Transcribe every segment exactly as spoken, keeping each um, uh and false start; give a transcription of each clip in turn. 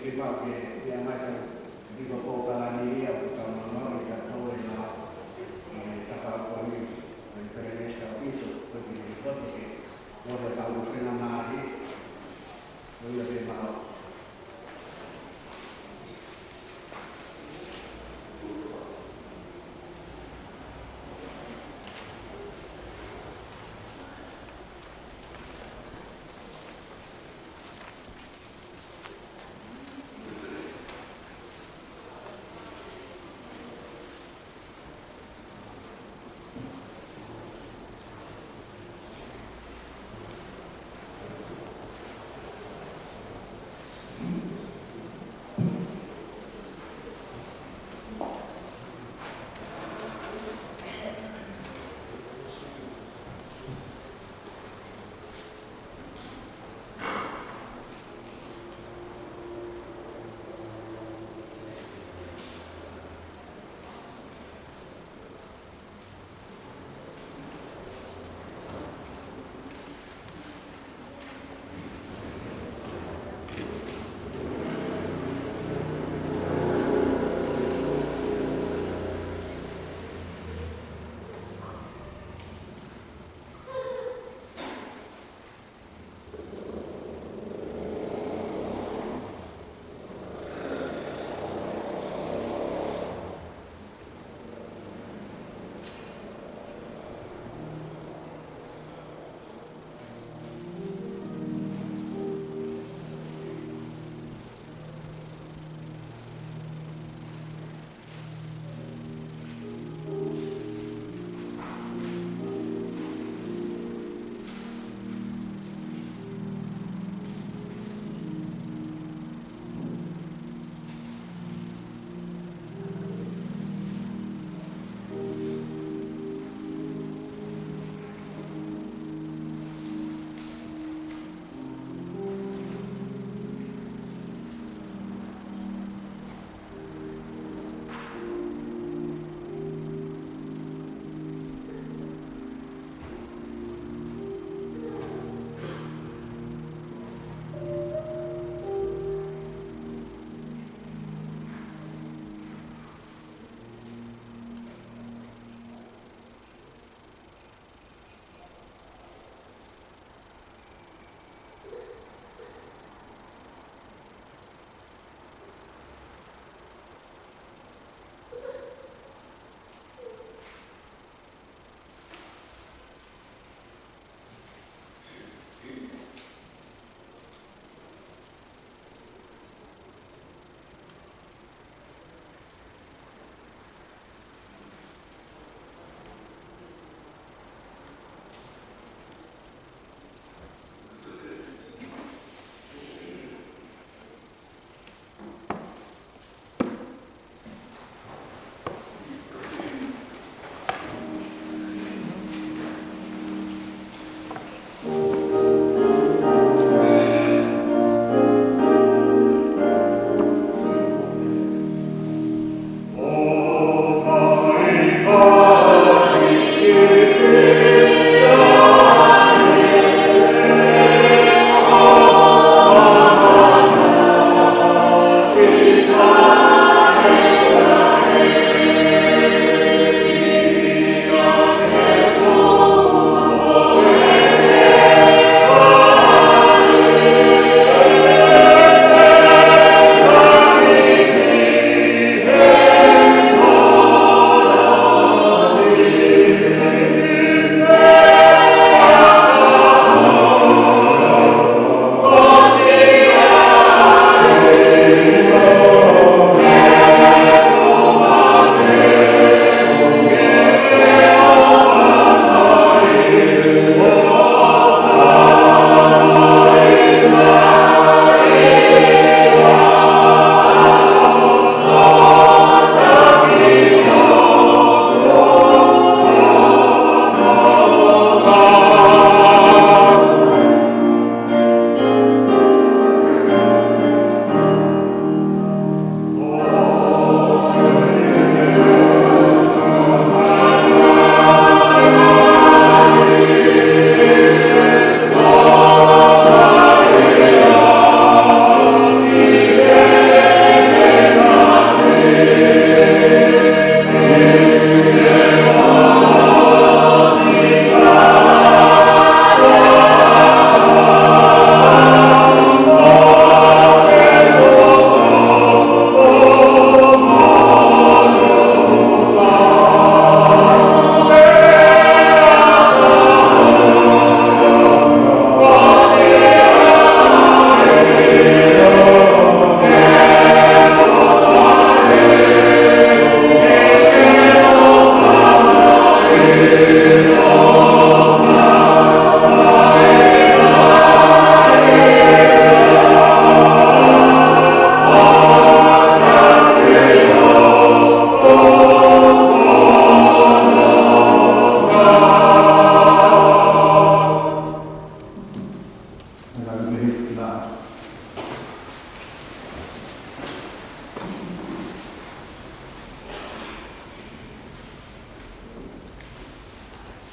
Ke pau ke, ke ʻomai ʻetau, ʻetau palani ia ʻoku tau maʻu ʻi he tau e la, ʻi he tapa ko eni, ʻi he Perenesi ʻaupito, ko e ki he kote ke, ʻo te tau fena mālie, ʻo ia ke mālō.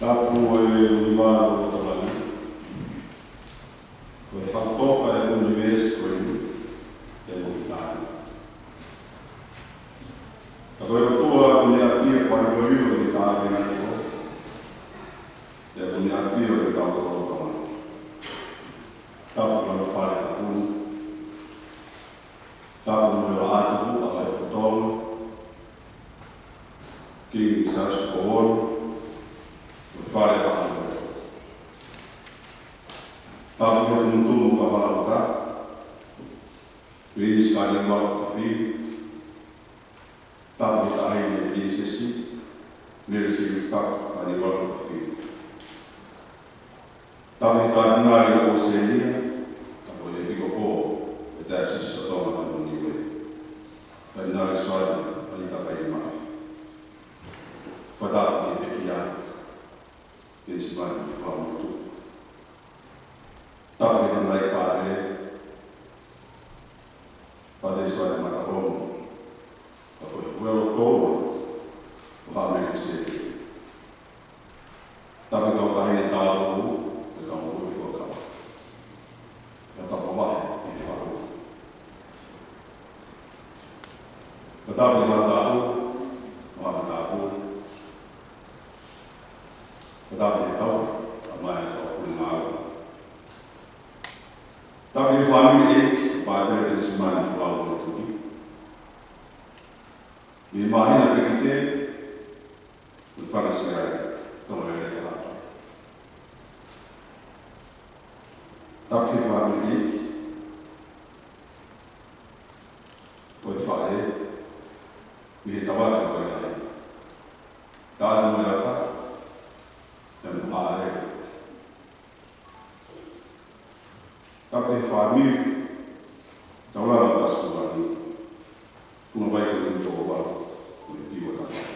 Tapu ʻe ʻUnivēsi ʻo Tamai, ko e Fakaʻofoʻofa ʻo e ʻunivēsi ko eni, ʻe mo e taʻahine. Ka ko e ʻOtua ʻoku ne ʻafio ʻi he fale ʻo e taʻahine ko ē, ʻoku ne ʻafio ʻi hotau loto. Tapu ki hono fale tapu ni. Tapu mo e Laʻā Tupu ʻa e Aposetolo, Kingi Siaosi Paula, mo e fale ʻo e Aposetolo. Tapu ki he tumutumu Kau Halauta, Pilinisi Kānivale Fakafiu. Tapu ki he Taʻahine Pilinisesi Mele Siliva Kānivale Fakafiu. Tapu ki he Katinali ʻo ʻOsitelēlia, ka ko e ʻEpikopō ʻo e Taiosisi ʻo Tonga mo Niue, Katinali Suaita Palita Paimai. Pea tapu ki he Pekia Penisimani Fuaʻamotuʻa. Tapu ki he Tamai Pātele, Pātele Suaita Matalomu, ka ko e Uelo Toua ʻo Haʻa Melekiseteki. Tapu ki he kau taʻahine tāupoʻou, mo e kau moʻui fuakava. Fakatapu lahi ki he faʻu. Pea tapu ki he Haʻa Tāpuni, mo e Haʻa Matāpule. Pea tapu ki he kau, kau mai ʻa e kau pule ngāue. Tapu ki he fāmili ʻeiki ʻo Pātele Penisimani Fuaʻamotuʻa, mei he māhina Fekite, mo e fanga siasi Tonga Lelei Tahapai. Tapu ki he fāmili ʻeiki ʻo e faʻē, mei he Tavata Vailahi, Tanu mo e Ata, pea mo ʻAlea. Tapu ki he fāmili Taulana Pasikuani, Funga Vai Kuini Touvalu, mo e Piua Tafai.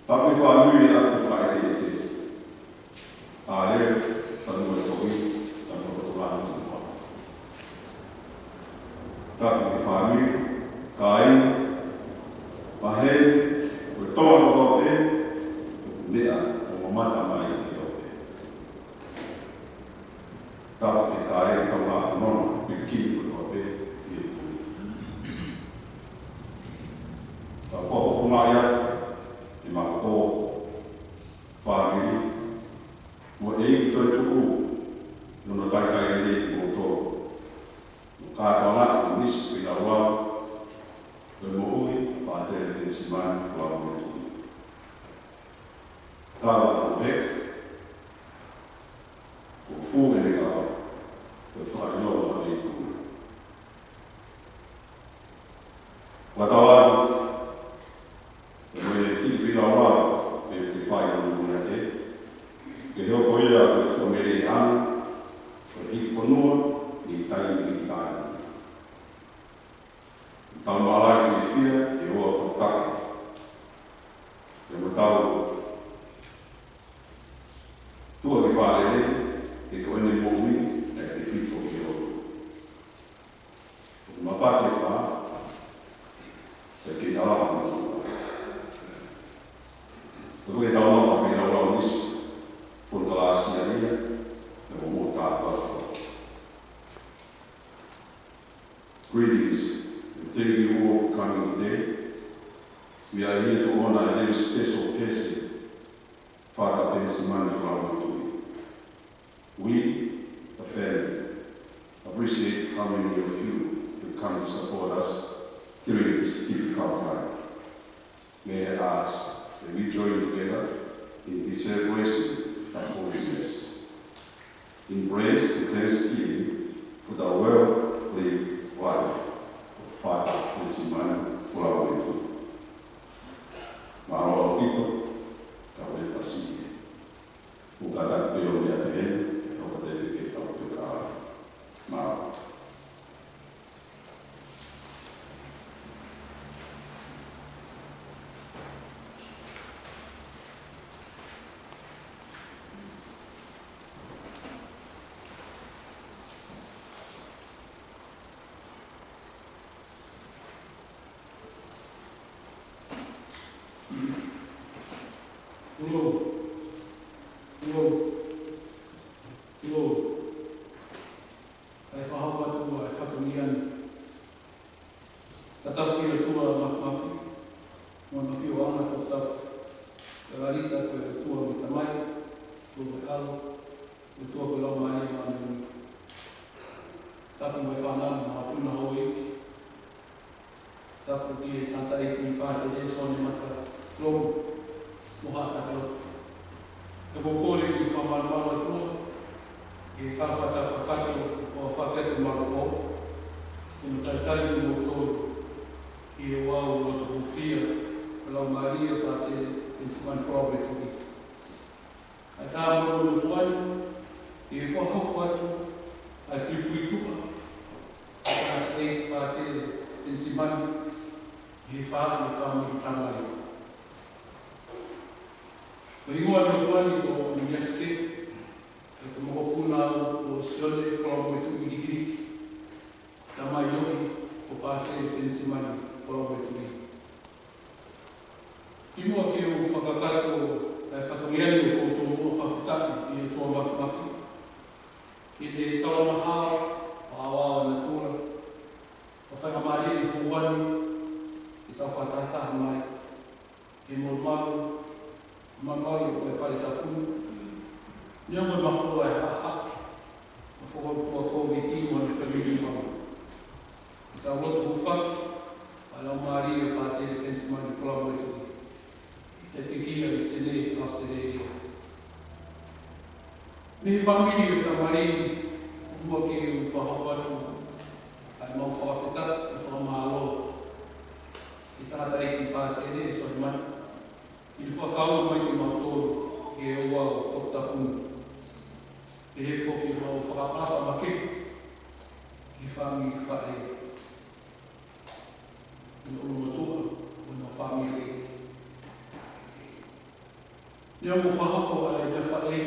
Tapu ki he fāmili ʻa e Faʻē ʻEteʻete, ʻAlea, Tanu mo e Tohi, Tanu mo e Tulaʻi Tupa. Tapu ki he fāmili, kāinga, pehē ki he Tonga kotoa pē, meʻa ʻo mamata mai ki ʻOpe. Tapu ki he kāinga Tonga Fononga, pilikimi kotoa pē ʻi he Tuʻi. Tau fakafofongaʻi atu ʻemau tō fāmili, mo e ʻeiki toetuʻu, ʻi hono talitali lelei kimoutolu, mo kātoanga ʻi he nisi feilaulau ʻo e moʻui ʻa Pātele Penisimani Fuaʻamotuʻa. Tau atu he, ko e fuʻu ʻene kava, ko e fakaʻilonga ʻo e ikuna. Fakatauange, ʻe mo e kiʻi feilaulau te u fai ʻi hono moʻui ʻa Pātele, ke hoko ia ko e tuʻameleiʻanga ʻo e hiki fonua mei taimi ki taimi. Tau mālōlō fiefia ʻi he ʻofa ʻa e Tangata. Pea mo tau tuʻa ki fālele, he ko ʻene moʻui naʻe tefito ki he ʻOtua. Mapate fā, pea ke ala mo. Ko e tau mapate fēlaulau nisi, fonu kalasi ia, pea mo mo tāpua foki. Greetings, and thank you all for coming today. We are here to honor a very special person, Father Penisimani Fuaʻamotuʻa. We, the family, appreciate how many of you have come to support us during this difficult time. May I ask that we join together in this celebration of the holy mass. In praise and thanksgiving for the well-lived life of Father Penisimani Fuaʻamotuʻa. Mālō ʻaupito, ka ue pasi. Ukata peo mea peheni, e hoko te peke tau peka. Mālō. Tapu mo e fānau mo e tuna houʻeiki. Tapu ki he tangataʻeiki Pātele Sone Mata Lomu mo haʻa lotu. Te u kole ki he fakamalumalu ʻa e ʻOtua, ki he kau fakataha kakato ʻoku fakahoko malu ʻo, ke ne talitali kimoutolu ʻi he ouau loto hūfia ʻo e Laumālie ʻo Pātele Penisimani Folau Moetuʻi. Kae ʻatā mo e lotu ai, ʻe fakahoko atu ʻa e puipuituʻa ʻa e Pātele Penisimani ʻi he faʻahi ʻo e fāmili Tangai. Ko e hingoa ʻo e lotu ai ko Miaske, ʻa e mokopuna au ko Sione Folau Moetuʻi Likiliki, tamai ʻo e, ko Pātele Penisimani Folau Moetuʻi. Kimuʻa ke u fakakakato ʻa e fatongia ni, ʻoku ou tomuʻa fakafetaʻi ki he ʻOtua Makimaki, ki heʻene talangahau ʻa e ʻofa ʻa natula, ʻo faingamālie ʻi he ʻaho ni ke tau fakatahataha mai, ke malumalu, malumalu ʻo e fale tapu, neongo e mafola ʻa e haʻahaʻa, mafola ʻa e Kōviti mo ʻene fāmili maʻu. Ke tau lotu hūfaki ʻa e Laumālie ʻo Pātele Penisimani Folau Moetuʻi, ʻi he pekia ʻi Senē, ʻAositelēlia. Mei he fāmili ʻo e tamai, ʻoku ou kole ke u fakahoko atu ʻa ʻemau fakafetaʻi mo e fakamālō ki he tangataʻeiki Pātele Sone Mata, ʻi he fakakau mai kimautolu ki he ouau ʻo e tapu ni. Pehē foki ʻemau fakaʻapaʻapa makehe ki he fāmili faʻē, ʻi he ʻulumotuʻa ʻo ʻemau fāmili. Neongo e fakahoko ʻa e tafaʻaki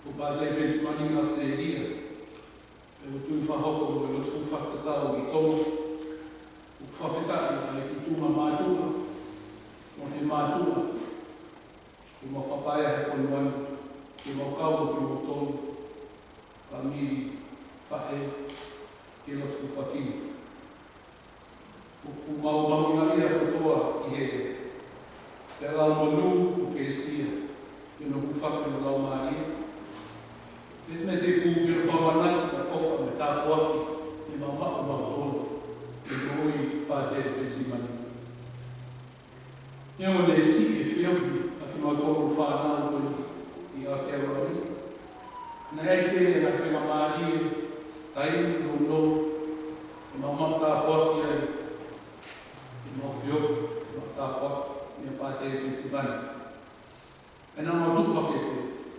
ʻo Pātele Penisimani ʻi ʻAositelēlia, ʻoku tui fakahoko mo e lotu fakatau ʻi Tonga. ʻOku fakafetaʻi ʻa e tuʻunga mātuʻa mo e mātuʻa, ʻoku mau fakapaea he ponua ni, ke mau kau mo kimoutolu fāmili faʻē ʻi he lotu hūfaki ni. ʻOku mau mahuʻingaʻia kotoa ʻi he, he lau monū ʻo Kelesi, ʻi hono hūfaki ʻo e Laumālie. Pea ʻoku ou tui ʻoku fakamanatu ʻa e ʻofa mo e tāpuaki ʻoku mau maʻu mautolu mei he moʻui ʻa Pātele Penisimani. Neongo ʻene siʻi e feohi ʻa kimautolu fānau ko eni ʻi Aotearoa ni, naʻe ʻi ai pē ʻa e faingamālie, taimi, nounou, ke mau maʻu tāpuaki ai, ke mau feohi, ke mau tāpuaki mei Pātele Penisimani. Pea naʻa mau tupu hake pē,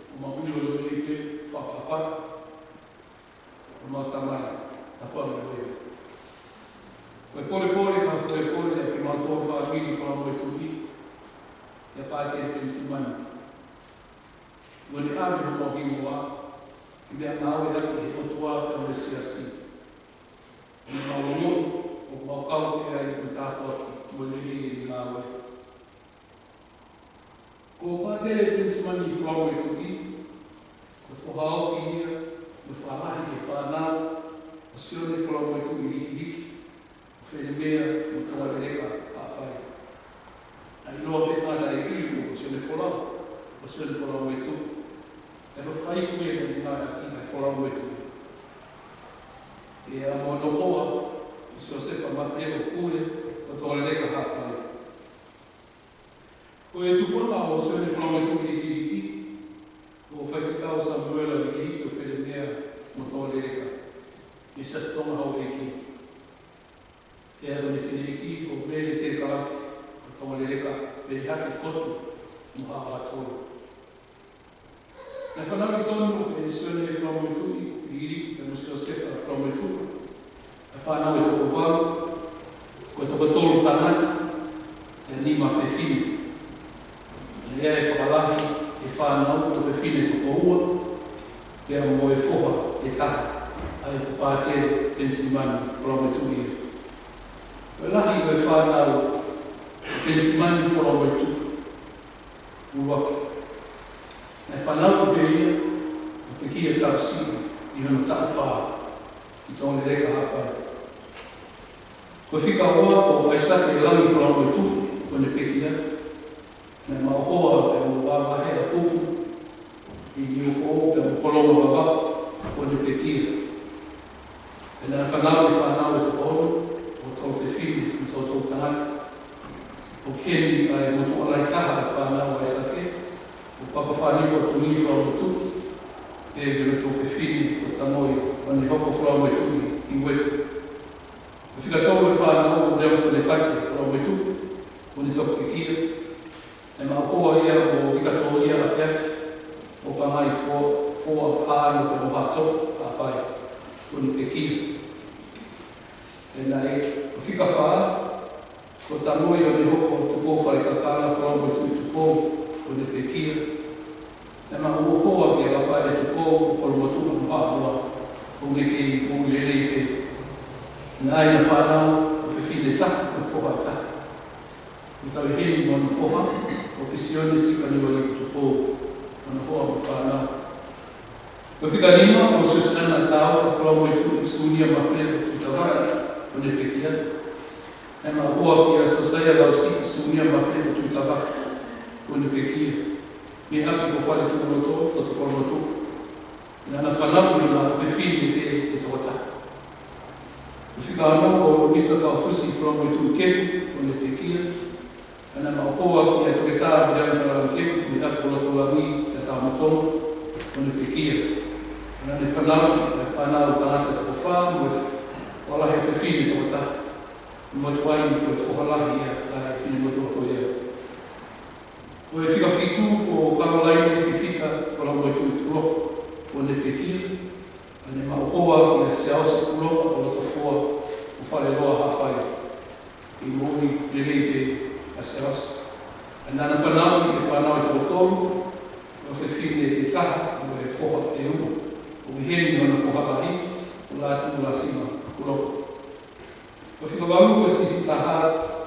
ʻo mau ʻilo lelei pē, fakaʻapaʻapa, ʻo mau tamai, tapu mo e. Ko e polepole, ko e polepole ʻa kimautolu fāmili Folau Moetuʻi kia Pātele Penisimani. Kuo ne ʻave homau hingoa ke meʻangāueʻaki ʻe he ʻOtua pea mo e Siasi. Ko ʻemau ongoʻi ʻoku mau kau ki ai ʻi he tāpuaki mo e lelei ʻene ngāue. Ko Pātele Penisimani Folau Moetuʻi, ko e foha ofi ia mo e faʻahi ʻo e fānau ʻo Sione Folau Moetuʻi Likiliki, ʻo Felemea mo Tongaleleka Haʻapai. Naʻe ʻiloa pē ʻe he tangataʻeiki ko Sione Folau, ko Sione Folau Moetuʻi. Pea ko e faiku ia naʻe ngāueʻaki ʻa e Folau Moetuʻi. Pea mo hono hoa ko Siosefa Mafileʻo Pule, ko Tongaleleka Haʻapai. Ko e tupuʻanga ʻo Sione Folau Moetuʻi Likiliki, ko Faifekau Samuela Likiliki ʻo Felemea mo Tongaleleka, ʻi he Siasi Tonga Houʻeiki. Pea ko ʻene fineʻeiki ko Mele Tekalafi ʻo Tongaleleka, Pelehake Kotu mo Haʻavakatolo. Naʻe fanauʻi tonu ʻe Sione Folau Moetuʻi Likiliki pea mo Siosefa Folau Moetuʻi ʻa e fānau ʻe toko valu, ko e toko tolu tangata, pea nima fefine. Naʻe ʻi ai e fakalahi ʻo e fānau ko e fefine toko ua, pea mo e foha ʻe taha, ʻa ia ko Pātele Penisimani Folau Moetuʻi. Ko e lahi ʻo e fānau ʻo Penisimani Folau Moetuʻi ʻuluaki, naʻe fanauʻi pē ia ʻo pekia taʻu siʻi ʻi hono taʻu fā ʻi Tongaleleka Haʻapai. Ko e fika ua ko ʻAisake Langi Folau Moetuʻi, ko ʻene pekia, naʻe maʻu hoa pea mo Vavaheʻapupu ʻi Niufoʻou pea mo Kolongavavau, ko ʻene pekia. Pea naʻe fanauʻi e fānau ʻe toko ono, ʻo tolu fefine mo e toko tolu tangata. ʻOku ʻi heni ʻa e motuʻa lahi taha ʻo e fānau ʻa ʻAisake, ko Papafanifo Tuʻi Falamotuʻi, pea mo hono toko fefine ko Tanoi, ʻo ne hoko Falamotuʻi ʻi Uepu. Ko e fika tolu e fānau ʻo Leongo Konepate Falamotuʻi, ʻo ne toki pekia. ʻE maʻu hoa ia ʻo Vikatōlia ʻApeaki, ʻo Pangai Foa, Foa Haʻano pea mo Haʻatoʻa Haʻapai, ʻo ne pekia. Pea naʻe, ko e fika fā, ko Tanoi ʻo ne hoko Tupou Falekakala Falamotuʻi Tupou, ʻo ne pekia. ʻE maʻu hoa kia Lafaele Tupou, ʻo Kolomotuʻa mo Haʻamoa, ʻo ne kei moʻui lelei pē. Naʻe ʻi ai ʻena fānau ʻo fefine taha mo e foha taha. ʻOku tau ʻi heni mo hono foha, ko Kisione Sikaniualiku Tupou, hono hoa mo e fānau. Ko e fika nima, ko Siosiana Taufa Falamotuʻi Sunia Mafeo Tuʻitavake, ʻo ne pekia. ʻE maʻu hoa kia Siosaia Lausi Sunia Mafeo Tuʻitavake, ʻo ne pekia. Mei he ʻapi ko Faletuʻuloto, Loto Kolomotuʻa. Naʻá na fanauʻi ʻena ʻofefine pē ʻe toko taha. Ko e fika ono ko Luisa Kaufusi Falamotuʻi Kefu, ʻo ne pekia. Naʻá na maʻu hoa kia Toketā Viliami Talagi Kefu, mei he ʻapi ko Lotolangi, Tatamatonga, ʻo ne pekia. Naʻá ne fanauʻi ʻa e fānau tangata ʻe toko fā, mo e foha lahi ʻofefine ʻe toko taha. Mo e tuʻa ni ko e foha lahi ia ʻa e finemotuʻa ko ia. Ko e fika fitu ko Kalolaine Fifita Falamotuʻi Puloka, ʻo ne pekia. Naʻá ne maʻu hoa kia Siaosi Puloka ʻo Lotofoa ʻo Faleloa Haʻapai. Kei moʻui lelei pē ʻa Siaosi. Naʻá na fanauʻi e fānau ʻe toko tolu, ʻofefine ʻe taha mo e foha ʻe ua. ʻOku ʻi heni hono foha lahi, ko Lātū Lasima Puloka. Ko e fika valu ko Sisitaha,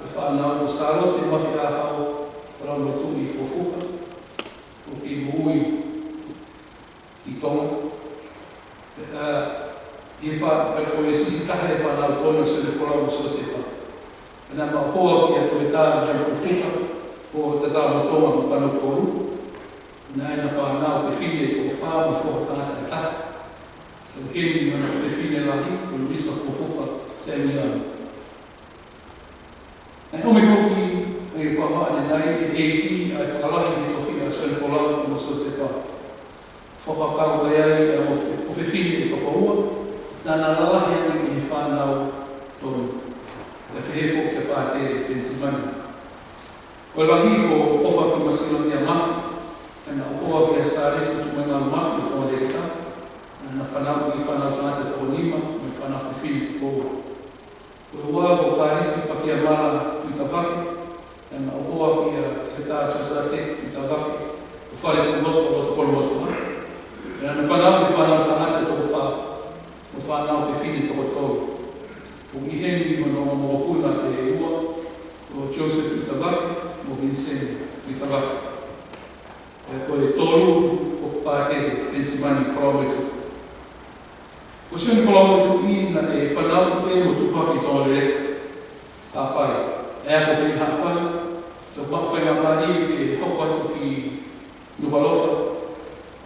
e fānau ko Sālote Mafiʻahau Falamotuʻi Fukofuka, ʻoku kei moʻui ʻi Tonga. Pea, ʻi he fā-, pea ko e Sisitaha e fānau ko eni ʻo Sione Folau mo Siosefa. Pea naʻe maʻu hoa kia Toketā Viliami Fukofuka, ko Tatamatonga mo Kanokolu. Naʻe ʻi ai ʻena fānau fefine ʻe toko fā mo e foha tangata ʻe taha. Ko e heni mo ʻena fefine lahi, ko Luisa Fukofuka Senior. Naʻe ʻomi foki ʻe he fāmili ʻanenai ʻe he ʻEiki ʻa e fakalahi ʻi he tofiʻa ʻa Sione Folau mo Siosefa. Fakakaukau ai ʻa e ʻofefine ʻe toko ua, naʻá na lalahi ange ʻi he fānau tolu. Pea pehē foki kia Pātele Penisimani. Ko e lahi ko ʻOfa Kimasilonia Mafi, ʻena ʻofa kia Sālesi Tuʻimaʻananga Mafi ʻo Tonga Leleka, naʻá na fanauʻi e fānau tangata ʻe toko nima, mo e fānau fefine ʻe toko ua. Ko e ua ko Kalisi Pakiamala Tuʻitavake, ʻena ʻofa kia Toketā Siosate Tuʻitavake, ʻo Faletuʻuloto ʻo Loto Kolomotuʻa. Naʻá na fanauʻi e fānau tangata ʻe toko fā, mo e fānau fefine ʻe toko tolu. ʻOku ʻi heni mo hono ongo mokopuna ʻe ua, ko Joseph Tuʻitavake, mo Vincent Tuʻitavake. Pea ko e tolu ko Pātele Penisimani Falamotuʻi. Ko Sione Falamotuʻi naʻe fanauʻi pē mo tupu hake ʻi Tonga Leleka, Haʻapai. ʻE ako pē ʻi Haʻapai, toki maʻu faingamālie ke hoko atu ki Nukuʻalofa,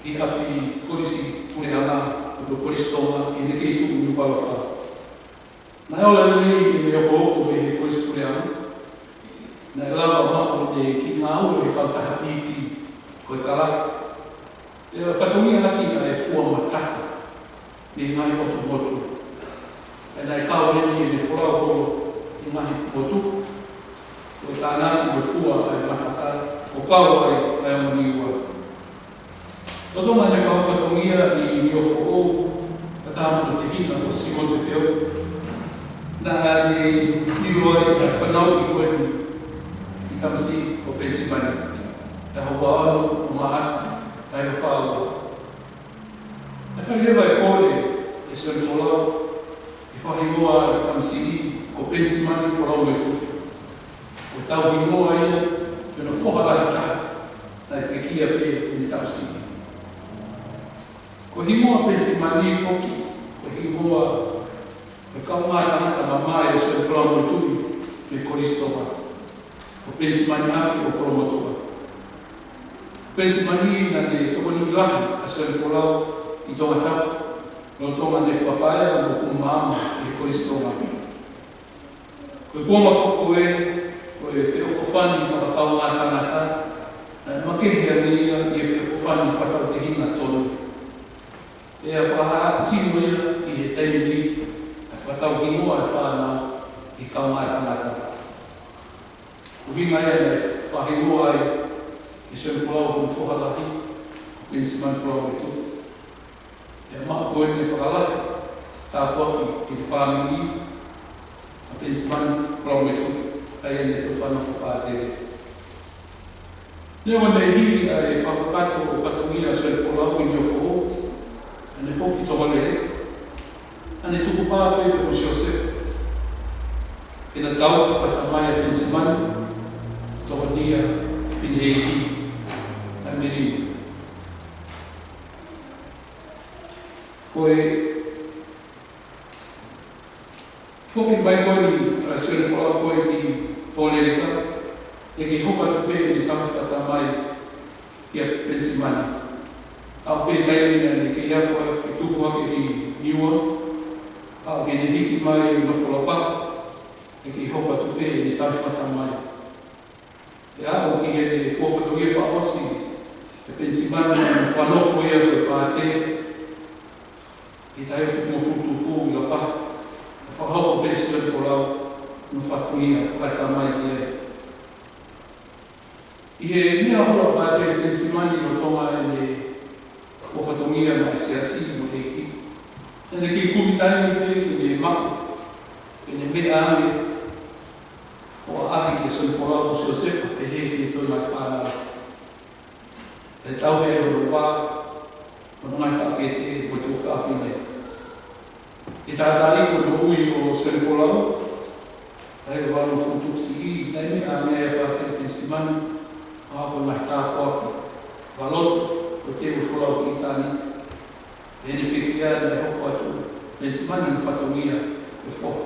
ki he ʻapi Kolisi Puleʻanga, ko e Kolisi Tonga, ʻi heʻene kei tuʻu ʻi Nukuʻalofa. Naʻe ola lelei ʻene okooko mei he Kolisi Puleʻanga. Naʻe lava maʻu ʻene kiʻi ngāue he kautaha ʻi Tonga, ko e kalake. Pea fatongia ʻaki ʻa e fua mataka mei he ngaahi ʻotu motu. Pea naʻe kau heni ʻene folau holo ʻi he ngaahi motu. Ko e tānaki mo e fua ʻa e mataka, ʻo kau ai ʻa e ongo Niua. Lolotonga ʻene kau fatongia ʻi Niuafoʻou, kae ʻatā mo hono tehina ko Simote Peoki. Naʻá ne ʻilo ai ʻa e fanauʻi ko eni ʻi he tamasiʻi ko Penisimani. Taha ua ono ʻo Maʻasi, taha hiva fā ua. Naʻe fai leva e kole ʻe Sione Folau ke fakahingoa e tamasiʻi ko Penisimani Falamotuʻi. Ko e tauhingoa ia ki hono foha lahi taha, naʻe pekia pē ʻi heʻene taʻu siʻi. Ko e hingoa Penisimani foki, ko e hingoa ʻo e kaungā tangata mamae ʻo Sione Falamotuʻi mei Kolisi Tonga. Ko Penisimani ʻApi ʻo Kolomotuʻa. Penisimani naʻá ne tokoni lahi ʻa Sione Folau ʻi Tongatapu, lolotonga ʻene fakapaea mo kumama ʻi he Kolisi Tonga. Ko e kuonga foki ko ē, ko e feʻofoʻofani fakakaungātangata, naʻe makehe ange ia ʻi he feʻofoʻofani fakatautehina tonu. ʻE fakahā sino ia ʻi he taimi ni, ʻa e fakatauhingoa ʻa e fānau ʻi he kaungātangata. ʻUhinga ia naʻe fakahingoa ai ʻe Sione Folau hono foha lahi, Penisimani Folau Moetuʻi. ʻE maʻu ko ʻene fakalahi, tāpuaki ki he fāmili ʻa Penisimani Folau Moetuʻi, ʻa ia naʻe toe fānau fakapātele. Neongo naʻe hili ʻa e fakakakato ʻo e fatongia ʻa Sione Folau ʻi Niuafoʻou, naʻa ne foki ki Tonga lelei, naʻa ne tukupā pē mo Siosefa ke na tauhi fakatamai ʻa Penisimani, Tokonia Pineheiki, ʻa Melino. Ko e foki mai ko eni ʻa Sione Folau ko ē ki Pōlelika, naʻe kei hoko atu pē ʻene tauhi fakatamai kia Penisimani. Aʻu pē taimi naʻa ne kei ako ai ke tupu hake ki Niua, aʻu ki heʻene hiki mai ʻi Nofoʻola Pahu, naʻe kei hoko atu pē ʻene tauhi fakatamai. ʻE aʻu ki he fua fatongia fakaʻosi ʻe Penisimani, naʻa ne fakanofo ia ko e pātele ʻi he taʻu hivangofulu tupu ʻi Lapaha, ʻe fakahoko pē ʻe Sione Folau hono fatongia fakatamai ki ai. ʻI he meʻa hono pātele ʻa Penisimani lolotonga ʻene fua fatongia maʻa e Siasi mo e ʻEiki, naʻa ne kei kumi taimi pē ke ne maʻu, ke ne meʻa ange ʻo ʻaʻahi kia Sione Folau mo Siosefa, pehē ki he toe ngaahi fānau. ʻE tauhi hono vā, hono ngaahi taʻokete mo e tuofāfine. ʻI he taʻataʻa ko ē ʻo e moʻui ʻo Sione Folau, taʻu hivangofulu tupu siʻi, naʻe meʻa ange ʻa e pātele ʻa Penisimani, ʻa ia ko e ngaahi tāpuaki fakalotu, ko e teu ʻo Folau ki ʻItāniti. ʻI heʻene pekia naʻe hoko atu ʻa Penisimani hono fatongia ko e foha.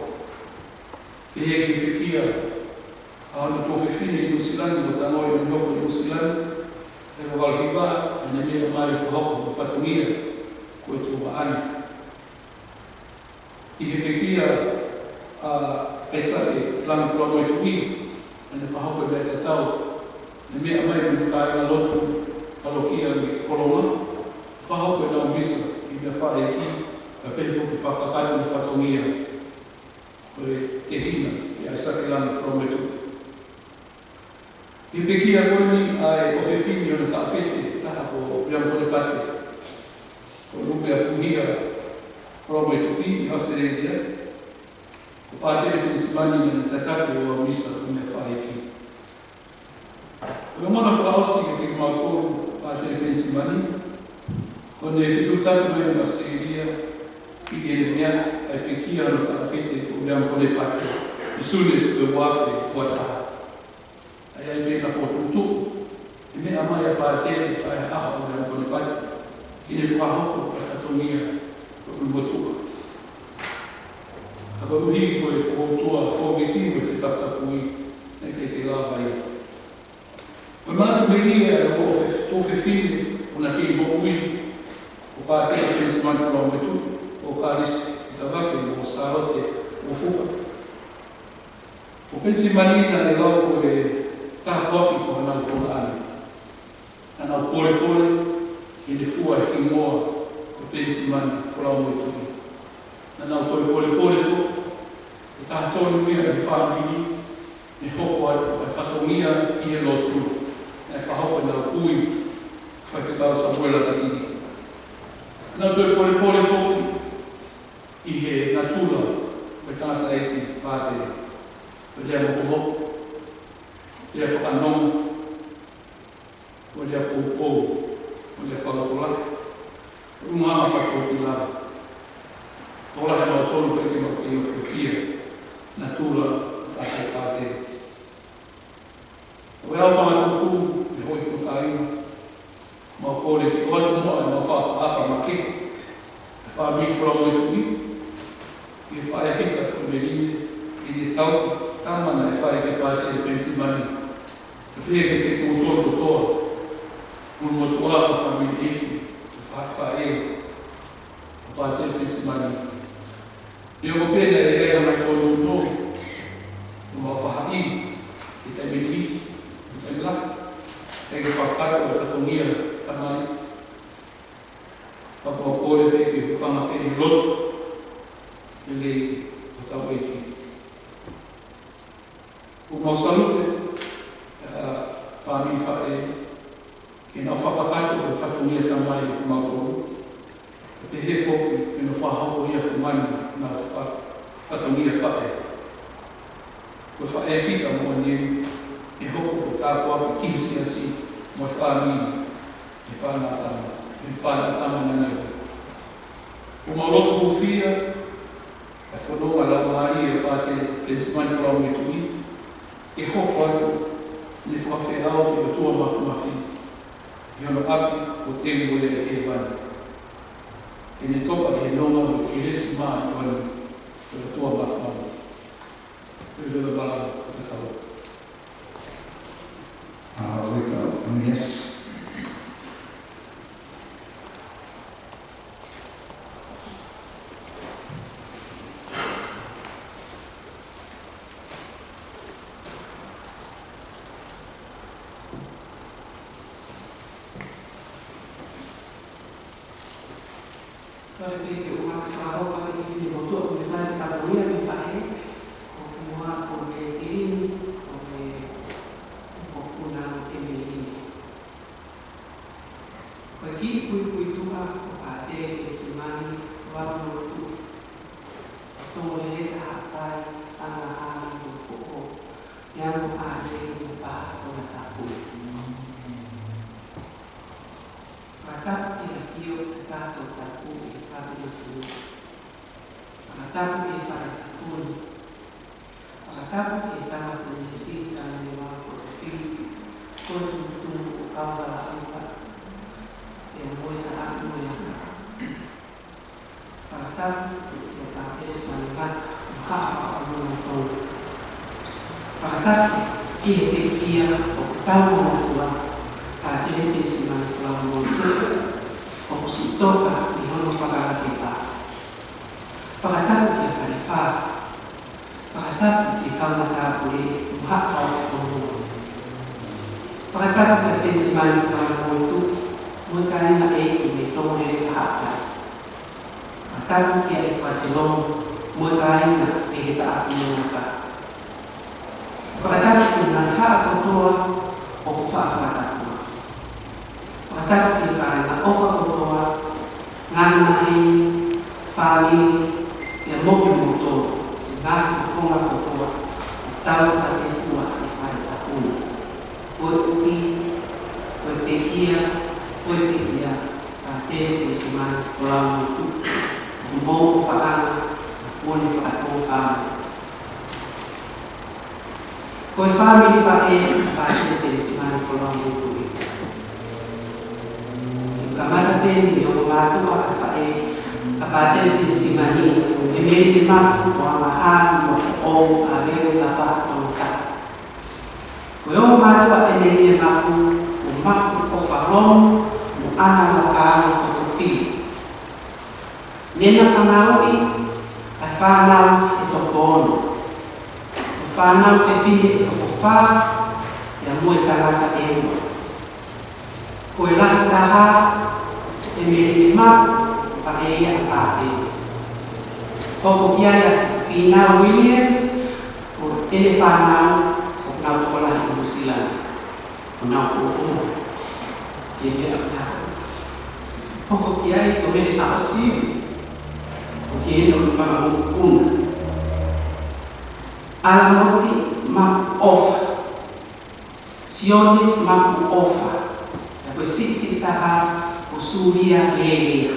Pehē ki he pekia ʻa hono tuofefine ʻi Nuʻusila ni, ʻo tango ʻi ʻene hoko ʻi Nuʻusila ni, ʻi he valu hiva, naʻa ne meʻa mai ʻo fakahoko hono fatongia ko e tuongaʻane. ʻI he pekia ʻa ʻAisake Langi Folau Moetuʻi, naʻa ne fakahoko e meʻa tatau, naʻe meʻa mai mo e kāingalotu palokia mei Kolonga, fakahoko ʻenau misa ʻi he meʻa fakaʻeiki, kae pehē foki fakakakato ʻene fatongia ko e tehina ʻia ʻAisake Langi Folau Moetuʻi. ʻI he pekia ko eni ʻa e ʻofefine ʻo hono taʻokete ʻe taha ko Viliami Konepate, ko Luvea Puhia Folau Moetuʻi ʻi ʻAositelēlia, ko Pātele Penisimani naʻa ne tataki ʻenau misa ʻi he meʻa fakaʻeiki. Ko e ʻuhinga fakaʻosi kiate kimautolu ʻa Pātele Penisimani, ko ʻene fetuʻutaki mai mei ʻAositelēlia, ʻi heʻene meʻa ai pekia hono taʻokete ko Viliami Konepate, ʻi Sune ko e ua afe ua taha. ʻA ia ʻi heʻena fokotuʻutuʻu, ʻe meʻa mai ʻa Pātele ʻi he ʻaho ʻo Viliami Konepate, ke ne fakahoko ʻa e fatongia ko Puliʻi Motuʻa. Ka koeʻuhi ko e fokoutua kōviti mo e fetaputapui, naʻe ʻikai ke lava ia. Ko e manatu melie ʻa e ʻofefine ʻoku na kei moʻui, ko Pātele Penisimani Folau Moetuʻi, ko Kalisi Tavake mo Sālote Uofua. Ko Penisimani naʻa ne lau ko e tāpuaki ko haʻanau tuongaʻane. Naʻa nau polepole, ʻi heʻene fua e hingoa ko Penisimani Folau Moetuʻi. Naʻa nau toe polepole foki, ko e taha tonu ia ʻi he fāmili, ne hoko ai ʻa e fatongia ʻi he lotu, naʻe fakahoko ʻe heʻenau kui, Faifekau Samuela Lakini. Naʻa nau toe polepole foki, ʻi he natula ʻo e tangataʻeiki Pātele, ko e lea mokomoko, lea fakanonga, ko e lea poupou, ko e lea fakatokolahi, ko e ʻuhinga fakatōkilalo. Tokolahi ʻa kinautolu ʻoku ʻikai ke mau kei ʻohipia natula ʻo e tangataʻeiki Pātele. Ko e ʻaho fakatupu, ʻe hoi ko taina, mau kole ke ʻoatu muʻa ʻemau fakaʻapaʻapa makehe ʻa e fāmili Folau Moetuʻi, ʻi he faʻē Pita ko Melino, ʻi he tau tama naʻe fai kia Pātele Penisimani. Pea pehē kiate kimoutolu kotoa, Puliʻi Motuʻa mo e fāmili ʻeiki, ʻa e faʻē, ʻa e Pātele Penisimani. Pea ʻoku pehē ʻe he ʻEiki ʻa e Tolu Noa, ʻo mau faʻa ʻi he taimi ni, he taimi lahi, ʻe ke fakakakato e fatongia Tamai. Pea ʻoku mau kole pē ke hūfanga pē he lotu, lelei ʻo hotau ʻEiki. ʻOku mau salute ʻa e fāmili faʻē, ke nau fakakakato e fatongia Tamai ʻo mautolu. Pehē foki, ke nau fakahoko ia ʻa e fungani ʻenau fa-, fatongia faʻē. Ko e faʻē fika moʻoni eni, ʻe hoko ko e tāpuaki ki he siasi mo e fāmili, ʻi he fānau tama, ʻi he fānau tama nani. ʻOku mau lotu hūfia ʻa e fononga laumālie ʻo Pātele Penisimani Folau Motuʻi, ke hoko atu ʻene fakafeʻao ki he ʻOtua Māfimafi, ʻi hono ʻapi ʻo tēvolo ʻi hēvani. Ke ne toka ʻi he nonga mo e kelesi māʻoniʻoni ʻo e ʻOtua Māfimafi. Pea leva mālō ʻo tatau. ʻA, ʻo e kau, ʻa, yes. Kole pē ke u fakahoko atu ki he fefine motuʻa ʻoku ne fai e kaveinga ni, ʻoku ʻi muʻa ko Metilini, ko e mokopuna ʻo Kemelini. Ko e kiʻi puipuituʻa ko Pātele Penisimani Folau Motuʻi, ko e tongolelei taha ʻa e Tamahali mo e Foʻou, pea mo ʻAleki mo Paha Tongatapu. Fakatapu ki he ʻAfio ʻa e Paha Tongatapu ʻi he Fale Motuʻi. Fakatapu ki he Fale Tapu ni. Fakatapu ki he Tama Pilinisi Tamaniuao Kotofili, ko e tumutumu ʻo Kauvalaʻuta, pea mo e Taʻamoeaka. Fakatapu ki he Pātele Sione Ngata, ʻo Haʻa Fakaʻono ʻo Tonga. Fakatapu ki he pekia ʻo e tama motuʻa, Pātele Penisimani Folau Motuʻi, ʻoku siʻi toka ʻi hono fakalakepa. Fakatapu ki he Falefa. Fakatapu ki he kau matāpule mo e haʻa kau ʻofa. Fakatapu kia Penisimani Folau Motuʻi mo e kāinga ʻeiki mei Tongolelei Haʻapai. Fakatapu kia ʻEtuate Lomu mo e kāinga mei he Taʻamoeaka. Fakatapu ki he ngaahi haʻa kotoa ʻoku faʻa fakatapu. Fakatapu ki he kāinga ʻofa kotoa, ngaahi maheni, fāmili, pea mo kimoutolu, siʻi ngaahi fakafofonga kotoa, ʻoku tau fakafeʻao ʻi he fale tapu ni. Ko e ʻuhi, ko e pekia, ko e pekia, Pātele Penisimani Folau Motuʻi, ʻoku mou ʻofaʻanga, ʻoku ne fakatōkāmai. Ko e fāmili faʻē ʻa Pātele Penisimani Folau Motuʻi. Kamata pē ʻi he ongo mātuʻa ʻa e faʻē ʻa Pātele Penisimani, ʻEmelini Maku, ʻo Amahali mo Foʻou, ʻAleki mo Paha Tongatapu. Ko e ongo mātuʻa ʻa ʻEmelini Maku, ko Maku ʻOfa Lomu mo ʻAna Vakaalo Kotofili. Naʻá na fanauʻi ʻa e fānau ʻe toko ono. Ko e fānau fefine ʻe toko fā, pea mo e tangata ʻe ua. Ko e lahi taha, ʻEmelini Maku, pea ʻe ia ʻa Pātele. Hoko ki ai ʻa Fīnau Williams, ko ʻene fānau, ʻoku nau tokolahi ʻi Nuʻusila ni. ʻO nau ʻoʻona. Ke meʻa pē. Hoko ki ai ko Mele Naʻosivi. ʻO ki ai ʻo fanga mokopuna. ʻAlamoti Makuʻofa. Sione Makuʻofa. Pea ko e siʻisiʻi taha ko Sulia Lēlea.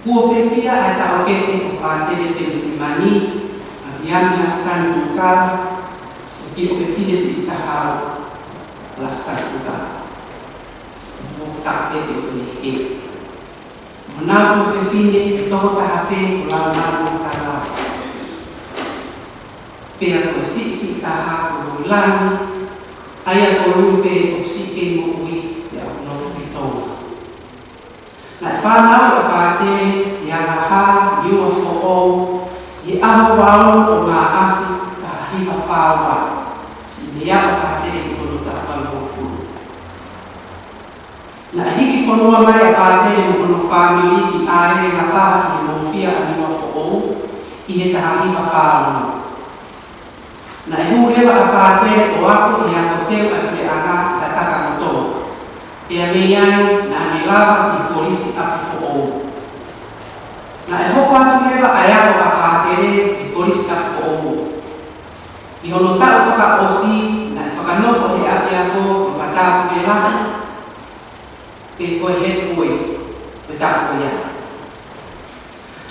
Kuo pekia ʻa e taʻokete ko Pātele Penisimani, ʻa Viami Lasitani Tukala, ʻo ki he ʻofefine siʻi taha ʻo Lasitani Tukala. Mo e taʻokete ʻo Meke. Mo honau ʻofefine ʻe toko taha pē ko Laumanu Kala. Pea ko e siʻisiʻi taha ko Loilani, ʻa ia ko Lupe ʻoku siʻi kei moʻui, pea ʻoku nofo ʻi Tonga. Naʻe fanauʻi ʻa Pātele ʻi he Angahā Niuafoʻou ʻi he ʻaho valu ʻo Maʻasi taha hiva fā ua, siʻi mei ai ʻa Pātele ki hono taʻu valungofulu. Naʻe hiki fonua mai ʻa Pātele mo hono fāmili ki ʻAele Lapaha ʻi he mōfia ʻa Niuafoʻou ʻi he taha hiva fā ua. Naʻe hū leva ʻa Pātele ʻo ako ʻi he ako teu ʻa e puleʻanga ʻi Lataka mo Tonga, pea mei ai naʻa ne lava ki he Kolisi ʻApifoʻou. Naʻe hoko atu leva ʻa e ako ʻa Pātele ʻi he Kolisi ʻApifoʻou. ʻI hono taʻu fakaʻosi, naʻe fakanofo he ʻapiako ko e matāpule lahi, pe ko e head boy, ko e taʻu ko ia.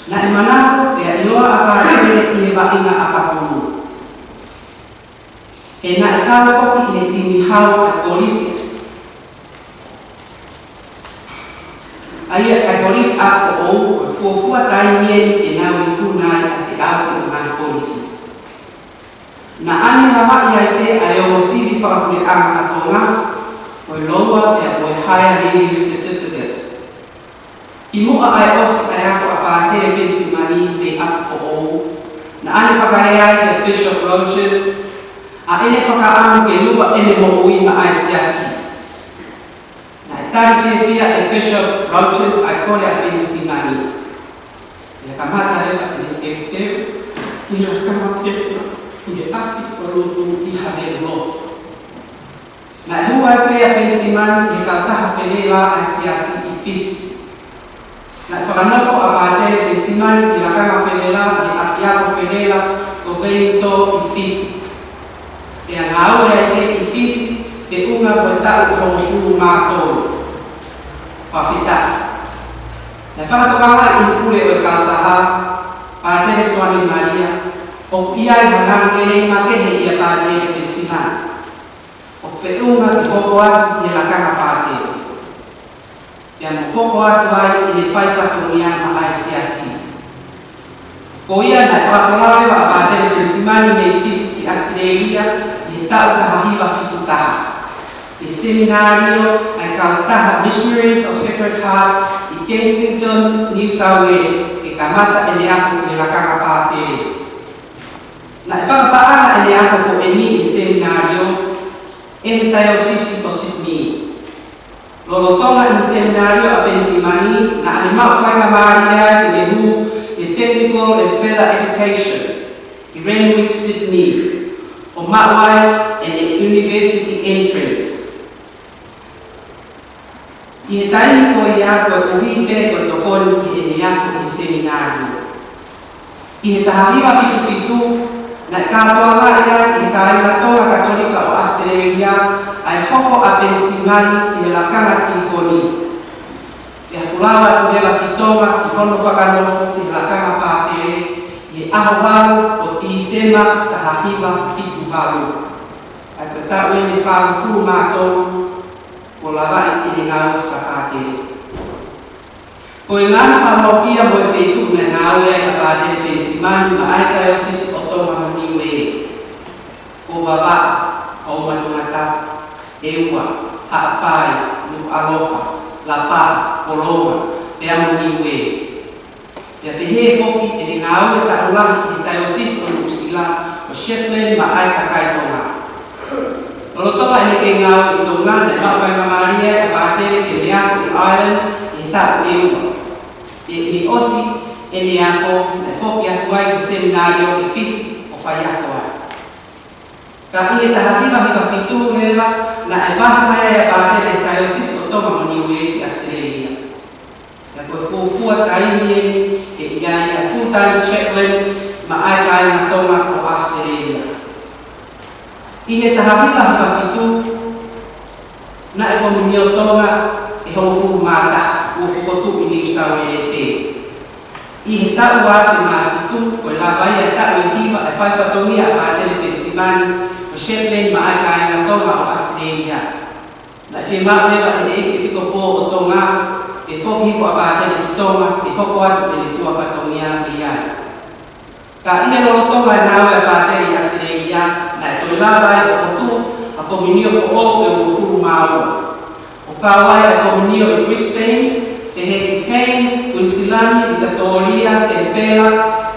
Naʻe manako pea ʻiloa ʻa Pātele ʻi he vaʻinga ʻakapulu. He naʻe kau foki ʻi he timi hau ʻa e Kolisi, ʻa ia ʻa e Kolisi ʻApifoʻou, ko e fuofua taimi eni ke nau ikuna ai ʻa e feʻauhi ʻo e ngaahi kolisi. Naʻa ne lavaʻi ai pē ʻa e ongo sivi fakapuleʻanga ʻa Tonga, ko e loua pea mo e Higher Leaving Certificate. ʻI muʻa ʻa e ʻosi ʻa e ako ʻa Pātele Penisimani mei ʻApifoʻou, naʻa ne fakalea ai kia Bishop Roches ʻa ʻene fakaʻamu ke luva ʻene moʻui maʻa e Siasi. Naʻe tali fiefia ʻe Bishop Roches ʻa e kole ʻa Penisimani. Pea kamata leva ʻene teuteu ki he lakanga fefeka ʻi he ʻapi ʻo Lutu ʻi Haveluloto. Naʻe hū ai pē ʻa Penisimani ki he kautaha felela ʻa e Siasi ʻi Fisi. Naʻe fakanofo ʻa Pātele Penisimani ki he lakanga felela ʻi he ʻapiako felela ko Wellington ʻi Fisi. Pea ngāue ai pē ʻi Fisi, feʻunga ko e taʻu ʻe hongofulu mā tolu. Fakafetaʻi. Naʻe fakatokangaʻi ʻe he pule ʻo e kautaha, Pātele Soane Malia, ʻoku ʻi ai ha ngaahi lelei makehe ʻia Pātele Penisimani, ʻoku feʻunga ki he hoko atu ʻi he lakanga pātele, pea mo e hoko atu ai ʻene fai fatongia maʻa e Siasi. Ko ia naʻe fakafolau leva ʻa Pātele Penisimani mei Fisi ki ʻAositelēlia ʻi he taʻu taha hiva fitu taha, ʻi he seminalio ʻa e kautaha Missionaries of Sacred Heart ʻi Kensington, New South Wales, ke kamata ʻene ako ʻi he lakanga pātele. Naʻe fakapaʻanga ʻene ako ko eni ʻi he seminalio ʻe he Taiosisi ʻo Sydney. Lolotonga ʻene seminalio ʻa Penisimani, naʻa ne maʻu faingamālie ai ke ne hū ki he Technical and Further Education ʻi Randwick, Sydney, ʻo maʻu ai ʻene university entrance. ʻI he taimi ko ia, ko e ʻuhi pē ko e tokoni ki heʻene ako ʻi he seminalio. ʻI he taha hiva fitu fitu, naʻe kātoangaʻi ai ʻe he kāinga Tonga Katolika ʻo ʻAositelēlia ʻa e hoko ʻa Penisimani ki he lakanga tīkoni. Pea folau atu leva ki Tonga ʻi hono fakanofo ki he lakanga pātele ʻi he ʻaho valu ʻo Tīsema taha hiva fitu valu. ʻA ia ko e taʻu eni ʻe fāngofulu mā tolu kuo lavaʻi ʻene ngāue fakapātele. Ko e ngaahi palokia mo e feituʻu naʻe ngāue ai ʻa Pātele Penisimani maʻá e Taiosisi ʻo Tonga mo Niue ko Vavaʻu, Olomatungatapu, ʻEua, Haʻapai, Nukuʻalofa, Lapaha, Kolonga, pea mo Niue. Pea pehē foki ʻene ngāue taʻu lahi ʻi he Taiosisi ʻo Nuʻusila, ko Shepland maʻá e kakai Tonga. Lolotonga ʻene kei ngāue ʻi Tonga, naʻe maʻu faingamālie ai ʻa Pātele ke ne ako ʻi Ireland ʻi he taʻu ʻe ua. Pea ʻi he ʻosi ʻene ako, naʻe foki atu ai ki he seminalio ʻi Fisi ʻo faiako ai. Ka ʻi he taha hiva hiva fitu leva, naʻe vahe mai ai ʻa Pātele ʻi he Taiosisi ʻo Tonga mo Niue ki ʻAositelēlia. Pea ko e fuofua taimi eni ke ʻi ai ʻa e full-time chaplain maʻá e kāinga Tonga ʻo ʻAositelēlia. ʻI he taha hiva hiva fitu, naʻe kominio Tonga ʻe hongofulu mā taha, kuo fokotuʻu ʻi Niu Sau Uēlesi pē. ʻI he taʻu ua afe mā fitu, ko e lava ia ʻa e taʻu ʻe hiva ʻa e fai fatongia ʻa Pātele Penisimani ko Shepland maʻá e kāinga Tonga ʻo ʻAositelēlia. Naʻe fiemaʻu leva ʻe he ʻEiki ʻEpikopō ʻo Tonga ke foki hifo ʻa Pātele ki Tonga ke hoko atu ʻene fua fatongia mei ai. Ka ʻi he lolotonga ʻene ngāue ʻa Pātele ʻi ʻAositelēlia, naʻe toe lava ai ʻo fokotuʻu ha kominio foʻou ʻe uofulu mā ua, ʻo Kau ai ʻa e komiunio ʻi Brisbane, pehē ki Cairns, Kuinisilani, Vikatōlia, Kenipela,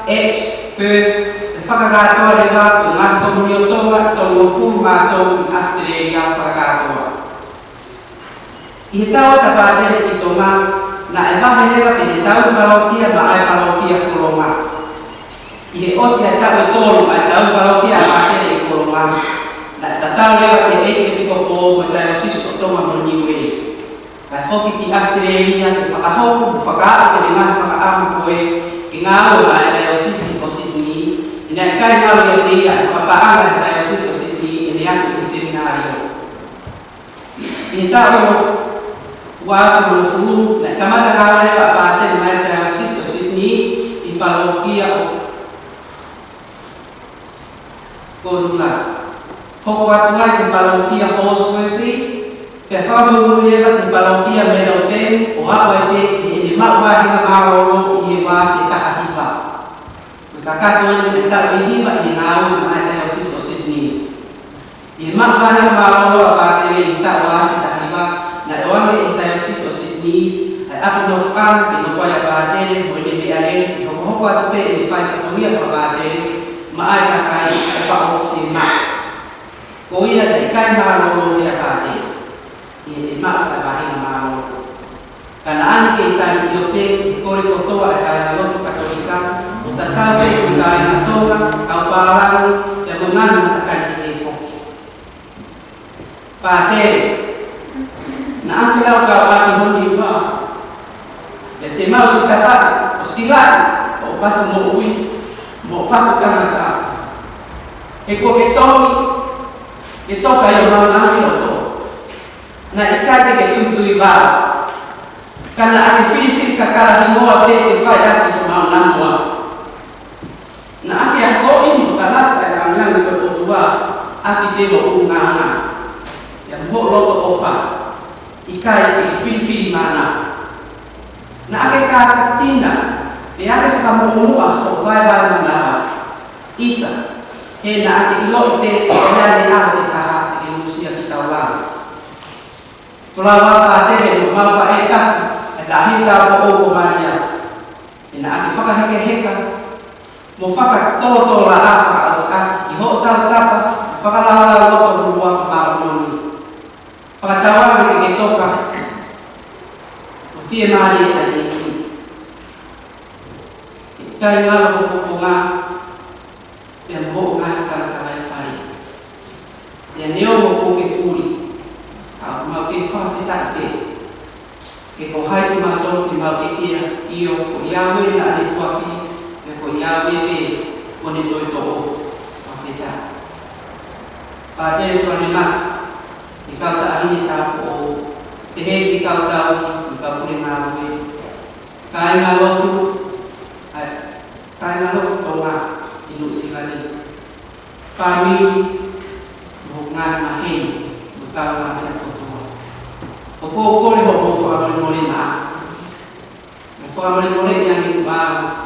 Ash, Perth, pea fakakātoa leva ko e ngaahi komiunio Tonga ʻe tolungofulu mā tolu ʻi ʻAositelēlia fakakātoa. ʻI he tau atu ʻa Pātele ki Tonga, naʻe vahe leva pē ʻene tauhi palokia maʻá e palokia Kolonga. ʻI he ʻosi ʻa e taʻu ʻe tolu ʻa e tauhi palokia ʻa Pātele ʻi Kolonga, naʻe tatau leva ki he ʻEiki ʻEpisikopo mo e Taiosisi ʻo Tonga mo Niuē, kae foki ki ʻAositelēlia ke fakahoko mo fakaaʻu ki heʻene ngaahi fakaʻamu ko ē ke ngāue maʻá e Taiosisi ʻo Sydney, he naʻe ʻikai ngalo ʻiate ia ʻa e fakapaʻanga ʻa e Taiosisi ʻo Sydney ʻi heʻene aʻu ki he seminalio. ʻI he taʻu ua afe hongofulu, naʻe kamata ngāue leva ʻa Pātele maʻá e Taiosisi ʻo Sydney ʻi he palokia ʻo Kōtula. Hoko atu ai ki he palokia Holsworthy, pea fakamuimui leva ki he palokia Meadowbank, ʻo aʻu ai pē ki heʻene maʻu vāhenga mālōlō ʻi he ua afe taha hiva. Ko e kakato eni ʻa e taʻu ʻe hiva ʻi he ngāue maʻá e Taiosisi ʻo Sydney. ʻI he maʻu vāhenga mālōlō ʻa Pātele ʻi he taʻu ua afe taha hiva, naʻe ʻoange ʻe he Taiosisi ʻo Sydney ʻa e ʻapi nofoʻanga ke nofo ai ʻa Pātele mo ʻene meʻalele, ke hokohoko atu pē ʻene fai fatongia fakapātele maʻá e kakai ʻo fakaʻosi e maʻu. Ko ia naʻe ʻikai mālōlō ia ʻa Pātele ʻi heʻene maʻu ʻa e vāhenga mālōlō. Ka naʻá ne kei tali ʻio pē ki he kole kotoa ʻa e kāingalotu Katolika, ʻo tatau pē ki he kāinga Tonga, kau pālangi, pea mo e ngaahi matakali kehe foki. Pātele, naʻá ke laukau ʻaki hono hiva, pea te mau sitakaʻi ʻo silaʻi hoʻo fatu moʻui mo hoʻo fatu tangata. He kuo ke toki, ke toka ʻi homau ngaahi loto. Naʻe ʻikai te ke tuitui vā, ka naʻá ke filifili kakala hingoa pē ke fai ʻaki homau nahua. Naʻá ke akoʻi mo tangata e langilangi ʻo e ʻOtua ʻaki pē hoʻo ʻulungaanga, pea mo hoʻo loto ʻofa, ʻikai ke ke filifili mana. Naʻá ke kātakina, pea ke fakamuʻomuʻa hoʻo vaevae manava. ʻIsa, he naʻá ke ʻiloʻi pē ʻoku ʻi ai e ʻaho ʻe taha te ke uesia kitaua. Folau ā Pātele mo homau faʻē tapu, ʻa e Taʻahine Tāupoʻou ko Malia. He naʻá ke fakahekeheka mo fakatōtōlaʻā fakaʻosi ʻaki ʻi hoʻo tautapa, fakalaulauloto mo e huafa māʻoniʻoni. Fakatauange ke ke toka mo fiemālie ʻa e ʻEiki. He ʻikai ngalo ho fofonga pea mo hoʻo ngaahi talatalaifale. Pea neongo kuo ke puli, ka ʻoku mau kei fakafetaʻi pē. He ko hai kimautolu te mau ʻeke ai, ʻio, ko Iāue naʻá ne foaki, pea ko Iāue pē kuó ne toe toʻo. Fakafetaʻi. Pātele Soane Maka, ki he kau Taʻahine Tāupoʻou, pehē ki he kau tauhi, ki he kau pule ngāue, kāingalotu, ʻa e kāingalotu Tonga ʻi Nuʻusila ni, fāmili, mo e ngaahi maheni, mo e kau ngāue kotoa. ʻOku ou kole hoʻomou fakamolemole maʻaku. Mo fakamolemoleʻi ange ʻa e ʻOtua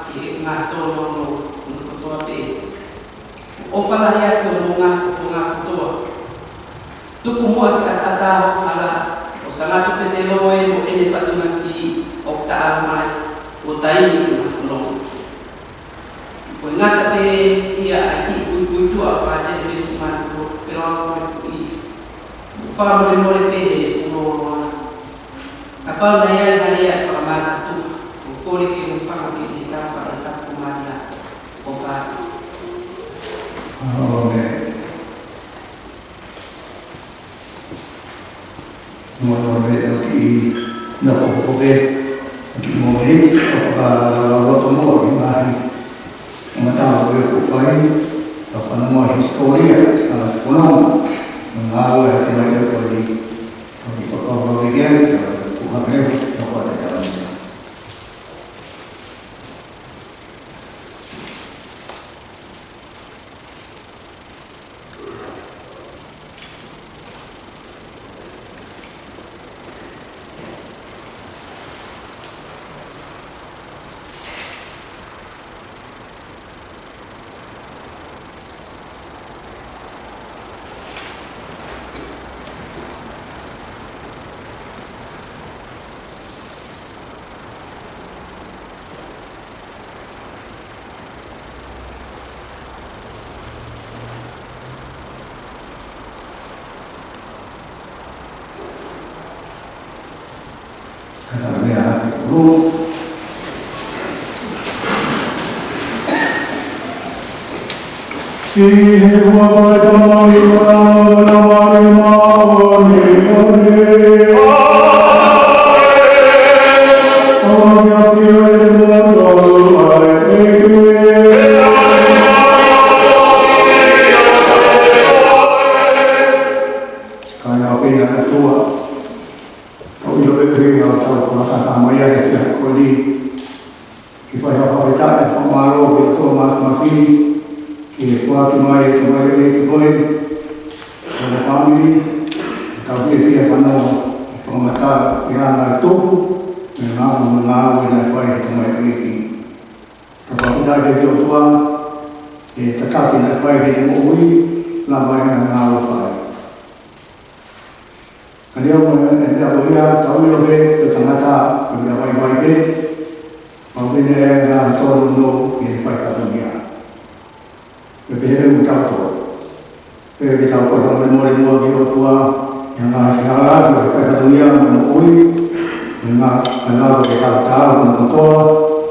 ki he ngaahi tōnounou kotoa pē. ʻOfa lahi atu mo e ngaahi fofonga kotoa. Tuku muʻa ke ʻataʻatā hoʻo hala, ʻo Sangato Petelo ē mo ʻene fatongia ʻoku taʻalo mai, ʻo taimi ke mafononga. Ko e ngata pē ia ʻa e kiʻi puipuituʻa ʻa Pātele Mesi Manu ko Pelao ko e kui. Fakamolemole pē he fuoloa. Kapau naʻe ʻi ai ha lea ʻe fakamātuʻa, ʻoku ou kole ke mou fakamolemole ʻi he tafa ʻo e tapu ko Malia. ʻOfa atu. ʻAmeni. Mo e ʻofa atu ki he ʻEiki, ʻoku ou kole ke mou fakalaulauloto mo e ngaahi ʻofa atu ʻoku fai, ʻo fanongo ki he hisitōlia ʻa e fononga, mo e ngāue ʻa e Tamai ʻoku ʻi ai, ʻoku ou fakalaulauloto ki he ʻEiki, ʻoku ou kole ke mou fakalaulauloto. Ki he ʻOtua ko e Tamai, ʻo nāunau māʻoniʻoni. ʻOku ʻafio ʻi he loto ʻo e ʻEiki. Kāinga ʻofeina ʻa e ʻOtua, tau ʻilo pē ʻa e ʻuhinga ʻo ʻetau fakataha mai ai he ʻaho ko eni. Ke fai ha fakafetaʻi mo e fakamālō ki he ʻOtua Māfimafi, ke foaki mai ʻe he tamaioʻeiki ko eni, mo hono fāmili, ke tau fiefia fanongo ʻi he fakamatala ki he anga e tupu, mo e ngāue, mo e ngāue naʻe fai ʻe he tamaioʻeiki. Tau fakafetaʻi ki he ʻOtua, ʻi he tataki naʻe fai ki heʻene moʻui, lava ai ʻene ngāue fai. Ka neongo e meʻa ko ia, tau ʻilo pē ko e tangata ko e meʻa vaivai pē, pau pē ne ʻai ʻa e tōnounou ki heʻene fai fatongia. Pea pehē pē mo kitautolu. Pea ke tau kole fakamolemole muʻa ki he ʻOtua, ʻi he ngaahi fehālaaki ʻo e fai fatongia mo e moʻui, ʻi he ngaahi fehālaaki ʻo e tau tau mo kotoa,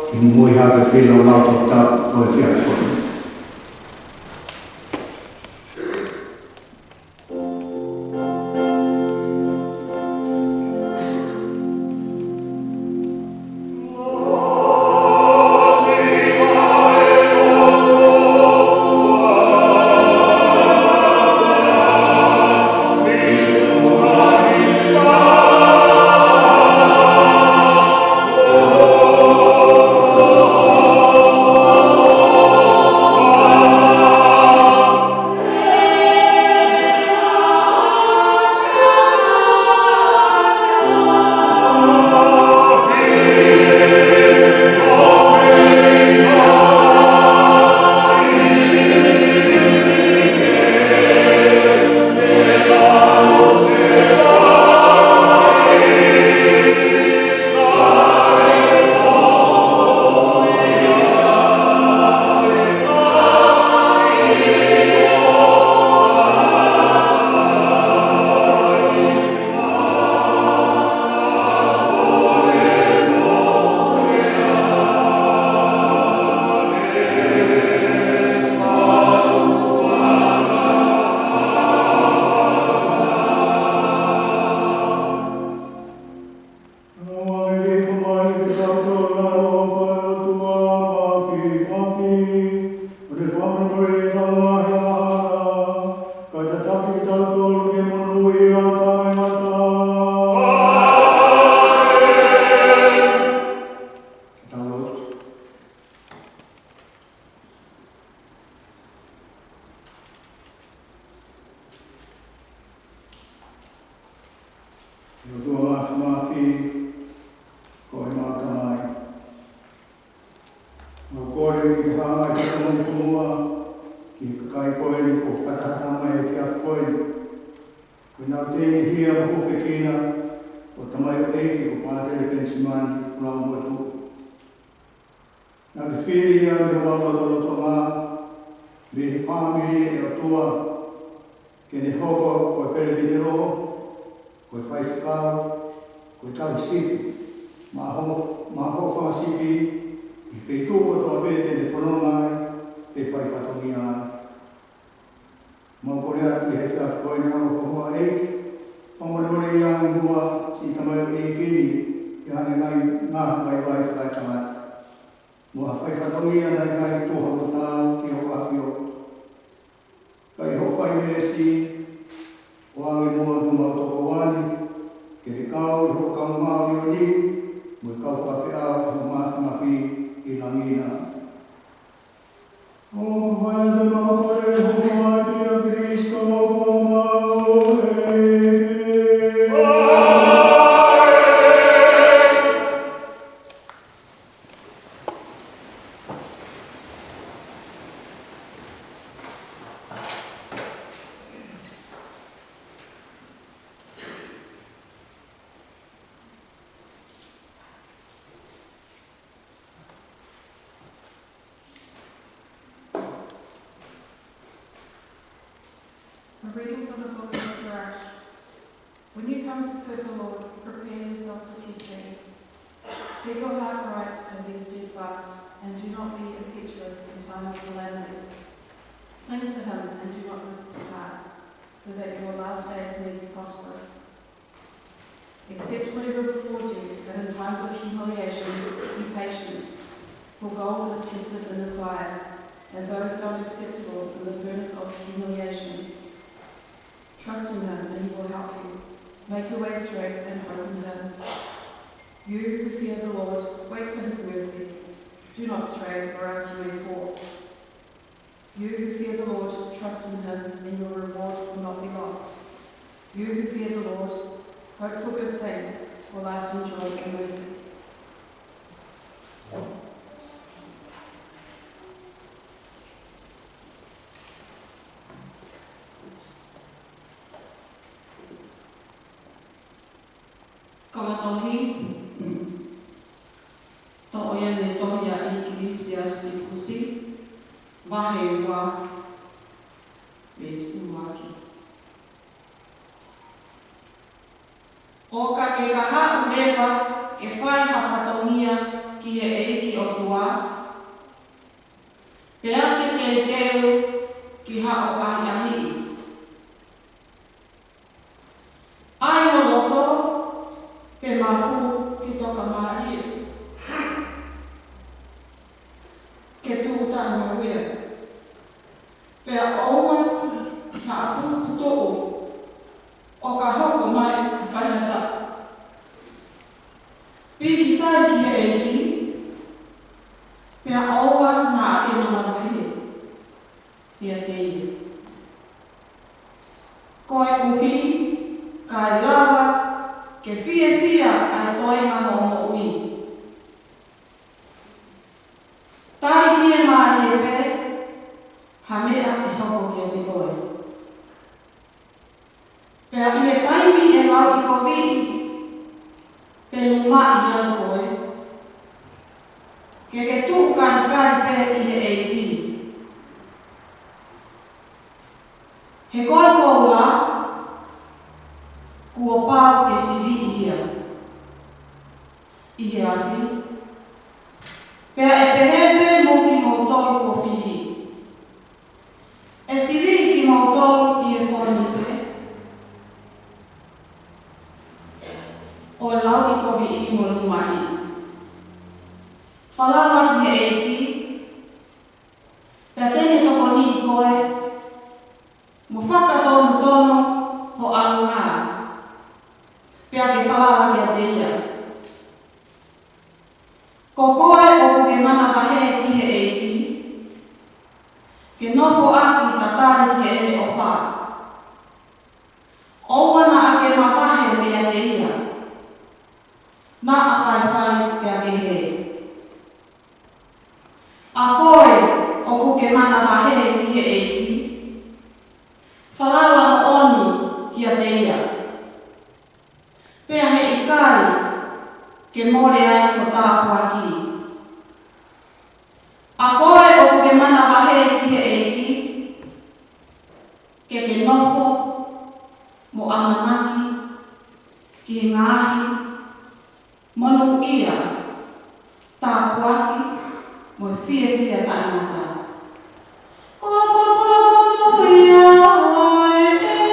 ke muimui hake ʻi he feilaulau toputapu ʻo e efiafi ko eni. ʻE ʻOtua Māfimafi, ko homau Tamai, mau kole ke ke hanga ʻi he ʻaho ni ko muʻa ki he kakai ko eni kuo fakataha mai he efiafi ko eni, ko ʻenau tēnihia mo hūfekina ʻa e tamaioʻeiki ko Pātele Penisimani Kulaumotu. Naʻa ke fili ia mei homau lotolotonga, mei he fāmili, ʻe ʻOtua, ke ne hoko ko e pelepitelo, ko e faifekau, ko e tauhi sipi maʻa ho, maʻa hoʻo fanga sipi, ʻi he feituʻu kotoa pē te ne fononga ai pe fai fatongia ai. Mau kole atu ʻi he efiafi ko eni, ʻe ʻOtua, fakamolemoleʻi ange muʻa siʻi tamaioʻeiki ni ʻi haʻane ngaahi ngāue vaivai fakaetangata, mo ha fai fatongia naʻe ʻikai tuha mo taau ki hoʻo ʻafio. Ka ʻi hoʻo fai meesi, ʻoange muʻa ki homau tokoua ni, ke ne kau ʻi hoʻo kau māʻoniʻoni, mo e kau fakafeʻao ʻo e Māfimafi ʻi langi na. ʻOku mau kole ʻi he huafa ʻo Kalaisi ko homau ʻEiki. A reading from the book of Sirach. When you come to serve the Lord, prepare yourself for Tuesday. Set your heart right and be steadfast, and do not be impetuous in time of calamity. Cling to him and do not de-, depart, so that your last days may be prosperous. Accept whatever befalls you, but in times of humiliation, be patient. For gold is tested in the fire, and though it is found acceptable in the furnace of humiliation. Trust in him, and he will help you. Make your way straight and hope in him. You who fear the Lord, wait for his mercy. Do not stray, or else you may fall. You who fear the Lord, trust in him, and your reward will not be lost. You who fear the Lord, hope for good things, for lasting joy and mercy. Ko e tohi, toʻo ia mei he tohi ʻa ʻIkilisiasitikusi, vahe ua, veesi ʻuluaki. ʻO ka ke ka haʻu leva ke fai ha fatongia ki he ʻEiki ʻOtua, pea ke teuteu ki haʻo ʻahiʻahiʻi, ʻai ho loto pe mafu ki tokamālie, ke tuʻu taʻemanuia, pea ʻoua naʻa puputuʻu ʻo ka hoko mai ha faingataʻa. Pīkitai ki he ʻEiki, pea ʻoua naʻa ke manavahē kiate ia. Koeʻuhi kae lava ke fiefia ʻa e toenga hoʻo moʻui, tali fiemālie pē ha meʻa ʻe hoko kiate koe. Pea ʻi he taimi ʻe lauʻikoviʻi pe lumaʻi ai koe, ke ke tuʻu kalikali pē ʻi he ʻEiki. He ko e koula, kuo pau ke siviʻi ia ʻi he afi, pea ʻe pehē pē mo kimoutolu kuo fili. ʻE siviʻi kimoutolu ʻi he fōnise, ʻo e lauʻikoviʻi mo e lumaʻi. Falala ki he ʻEiki, pea te ne tokoniʻi koe, mo fakatonutonu ho ʻalunga, pea ke falala kiate ia. Ko koe ʻoku ke manavahē ki he ʻEiki, ke nofoʻaki tatali ki heʻene ʻofa. ʻOua naʻa ke mavahe meiate ia, naʻa faifai pea kehe. ʻA koe ʻoku ke manavahē ki he ʻEiki, falala moʻoni kiate ia, pea heʻikai ke mole ai ho tāpuaki. ʻA koe ʻoku ke manavahē ki he ʻEiki, ke ke nofo mo ʻamanaki ki he ngaahi monūʻia, tāpuaki, mo e fiefia taʻengata. Ko e folofola monūʻia ʻa e ʻEiki.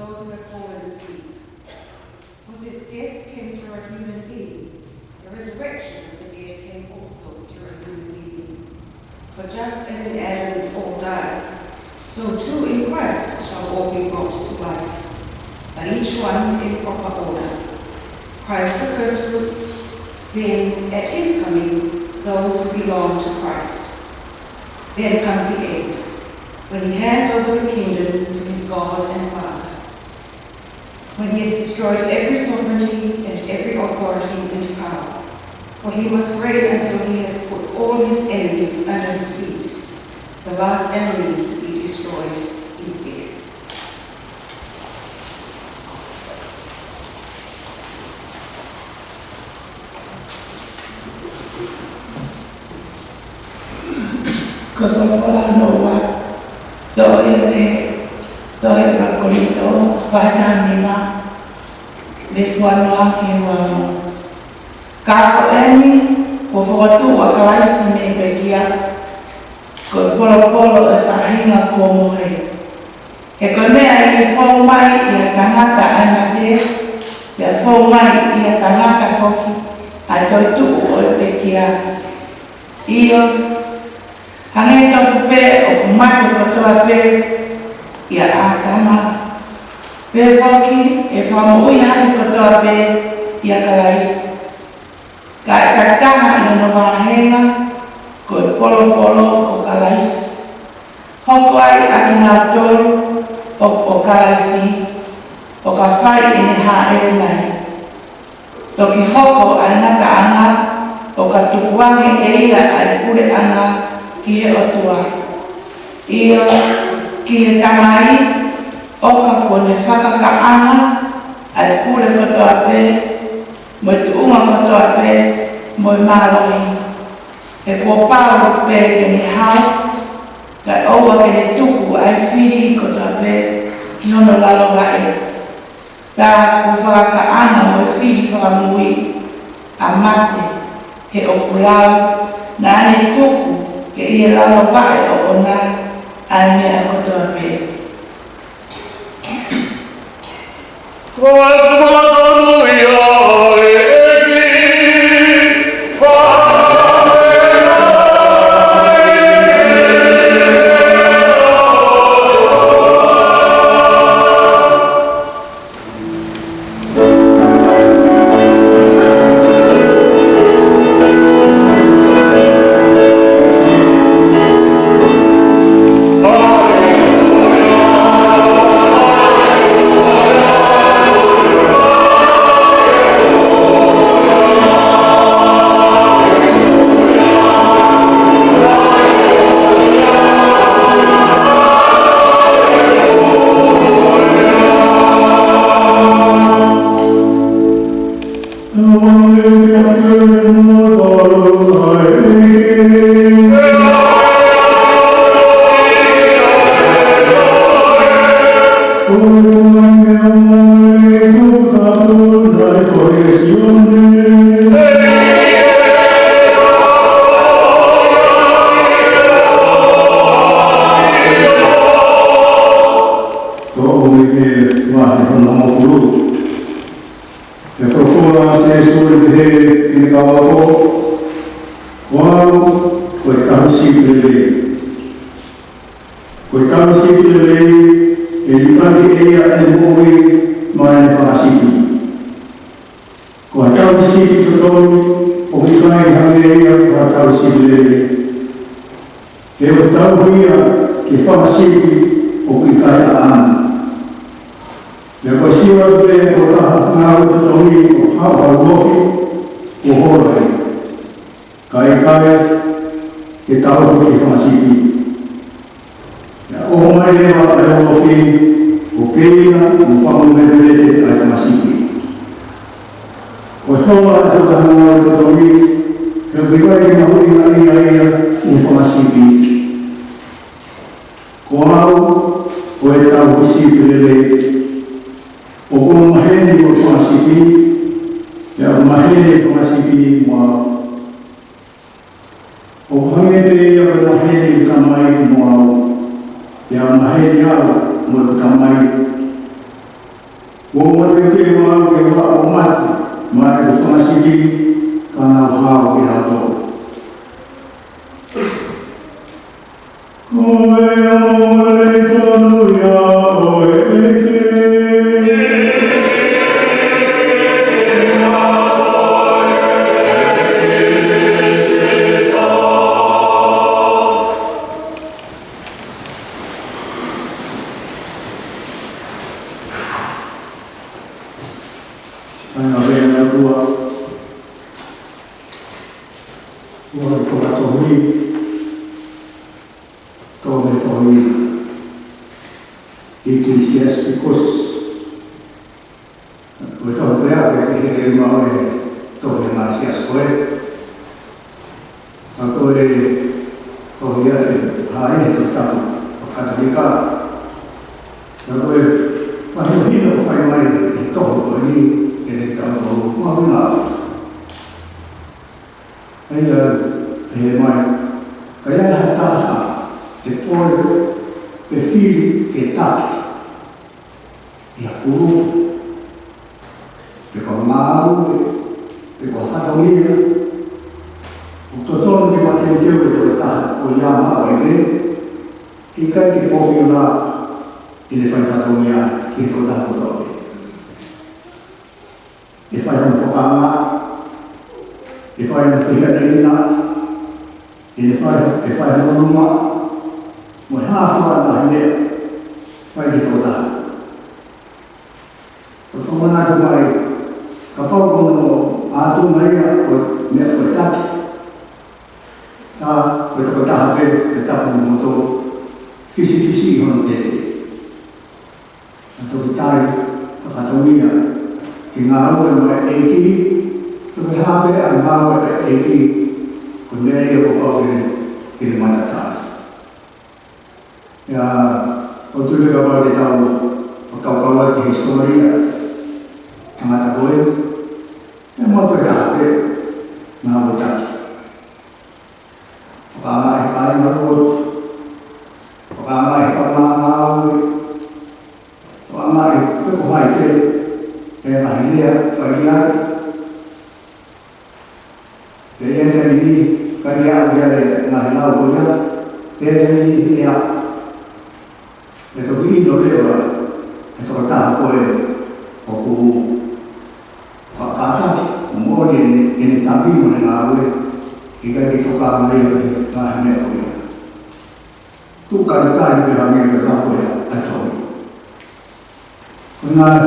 Those who have fallen asleep. For since death came through a human being, the resurrection of the dead came also through a human being. For just as in Adam all die, so too in Christ shall all be brought to life, but each one in proper order. Christ the firstfruits, then at his coming, those who belong to Christ. Then comes the end, when he hands over the kingdom to his God and Father, when he has destroyed every sovereignty and every authority and power. For he must reign until he has put all his enemies under his feet. The last enemy to be destroyed is death. Ko e folofola hono ua, tohi ʻa e, tohi ʻa Kolinitō, vahe taha nima, veesi ua noa ki he ua ono. Ka ko eni, kuo fokotuʻu ʻa Kalaisi mei he pekia, ko e polopolo ʻo e faʻahinga kuo mohe. He ko e meʻa ʻi he fou mai ʻi he tangata ʻa e mate, pea fou mai ʻi he tangata foki ʻa e toetuʻu ʻo e pekia. ʻIo, hangē tofu pē ʻoku mate kotoa pē ʻia ʻĀtama, pehē foki ʻe fakamoʻui hake kotoa pē ʻia Kalaisi. Ka ʻe taki taha ʻi hono vāhenga, ko e polopolo ʻo Kalaisi. Hoko ai ʻa kinautolu ʻoku ʻo Kalaisi, ʻo ka fai ʻene hāʻele mai. Toki hoko ʻa e ngataʻanga, ʻo ka tukuange ʻe ia ʻa e puleʻanga ki he ʻOtua. ʻIo, ki he Tamai, ʻo ka kuo ne fakakaʻanga ʻa e pule kotoa pē, mo e tuʻunga kotoa pē, mo e mālohi. He kuo pau pē ke ne haʻu, kae ʻoua ke ne tuku ʻa e fili kotoa pē ki hono lalo vaʻe. Tā kuo fakakaʻanga mo e fili fakamui ʻa mate, he ʻoku lau, naʻa ne tuku ke ʻi he lalo vaʻe ʻoʻona ʻa e meʻa kotoa pē. Ko e tupulaki ia ʻo e ʻEiki, fānau. Ko e folofola ʻa Sīsū ʻo pehē ki he kau ako, ko au, ko e tauhi sipi lelei. Ko e tauhi sipi lelei, ʻe liʻaki ʻe ia ʻene moʻui maʻa ʻene fanga sipi. Ko ha tauhi sipi totonu, ʻoku ʻikai hangē ia ko ha tauhi sipi lelei. He ʻoku tauhi ia ki he fanga sipi ʻoku ʻikai ʻaʻana. Pea ko e sio atu pē ʻe ha taha ki he ngāue totongi ʻo haʻu ha ulofi kuo hola ia, kae ʻikai ke tauhi ki he fanga sipi. Pea ʻoho mai leva ʻa e ulofi, ʻo keina mo fakamoveuvete ʻa e fanga sipi. Ko e hola ʻa e tokotaha ngāue totongi, he ʻoku ʻikai ke mahuʻingaʻia ia ʻi he fanga sipi. Ko au, ko e tauhi sipi lelei. ʻOku ou maheni mo e fanga sipi, pea ʻoku maheni e fanga sipi mo au. ʻOku hangē pē ia ko e maheni ʻeku Tamai mo au, pea maheni au mo ʻeku Tamai. Kuo mate ʻa e kau ʻi he ʻaho mate, mo e fanga sipi, ka nau hao ki he ʻaho. Ko e ʻaho mole tonu ia ʻo e ʻEiki. Ai, ʻa e ʻOtua. Ua ko e tohi, tohi, tohi Ecclesiasticus. Ko e tohi pē ia ʻoku ʻikai ke heke maʻu ʻi he tohi ʻa e Siasi ko ē. Ka ko e tohi ia ʻe hā ʻi he Tohi Tapu ʻo e Katolika. Ka ko e faʻahinga ʻoku fai mai ʻe he tohi ko eni kiate kitautolu, ʻoku mahuʻinga. ʻA ia, ʻe mai, ka ʻi ai ha taha ʻe pole pe fili ke taki ʻi ha kulupu, pe ko ha ngāue, pe ko ha fatongia, ʻoku totonu ke mateuteu e tokotaha ko ia maʻu ai pē, ʻikai ke pōpula ʻene fai fatongia ki he tokotaha kotoa pē. ʻE fai hono fakaanga, ʻe fai hono fehiʻanekina, ʻe fai, ʻe fai hono nonga, mo e hā fua ʻa e ngaahi meʻa, fai ki he tokotaha. Ko e fakamanatu mai, kapau ko hono ʻātunga ia ʻo e meʻa ko e taki, tā ko e tokotaha pē, pea tapu mo moutolu, fisifisiʻi hono tete. Naʻa toki tali ha fatongia ke ngāue maʻá e ʻEiki, toki hā pē ʻa e ngāue ʻa e ʻEiki, ko e meʻa ia kuo pau ke ne, ke ne matatali. ʻIo, ʻoku ou tui kapau te tau fakakaukau ki he hisitōlia ʻo e tangata ko ē, ʻe motuʻa pē ngāue taki. Fakaanga ʻe he kāinga lotu, fakaanga ʻe he kaungā ngāue, fakaanga ʻe he pē ko hai pē, ʻe ngaahi lea fai ai. Pea ʻi he taimi ni, ka ʻi ai ʻa e ngaahi lau ko ia, pea ʻi he taimi ni ʻe aʻu. ʻE toki ʻilo leva ʻe he tokotaha ko ē ʻoku fakakātaki, ʻoku moʻoni ʻene, ʻene taki mo ʻene ngāue, ʻikai ke tokanga ia ki he ngaahi meʻa ko ia. Tuʻu kai kai pē hangē ko e tau ko ia ʻa e tohi. Ko e ngaahi,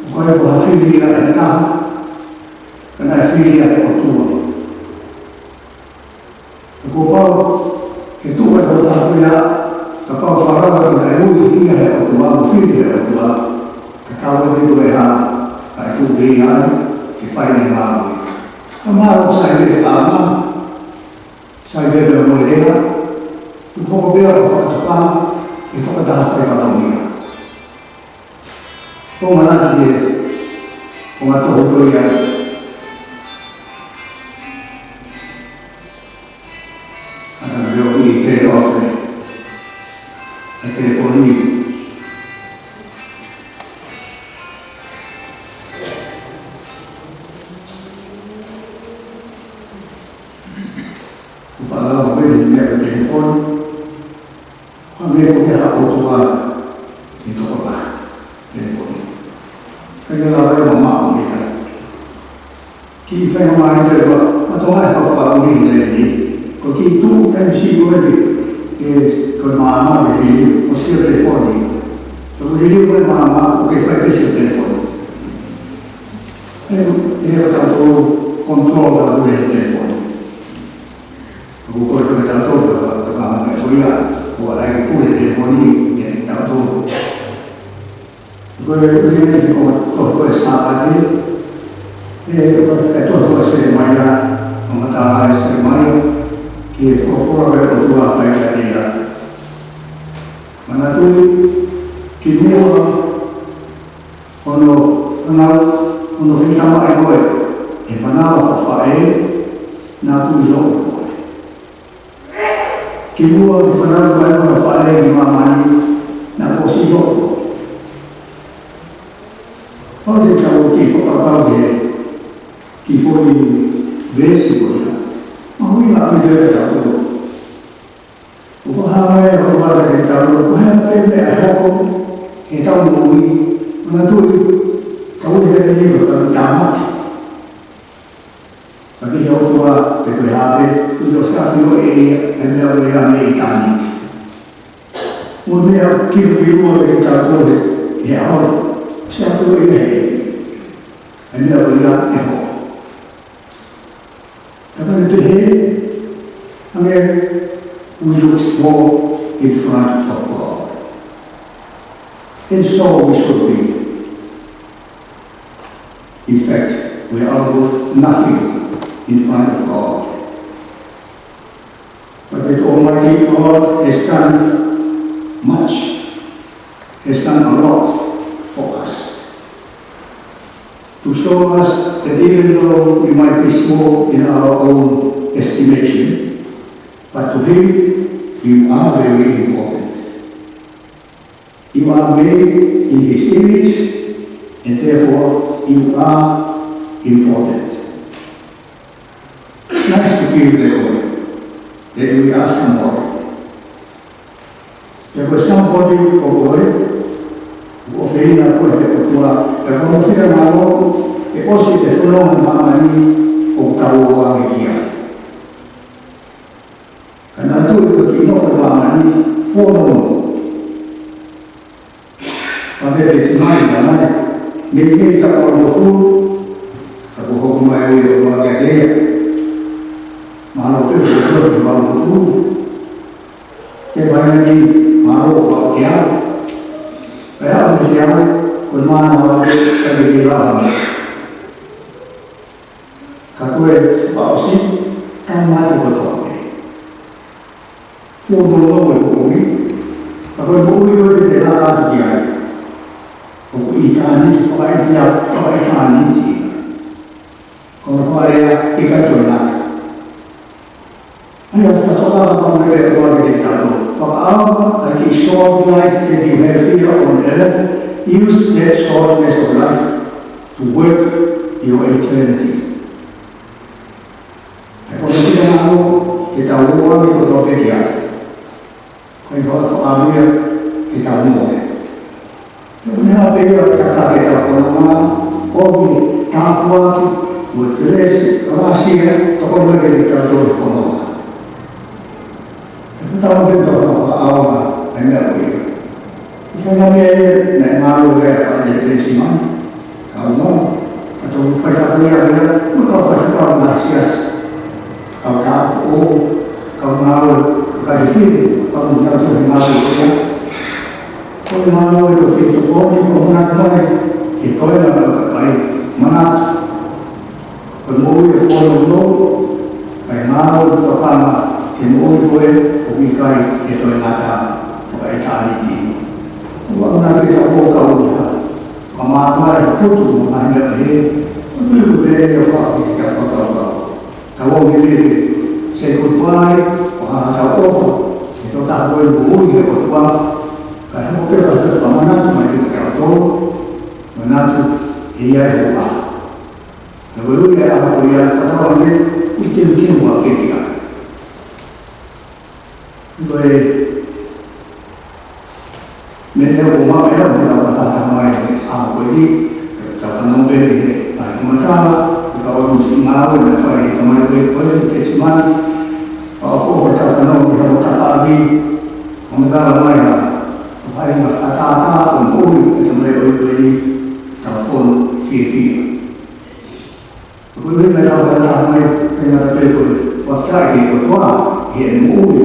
ʻoku ʻikai ko ha fili ia ʻe taha, ka naʻe fili ia ʻe he ʻOtua. Kuo pau ke tuʻu ʻa e tokotaha ko ia, kapau ʻe fakaava ke ne ui ia ʻe he ʻOtua, mo fili ʻe he ʻOtua, ka tau ʻe tuku e hā, kae tuʻu pē ia ai, ke fai ʻene ngāue. Ka mahalo ʻoku sai pē ʻa e ʻaonga, sai pē ʻa e moʻui lea, ʻoku hoko pē ʻo fakatokanga ʻe he tokotaha fai fatongia. Ko e manatu ki he, ko e ngaahi tohi ko ia. ʻA ia naʻa ku ʻi he trade off ē, ʻa e telefoni. Kuo faʻa lau ʻa e meʻa ko e telefoni. Ko e meʻa ko ia ʻoku ʻi ai e toko taha telefoni. Ka ʻi ai e lava ia mamaʻo meʻa. Kiʻi fai mai ʻa e leva, ʻa e toko taha ʻoku fakaʻuli he taimi ni. Ko e kiʻi tuʻu taimi siʻi ko ē, ʻe, ko e maama ʻe liliu, ʻo sio telefoni. Ko e liliu ko e maama, ʻoku kei fai pē sio telefoni. ʻE, ʻe, ʻe, ʻe tau ko control ʻa e telefoni. ʻOku kole pē ke tau tō, tau, tau, tau, tau, ko ia, ko e ʻai ke pule telefoni, ʻe tau tō. Ko e, ko e, ko e, ko e Sāpate, ʻe, ko e, ko e Selemaia, ʻo mata ʻa Selemaia, ki he folofola ʻa e ʻOtua fai kiate ia. Manatuʻi, kimuʻa hono fanau, hono fetamaʻi koe ʻe he fanau ʻa ho faʻē, naʻa ku ʻilo koe. Kimuʻa ke fanauʻi koe ʻe ho faʻē ʻi māmani, naʻa ku ʻosi ʻilo koe. Kapau te tau kiʻi fakakaukau ki he kiʻi foʻi veesi ko ia, mahuʻinga ʻaupito kiate kitautolu. ʻOku hā mai ʻa e ʻOtua kiate kitautolu, ko e hā pē meʻa ʻe hoko heʻetau moʻui, manatuʻi, tau ʻi heni ʻi he fakatamaki. Ka ko e ʻOtua, pe ko e hā pē, ʻoku ʻosi ʻafioʻi ʻe ia ʻa e meʻa ko ia mei ʻitāniti. Mo e meʻa ʻoku kilukilua kiate kitautolu he ʻaho ni, ʻosi ʻafioʻi ʻe ia ʻa e meʻa ko ia ʻe hoko. Ka ko e pehē, hangē, we look small in front of God. And so we should be. In fact, we are worth nothing in front of God. But the Almighty God has done much, has done a lot for us, to show us that even though we might be small in our own estimation, but to Him, you are very important. You are made in His image, and therefore you are important. Nice to feel that way, that we are somebody. Pea ko e somebody ko koe, ʻoku ʻofeina koe ʻe he ʻOtua, pea ko hono finangalo, ʻe ʻosi ʻete fononga he māmani ʻoku tau ō ange ki ai. Ka naʻa tau ʻi he kiʻi nofo he māmani, fono mo. Ka te te mai, ka mai, mei he taʻu hongofulu, ka kuo hoko mai ʻa e ʻOtua kiate ia. Mahalo pē kuo hoko mai taʻu hongofulu. Te vai ni, mahalo kuo aʻu ki ai. Pea aʻu ki ai, ko e mana ʻaupito, ka ke ke lava mai. Ka ko e fakaʻosi, ka mate kotoa pē. Fuoloa e moʻui. Ka ko e moʻui ko ē te te laka atu ki ai, ʻoku ʻitāniti, fakaʻitia, fakaʻitāniti. Ko e fakalea ʻikai toe laka. ʻA ia ʻoku fakatoka ʻa e ʻOtua kiate kitautolu. Fakaʻaonga ʻa e kiʻi short life that you have here on earth, use that shortness of life to work your eternity. He ko e finangalo ke tau ō ange kotoa pē ki ai. Kae fakaʻamu ia ke tau mohe. He ko e meʻa pē ia ʻoku tataki ʻetau fononga, ʻoku tāpuaki, mo e kelesi, ʻa e ʻapasia, tokoni mai kiate kitautolu he fononga. He ko e tau pē tau fakaʻaonga ʻa e meʻa ko ia. Ko e faʻahinga meʻa ia naʻe ngāue ai ʻa Fātele Penisimani. Kau mau, ka tau fai fakuia ia, mo e kau fai fakuia mo e siasi. Kau tāupoʻou, kau ngāue, kau kalafili, kau ngāue he ngāue ko ia. Ko e ngāue ko e fetokoni, ko e manatu mai, ke toe na kau kakai, manatu. Ko e moʻui ʻe fono no, kae ngāue ʻo tokanga ki he moʻui ko ē ʻoku ʻikai ke toe ngata fakaʻitāniti. ʻOua naʻa ke tau ō kau ʻi ha fakamāmani, ha putu, mo ha meʻa pehē, ʻoku ʻikai ke pehē ia ʻo fakaʻosi ʻetau fakakaukau. Tau ō mai pē, say goodbye, ʻo hanga ʻo tau ʻofa ki he tokotaha ko ē ʻoku moʻui he ʻOtua, kae hoko pē ko ha fakamanatu mai kiate kitautolu, manatu ʻe ʻi ai e ʻaho. Ka ko e ʻuhinga ia ʻa e ʻaho ko ia, ka tau ʻai ke ʻi he ʻuhinga ke ʻi ai. Ko e meʻa ʻoku maʻu ʻe au mei heʻetau fakataha mai he ʻaho ko eni, ke tau fanongo pē ki he ngaahi fakamatala, ke kau ai mo e siʻi ngāue naʻe fai ʻe he tamaioʻeiki ko eni, Penisimani, ʻoku ou fakafanongo ki he hau tafaʻaki, ʻo matala mai ʻa e faʻahinga fakatātā ʻo e moʻui ʻa e tamaioʻeiki ko eni, tau fono fiefia. Ko e meʻa naʻa tau fakataha mai, ʻe ngata pē ko e fakafetaʻi ki he ʻOtua, ʻi he moʻui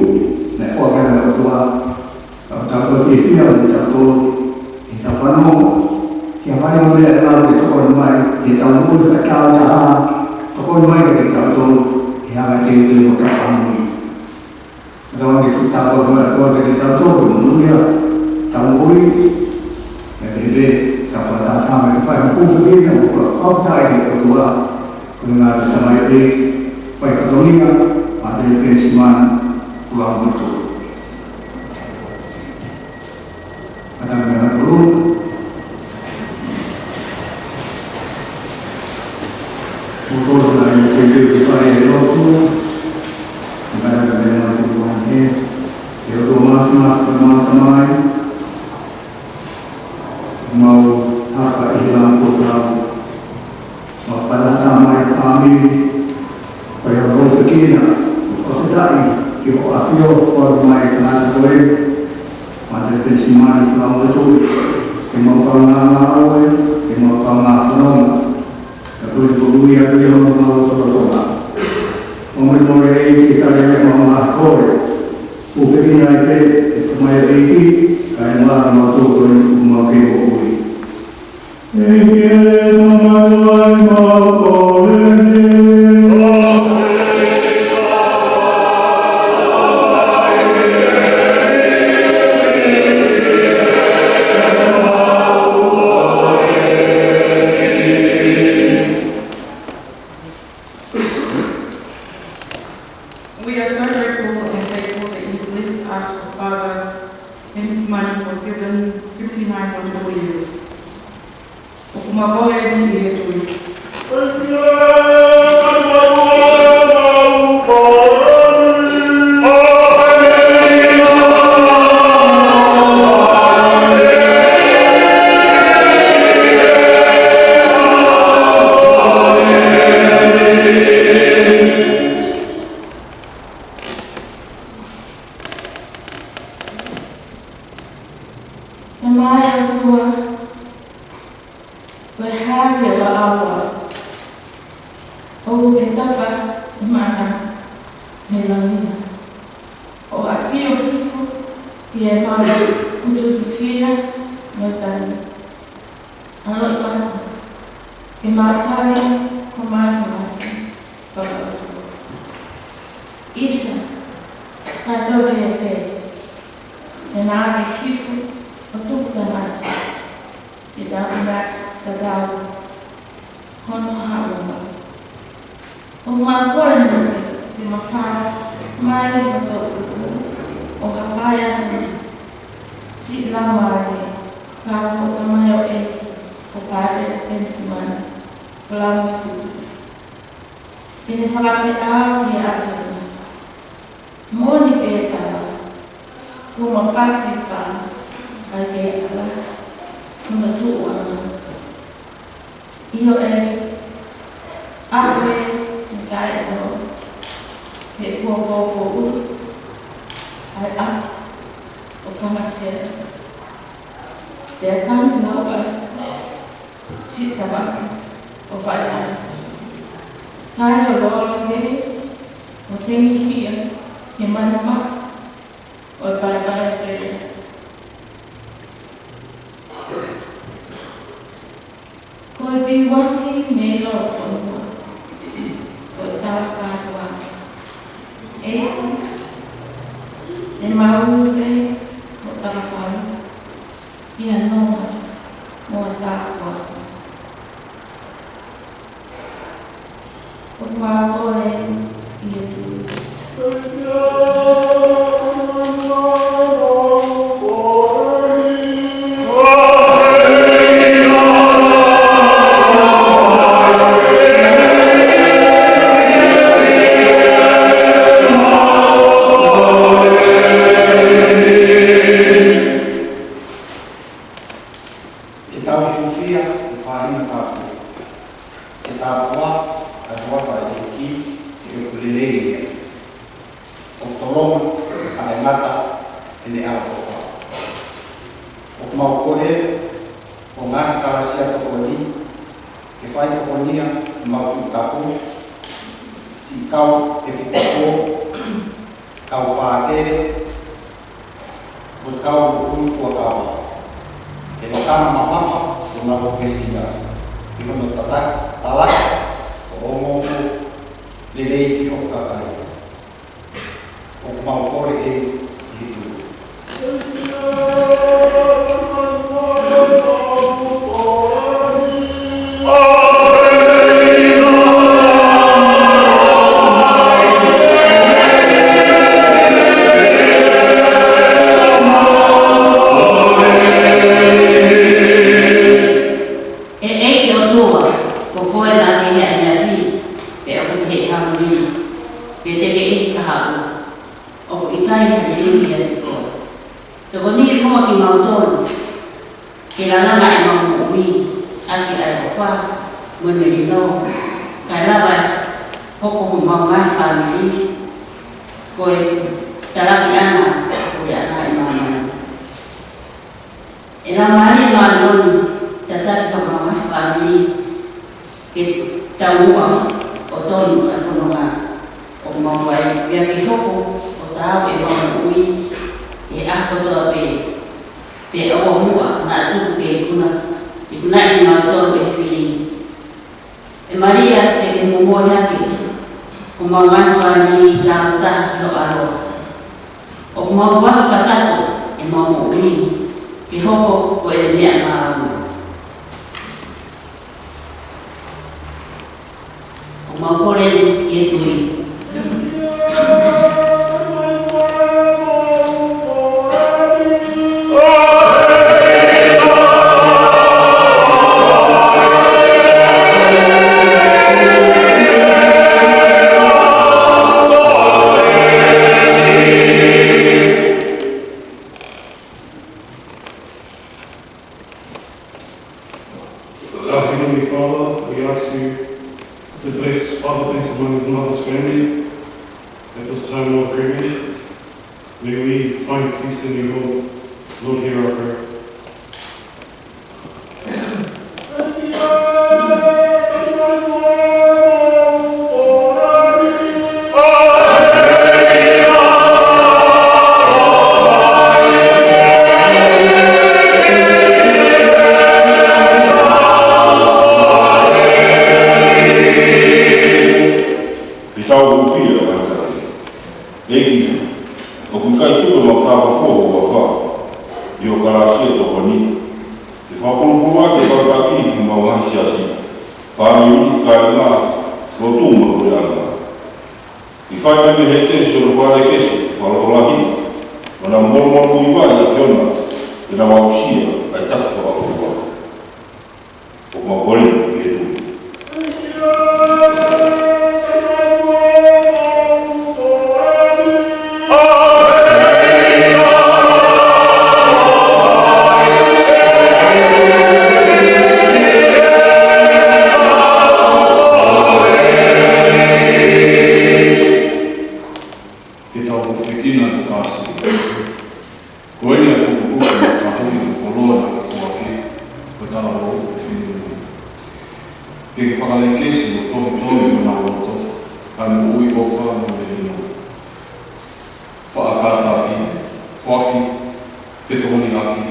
naʻe foaki ʻe he ʻOtua. Tau tau ko e fiefia mo tautolu, ʻi heʻetau fanongo ki ha faʻahinga meʻa ʻe lava ke tokoni mai, ʻi heʻetau moʻui fakatāutaha, tokoni mai kiate kitautolu, ʻi he anga e teuteu mo e tapa moʻui. Tau ʻai ke tuku tāpuaki mai ʻa e ʻOtua kiate kitautolu, mo ia, tau moʻui, ʻe pehē pē, tau fakatātā mai, fai mo kufakina, mo kua fakafetaʻi ki he ʻOtua, ko e ngaahi tamaioʻeiki, fai fatongia, ʻa Penisimani, Kulangutu. Ata me ha kulu. Ko e kole ʻa e teuteu ke fai e lotu, ʻi he ngaahi meʻa ʻoku ʻi ai, ʻe ʻOtua Māfimafi, ko homau Tamai, mau hapa ʻi he langi ko tau. Mau palata mai fāmili, ko ia kau fekina, ʻo fakafetaʻi ki hoʻo ʻafio, ko mai tangata ko ē, Fātele Penisimani Fakamotuʻi, ke mau kaungā ngāue, ke mau kaungā fononga. Ka ko e potu ia ʻi hono mau tokotoma. ʻOmai mo e ʻEiki ke tali ʻemau ngaahi kole. Kuo fekina ai pē ʻe Tamai ʻEiki, kae ʻumaʻā ʻemau tō ko eni ʻoku mau kei moʻui. ʻEiki ē, talamai ʻemau kole ni. We are so grateful and thankful that you blessed us with Father Hemsmani for seven, seventy-nine wonderful years. ʻOku mau kole eni ʻi he tui. Tamai ʻOtua, ko e hā ʻa e ʻaho ʻoku ke tafa ʻi māmani mei langi, ʻo ʻafio hifo ʻi he mau utuutu fia mo tani. ʻAloʻi mai ke mau tali ho Māfimafi Fakamotuʻa. ʻIsa, kātoa fēfē, te nau ʻave hifo ʻo tuku tangata, ke tau ʻinasi tatau hono haʻu mai. ʻOku mau kole eni ke mafao mai ʻi hotau ʻulu ʻo hapai atu siʻi laumālie, ka ko e tamaioʻeiki ko Fātele Penisimani Fakamotuʻi. Ke ne fakafetaʻi ki he ʻAfiona. Moʻoni pē tala, kuo mapaki pā, ʻikai ke ala, kuo matuʻuʻanga. ʻIo ē, ʻa ē, ʻikai ʻo, he kuo pōpōʻuli ʻa e ʻaho ʻo Fangasiana. Pea kani lau ai siʻi tavaki ʻo fai ai. Kae ʻololo pē ʻo tengihia he manama ʻo e palapala pē. Ko e piuaki mei loto fonua, ko e tala kātoa. ʻEiki, ʻe mau ʻufe mo tala fau ʻi he nonga mo e tāpuaki. ʻOku mau kole eni ʻi he tui. Ke tau hūfia he faʻahinga tapu. Ke tāpuaki ʻa e huafa ʻo e ʻEiki, he ʻoku lelei ia. ʻOku tolonga, kae ngata ʻene ʻaloʻofa. ʻOku mau kole ʻo ngaahi kalasia tokoni, ke fai tokonia ʻemau tuʻu tapu, siʻi kau ʻepisikopō, kau pātele, mo e kau ʻulu fuakava. Ke ne tama mamafa ʻo ngāue fakaekesia, ʻi hono tataki, talaki ʻo e ongoongo lelei ki hoʻo kakai. ʻOku mau kole eni ʻi he tui. ʻE ʻEiki ʻOtua, ko koe naʻa ke hea ʻi he afi, ʻaki ʻa e ʻofa mo e melino, kae lava ʻo hoko homau ngaahi fāmili ko e talakiʻanga ʻo e ʻaho ʻi māmani. ʻE Laumālie Māʻoniʻoni, tataki homau ngaahi fāmili ke taumuʻa ʻo tonu ʻa e fononga ʻoku mau fai, pea ke hoko ʻo taau ʻemau moʻui he ʻaho kotoa pē, pea ʻoua muʻa naʻa tuku ke ikuna, ikunaʻi kimautolu ʻe he fili. ʻE Malia, te ke momoʻi hake homau ngaahi fāmili tāutaha ʻi ho ʻAlo. ʻOku mau foaki kakato ʻemau moʻui ke hoko ko e meʻa māʻolunga. ʻOku mau kole ʻi he tui. Our Heavenly Father, we ask you to bless Father Benjamin's mother's family at this time of grieving. May we find peace in your home. Lord, hear our prayer. Ke tau hūfia ʻo hangē. ʻEiki, ʻoku ʻikai tuku ʻemau tāpuaki ʻo e ʻofa, ʻi ho kalāsia tokoni. Ke fakapulupulu ʻaki ʻa e fakatātā ki homau ngaahi siasi, fāmili, kāinga, lotu mo e puleʻanga. Ke fai pē mei he kesi ʻo e fale kesi, fakalotolahi, ʻo na molomo kui vai ʻa e ʻAfiona, ke na aʻusia ʻa e taki fakaʻotua. ʻOku mau kole ʻi he tui. Ke tau hūfekina ʻo kāsi. Ko eni ʻa e kupukupu mo e kahui mo e koloa naʻa ke foaki, ko e talavou ʻo e finemui. Ke ke fakalekesi ʻo tohi tohi ʻi honau loto ʻa e moʻui ʻofa mo e melino. Faʻa kātaki, foaki, pea tokoniʻaki,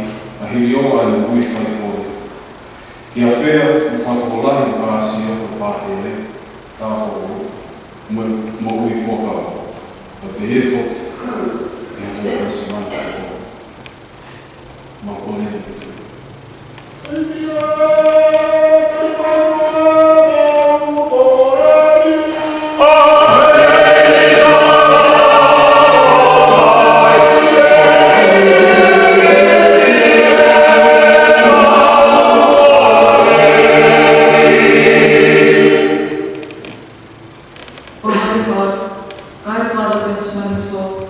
ʻa Hilioa ʻa e moʻui faikole. Ke afea mo fakatokolahi ʻo kāsi ʻo e pātele, tāpō, mo, moʻui fuakava, ʻo pehē foki ʻi he kuo kāsi mai ko. Mau kole ʻi he tui. Oh, Holy God, guide Father Benjamin Sop,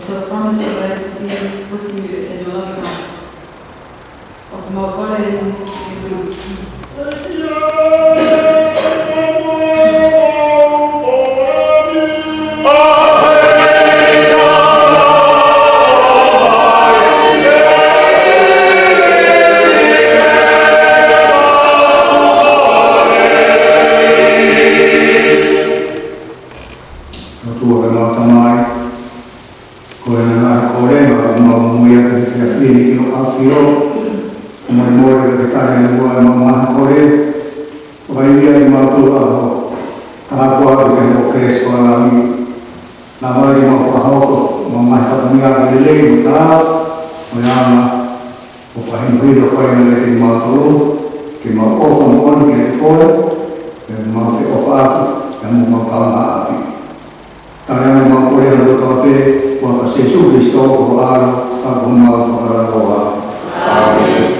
as I promise already to be with you in your loving arms. ʻOku mau kole ʻi he tui. ʻOtua ko homau Tamai, ko ena ngaahi kole ʻoku mau momoʻi ʻaki he efiafi ni ki ho ʻAfio, ʻoku mau moʻui ʻaki ʻa e tali ʻa e ngaahi kole, ʻo ʻai ʻiate kimautolu ʻa ho tāpuaki ʻi he kelesi ʻo e langi. Naʻa mau ʻi he mau fakahoko, mau ngaahi fatongia lelei mo taau, ʻo e anga ʻo e fakahinohino ko ena ʻiate kimautolu, ke mau ʻofa moʻoni kiate koe, pea mau feʻofaʻaki, pea mo homau kaungāʻapi. Tali ange ʻemau kole ni kotoa pē, ʻi he huafa ʻo Sīsū Kalaisi ko ho ʻAlo, ka ko homau Fakalaloa. ʻĀmeni.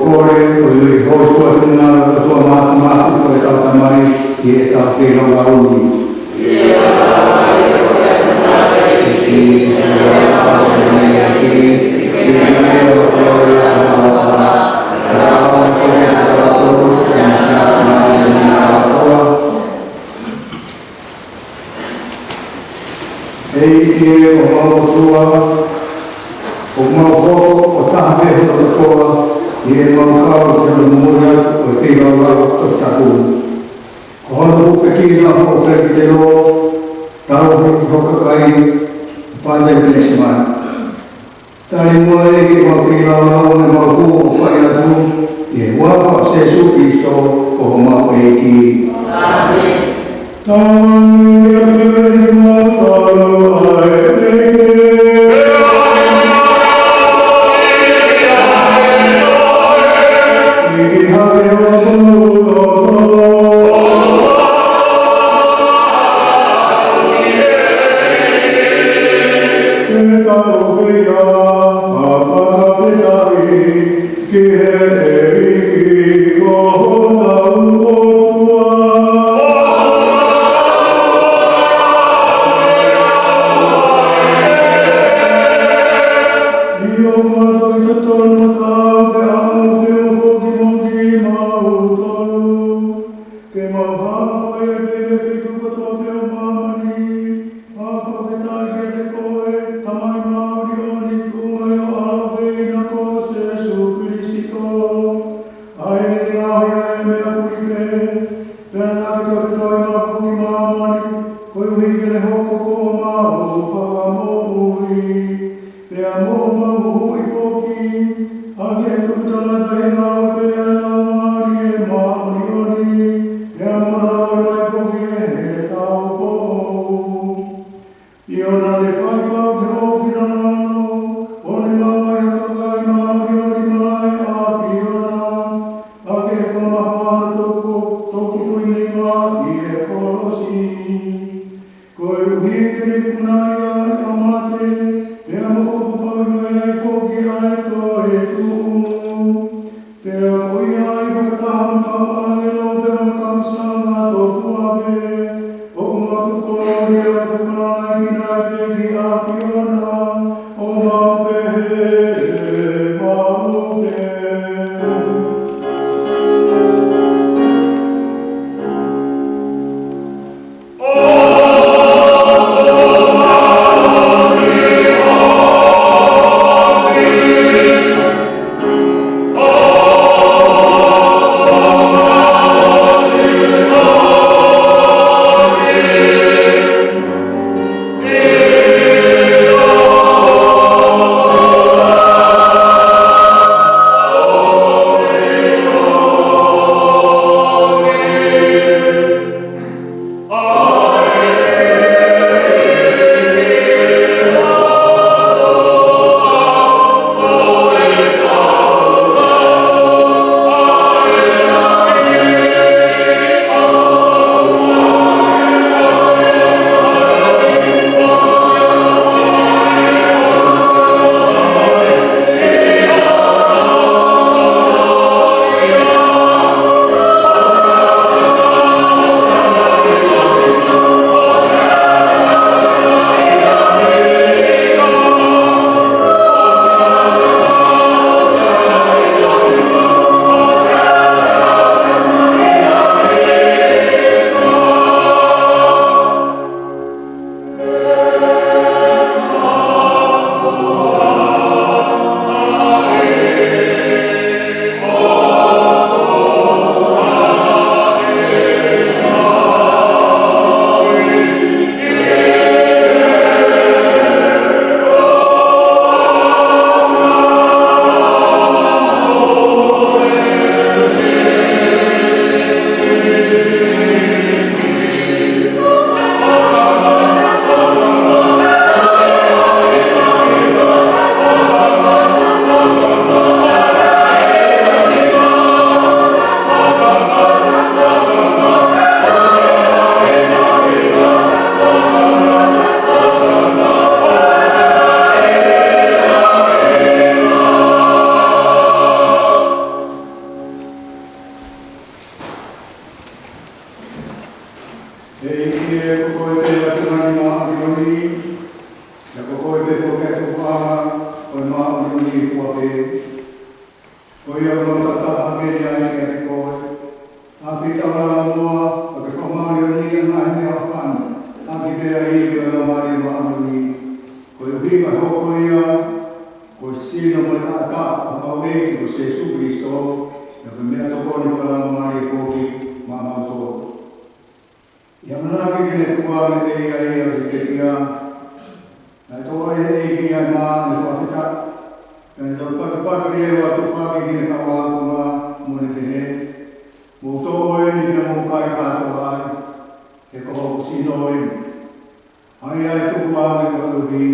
Kole ʻo e hōifua finangalo ʻo e ʻOtua Māfimafi ko ʻetau Tamai, ʻi heʻetau feilaulau ni. ʻEiki ko homau ʻOtua, ʻoku mau hoko ʻo taha pē hono kotoa, ʻi heʻemau kau ki hono momoi atu ʻo e feilaulau ʻo e tapu. Ko hono hūfekina hoʻo palesiteni, tauhi hoʻo kakai, Pātele Penisima. Tali muʻa ʻEiki ʻemau feilaulau mo ʻemau hū ʻo fai atu, ʻi he huafa ʻo Sēsū Kalaisi ko homau ʻEiki. ʻĀmeni. Ke tau feia ʻa e fakafetaʻi ki he ʻEiki ko hotau ʻOtua. ʻIo, ʻoku mātuʻaki totonu ʻa e tau ke ʻamu feʻofoʻoki mo kimautolu, ke mau hanga ʻo fai pē mei he feituʻu kotoa pē ʻo māmani ʻa e fakafetaʻi kiate koe, Tamai māʻoniʻoni, tuʻunga ʻi ho ʻAlo pē ʻi he ʻEiki ko Sēsū Kalaisi, ʻa ia te ne ngaohi ʻa e meʻa puli pē, pea naʻa ke tefito ʻi he mapuki māmani, koeʻuhi ke ne hoko ko homau Fakamoʻui. Pea mo homau Huhuʻi foki, ʻaki ʻa e tuʻutāmaki ʻa e ngāue pē ʻa e Laumālie Māʻoniʻoni, pea mo e Laumālie foki ʻi he taʻu foʻou. ʻIo, naʻa ne fai pau ki hoʻo finangalo, ʻo ne maʻu ai ha kakai māʻoniʻoni maʻa e ʻAfiona, ʻaki ʻa e fakamafola ʻo hono toʻuku-, toʻukupu ʻi he nima ʻi he kolosi. Koeʻuhi ke ne ikunaʻi ai ʻa mate, pea mo fakapapauʻi mai ai foki ʻa e toetuʻu. Pea ko ia ai fakataha mo e kau ʻāngelo pea mo e kau sanga tofu ʻa pē, ʻoku mau tuku kolōlia mo e fakafetaʻi ki he ʻEiki ʻAfiona, ʻo mau pehē ʻe mau pē. Ko koe pē ʻa e Tuʻi māʻoniʻoni, pea ko koe pē foki ʻa e tupuʻanga ʻo e māʻoniʻoni kotoa pē. Ko ia ʻoku mau tataki hake ai kiate koe, ʻa e fetaulaki mo e fakamāʻoniʻoni ʻa e ngaahi meʻa ʻoku fai, ʻaki pē ʻa e ivi ʻo e Laumālie Māʻoniʻoni. Koeʻuhi ko e hoko ia ko e sino mo e taʻataʻa ʻo hotau ʻEiki ko Sīsū Kalaisi, pea ko e meʻatokoni ʻo e Laumālie foki maʻamautolu. ʻI he ʻamanaki ke ne tuku ange ʻe ia ʻa e pekia, naʻe toʻo ʻe he ʻEiki ʻa e mā mo e fakafetaʻi, pea ne toki pakipaki leva ʻo tufa ki heʻene kau ākonga mo ne pehē, Mou toʻo eni pea mou kai kātoa ai, he ko hoku sino eni, ʻa ia ʻe tuku ange koeʻuhi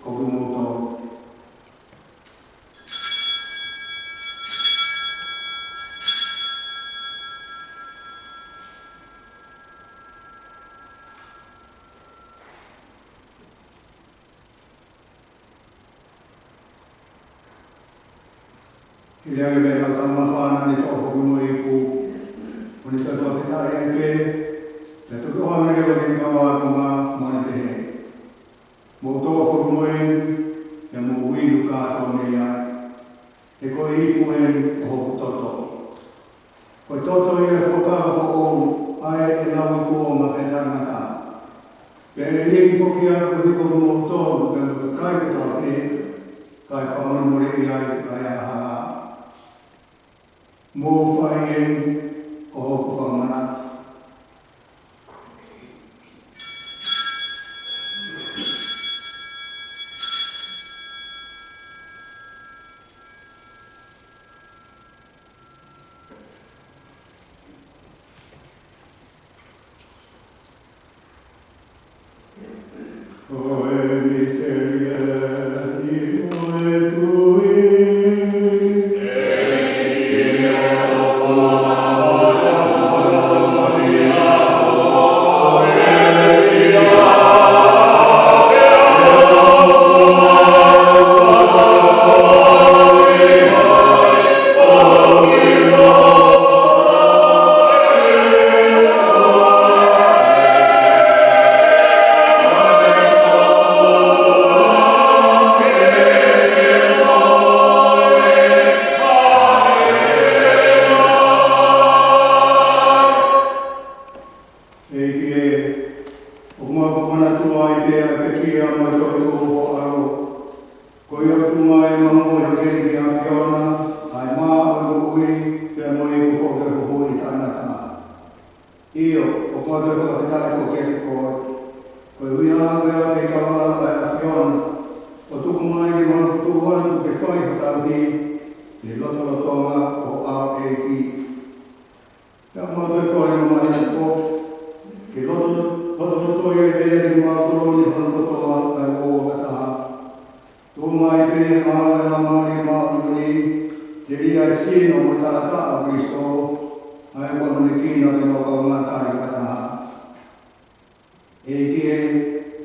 ko kimoutolu. Hili ange pē ʻa e lau tama fana ne toʻo foki mo e ipu, ʻo ne toki fakafetaʻi ai pē, pea toki ʻoange leva ki heʻene kau ākonga mo ne pehē, Mou toʻo foki mo eni, pea mou inu kātoa mei ai, he ko e ipu eni ʻo hoku toto. Ko e toto ia ʻo e fuakava foʻou, ʻa ia ʻe lau ʻi kuonga pea taʻengata. Pea ʻe liʻaki foki ia koeʻuhi ko kimoutolu, pea mo e kakai kotoa pē, kae fakamolemoleʻi ai ʻa e angahala. Mou fai eni ko hoku fakamanatu. ʻEiki ē, ʻoku mau fakamanatua ai pē ʻa e pekia mo e toetuʻu ʻo ho ʻAlo. Ko ia ʻoku tuku mai ʻo maʻu ʻe he ʻEiki ʻa e ʻAfiona, ʻa e mā ʻo e moʻui, pea mo e ipu foki ʻo e huhuʻi taʻengata. ʻIo, ʻoku mau fakafetaʻi foki kiate koe, koeʻuhi ko e fetaulaki ʻa e ʻAfiona, ʻo tuku mai ke mau tuʻu atu ke fai ha tauhi, ʻi he lotolotonga ʻo e ʻEiki. Pea ʻoku mau toe kole mo mahino foki, ke loto, loto, loto ia ʻe ʻiate kimautolu ni hono kotoa ʻa e uouangataha. Tuku mai pē ʻa e Laumālie Māʻoniʻoni, telia ʻa e sino mo e taʻataʻa ʻo Kalaisi, ʻa ia ʻoku ʻamanekina ke mau kaungā tali fakataha. ʻEiki ē,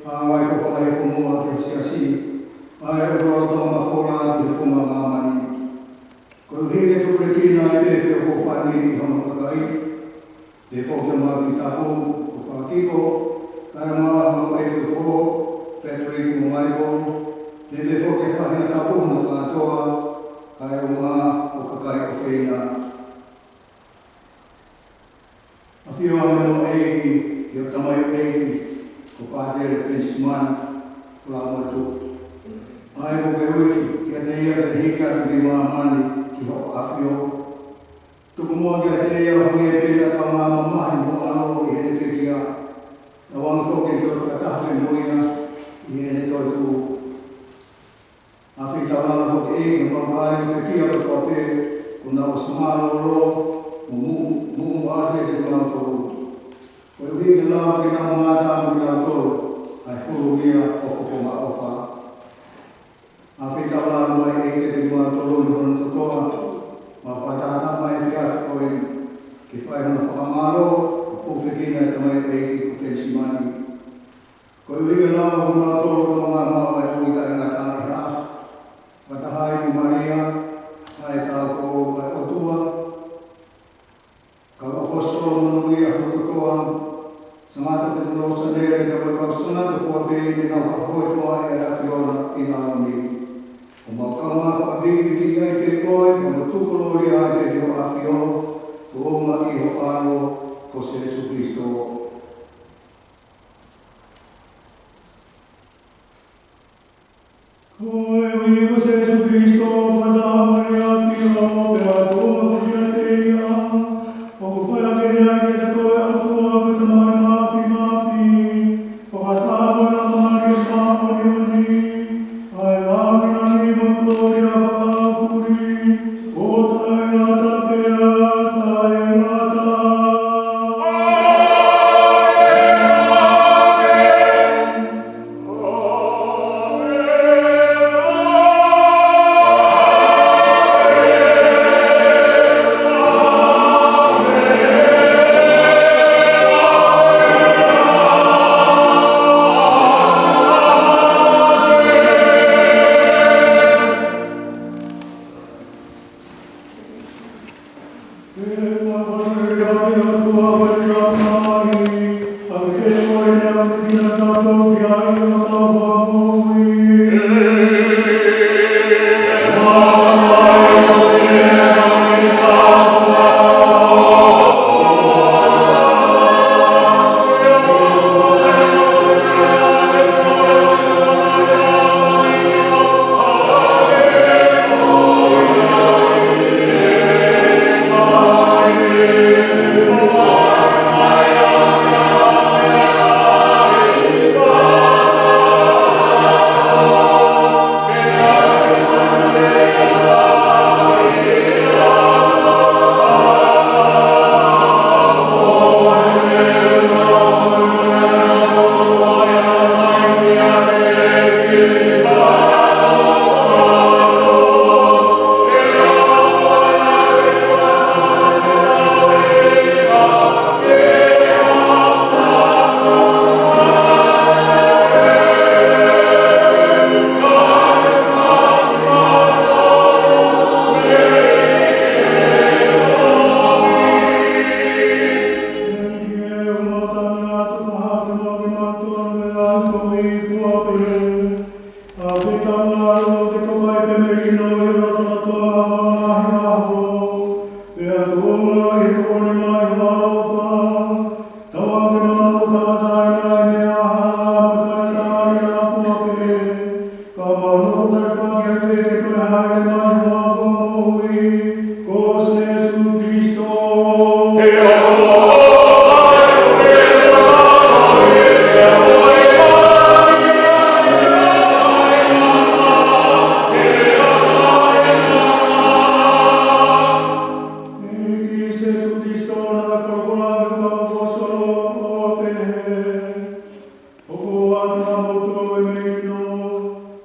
hanga ʻo fofola ʻi he fonua ki ho siasi, ʻa ia ʻoku lolotonga fola atu ʻi he funga māmani. Koeʻuhi ke tupulekina ai pē ʻa e ʻofa ʻa e ʻEiki ki hono kakai, pea foki ʻa e Maʻu Tapu, ko Fakiko, kae ʻumaʻā ʻa e ʻEiki ko Patrick mo Michael, pea pehē foki ki he faʻahinga tapu hono kātoa, kae ʻumaʻā ʻa e kakai ʻofeina. ʻAfio ange muʻa ʻEiki, ki hoʻo tamaioʻeiki, ko Pātele Penisimani Fulamotu. ʻA ia kuo ke uiki kiate ia ke hiki atu ki māmani ki hoʻo ʻafio. Tuku muʻa kiate ia ʻo hangē pē ko e kaungā mamahi mo e ʻAlo ʻi heʻene pekia. Tauange foki ke fakataha mo ia ʻi heʻene toetuʻu. ʻAfio ʻi he taulanga foki ʻEiki ʻo e kakai mo e pekia kotoa pē, kuo nau ʻosi mālōlō, mo muʻomuʻa ʻiate kimautolu. Koeʻuhi ke lava ke nau ngata mo kinautolu, ʻa e hulu ia ʻo e fofonga ʻofa. ʻAfio ʻi he taulanga mai ʻEiki ʻiate kimautolu ni hono kotoa, mau fakataha mai he efiafi ko eni, ke fai hano fakamālō, ʻo pufekina ʻa e tamaioʻeiki ko Penisimani. Koeʻuhi ke lava ʻo maʻu ʻe kimautolu ʻa e ui taʻengata ʻi he ʻaho. Fakataha ai mo Malia, ʻa e kau ako ʻa e ʻOtua, kau ʻaposetolo monūʻia hono kotoa, Sangata Petelō Sanele, pea mo e kau sangata kotoa pē ne nau hoko ʻi he ʻAfiona ʻi he ʻaho ni. ʻO mau kaungā fakavilivili ai pē koe, pea mau tukuloli ai pē ʻi ho ʻAfio, tuʻunga ʻi ho ʻAlo ko Sēsū Kilisitō. Ko e ʻEiki ko Sēsū Kilisitō, fakataha mo e ʻAfio, pea tuʻunga kiate ia, ʻoku fai ʻaki ʻa e ngāue ʻa e ʻOtua ko e Tamai Māfimafi, fakataha mo e Laumālie Māʻoniʻoni, ʻa e lāngilangi mo e kolōlia fakaʻaufuli, ʻo taʻengata pea taʻengata. ʻEiki Sēsū Kilisitō, naʻa ke folofola ki he kau ʻaposetolo ʻo pehē: ʻOku ou ʻoatu kiate kimoutolu e melino,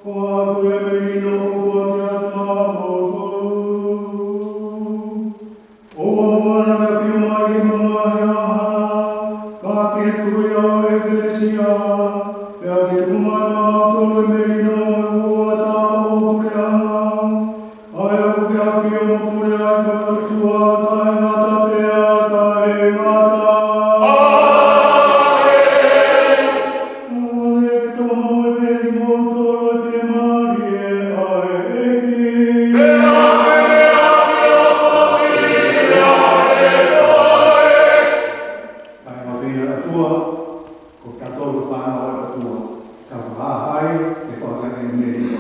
ko haʻaku melino ʻoku ou ʻoatu kiate kimoutolu. ʻOua muʻa naʻa ke ʻafio mai ki he mamahi ʻo ha hala, ka ki he tui ʻo e ʻEkelesia, pea ke tuku mai maʻamoutolu e melino mo e uouangataʻa ʻo e puleʻanga, ʻa ia ʻoku ke ʻafio mo pule ai ko e ʻOtua taʻengata pea taʻengata. ʻĀmeni. ʻOua ʻe tō maʻu pē kimoutolu e fiemālie ʻa e ʻEiki. Pea ʻoku ʻafio foki ʻiate koe. Kae ʻoua ʻe ʻatua, ko kitautolu fānau ʻa e ʻOtua, ka fakaʻaho ai ke fakaʻaongaʻi e melino.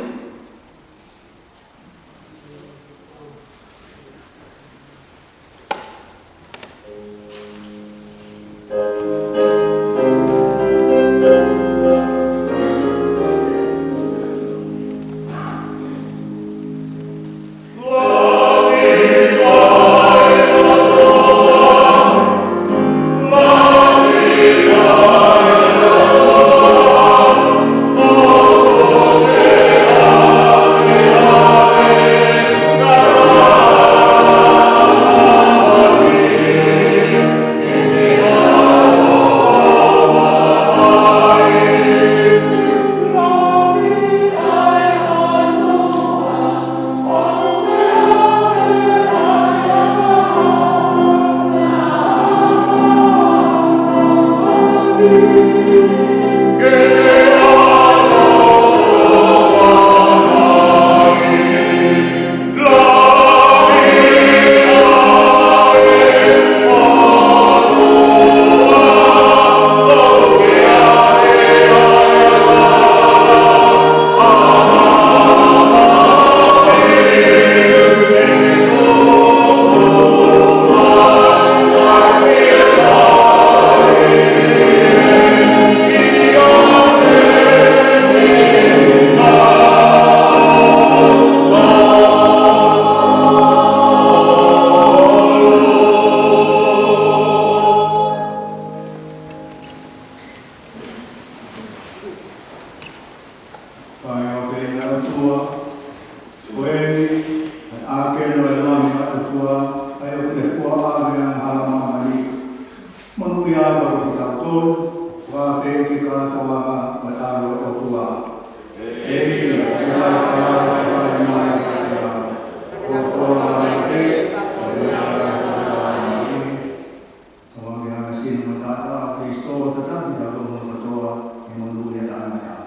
Fai ʻo pehē ʻe he ʻOtua, ko eni, ʻa e ʻākeno ʻa e Lami ʻa e ʻOtua, ʻa ia ʻoku ne fua ʻa e hala māmani. Monūʻia ʻa kitautolu, ʻoku ʻafeʻi ke kātoanga ʻa e ʻAlo ʻo e ʻOtua. ʻEiki, ʻoku ʻi ai ʻa e ʻAlo ʻo e ʻAlo mai kiate au. Ko e fola mai pē, ʻo e ʻAlo ʻo e ʻAlo mai. Tau ange ʻa e sino mo e taʻataʻa ʻo Kalaisi, tataki kitautolu kotoa, ʻi he monūʻia taʻengata.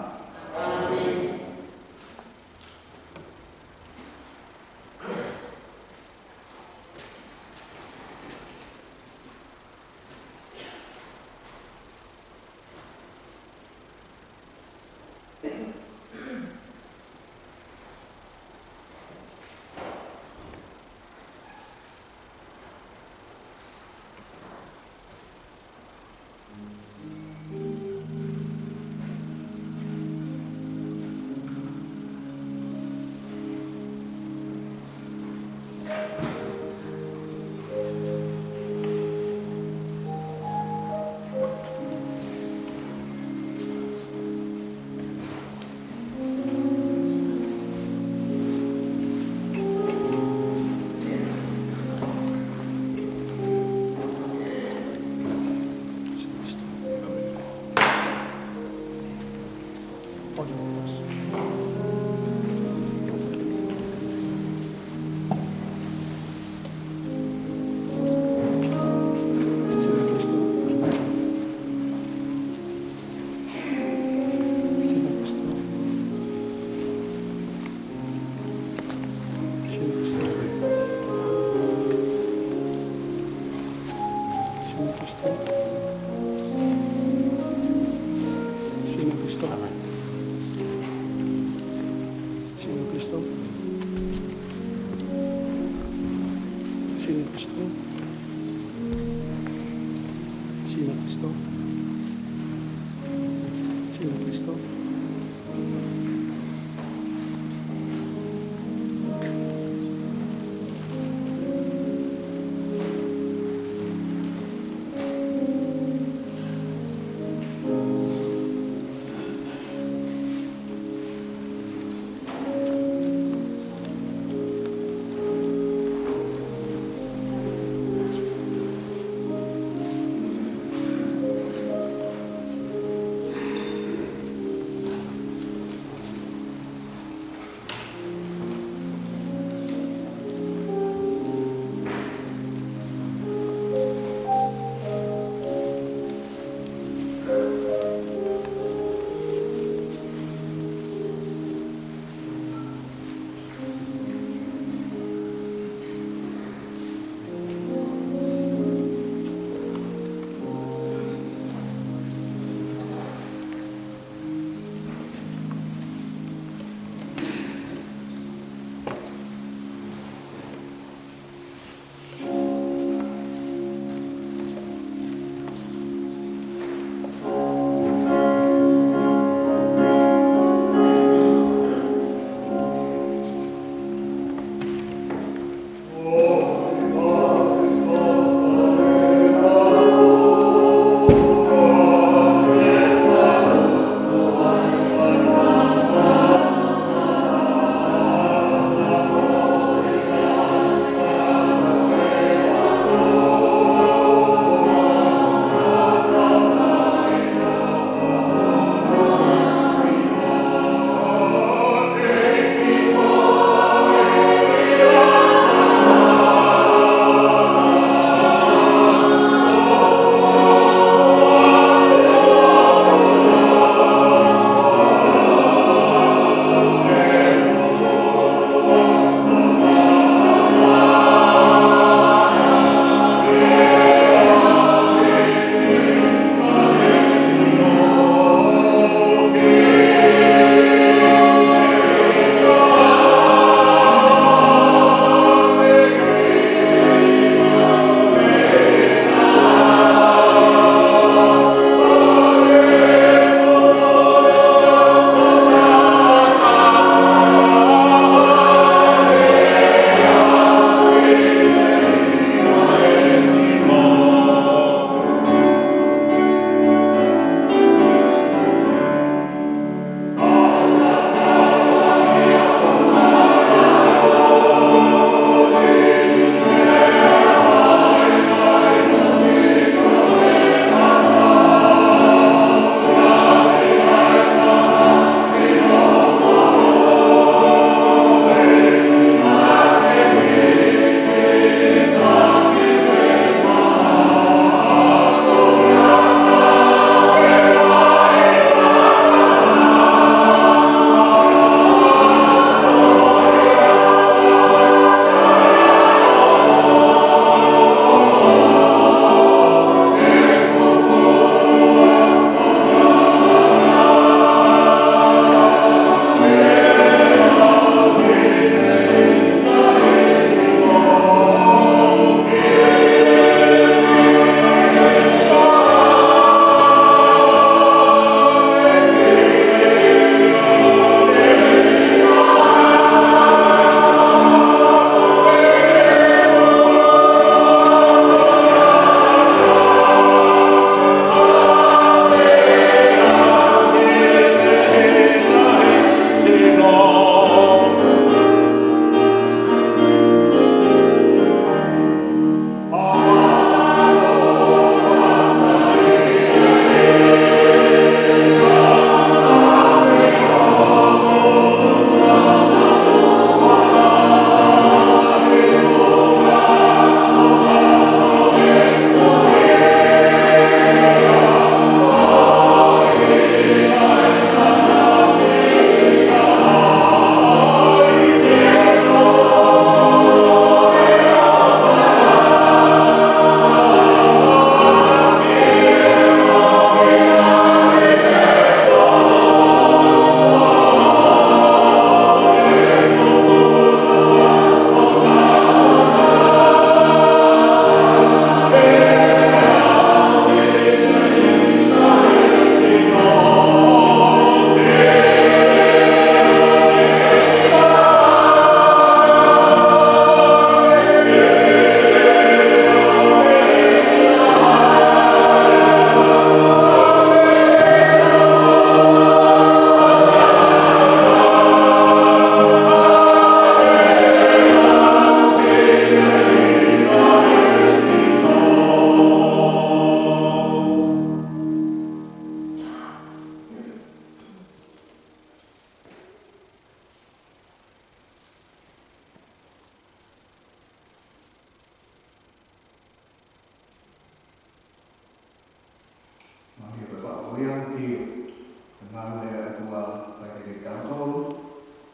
Mālō e ʻOtua ʻoku ʻiate kitautolu,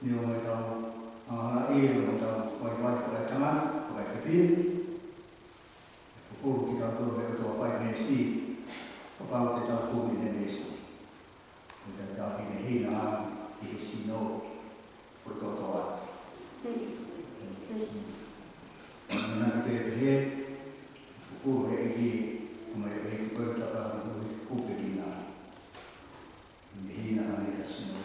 neongo ʻetau angahala ʻi he ʻetau vaivai fakaetangata, fakaefefine. ʻE fufulu kitautolu ʻe he ʻOtua fai meesi, kapau te tau kumi ʻene meesi. Ko ʻetau hinehina ʻi he sino, fokotuʻu atu. Naʻa ke pehē, fufulu ʻe he ʻEiki, ʻo mai pehē ki he ʻOtua, ʻo mai pehē ki he ʻOtua, hinehina ʻa e sino.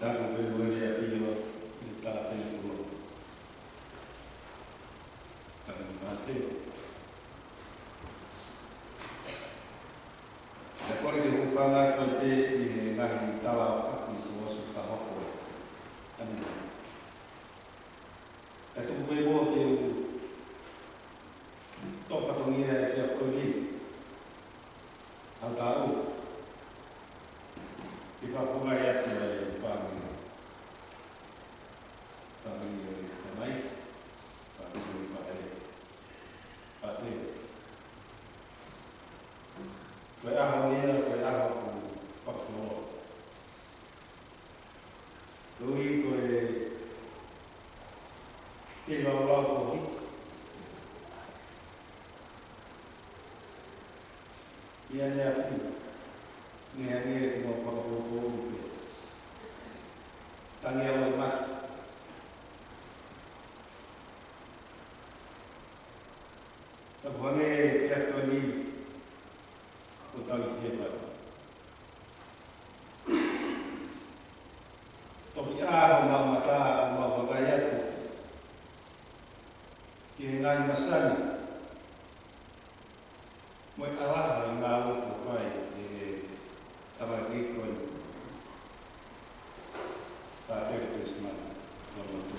Taku pē mo e ʻAfio, ʻi he tala pē kuo. Taku mate. ʻE kole ke u hūfanga atu ʻi he ngaahi tala ʻoku ʻosi fakahoko. ʻAmene. ʻE tuku pē muʻa ke u toʻo fatongia ʻa e kiʻi ako ni. Hau tau. Ke fakafofongaʻi atu ʻa e fāmili. Fāmili ʻo e tamai. Fāmili ʻo e faʻē. Pātē. Ko e ʻaho ni, ko e ʻaho ʻoku fakakoloa. Koeʻuhi ko e, ke laulau koeʻuhi. ʻI heʻene afi, ne hangē ʻoku mau fakapoupou pē. Tangi ʻa e mata. Tapu hangē pē ko eni, ʻo tau ki he pā. Toki ʻā homau mata ʻo mau vakai atu ki he ngaahi masani mo e ʻalaha ʻi he ngāue kuo fai ʻe he tamaiki ko eni. Fātele Pesimani, loloto.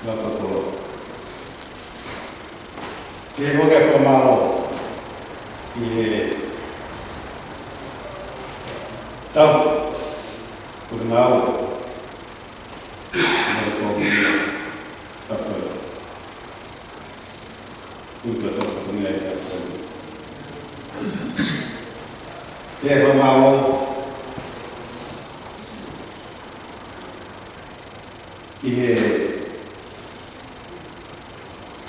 Loloto. Ke mo ke fakamālō ʻi he tau ko e ngāue. Mo e kōmiti. Tapu. Kuta tau kumi ai tapu. Ke fakamālō ʻi he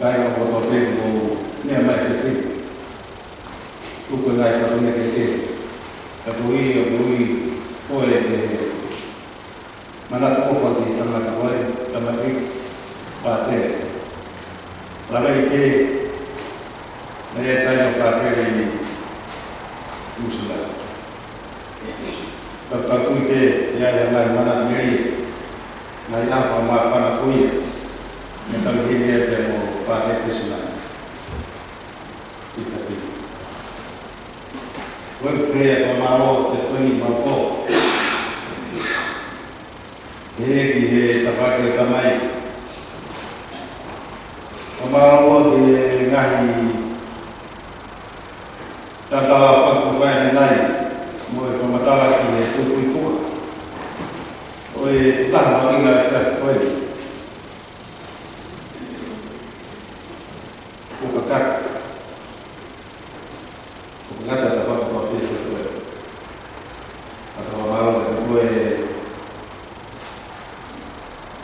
kāinga kotoa pē ʻoku mou meʻa mai ki he tuku e ngaahi fatongia kehekehe. Ka ko ia, ko ia, ko e manatu ʻofa ki he tangata ko ē, tamaiki, pātele. Lava i ke, naʻe ʻi ai e taimi ʻo pātele ʻi Nuʻusila. Ka tau tui pē, ʻi ai e ngaahi manatu mei, ngaahi ʻaho fakamāfana ko ia, naʻa tau hili ai pē mo Pātele Pesimani. ʻI ka pē. Ko e pē fakamālō te ko eni mau ko. Pehē ki he tafaʻaki ʻo e tamai. Fakamālō ki he ngaahi tala fakakū fai ʻanenai, mo e fakamatala ki he tupuʻi tuʻa ʻo e taha mahuʻinga ʻi he efiafi ko eni. ʻOku ou kakato. ʻOku ou kakato ʻa e tafaʻaki ko ē ʻa e efiafi ko ē. Ka tau fakamālō atu ko ē,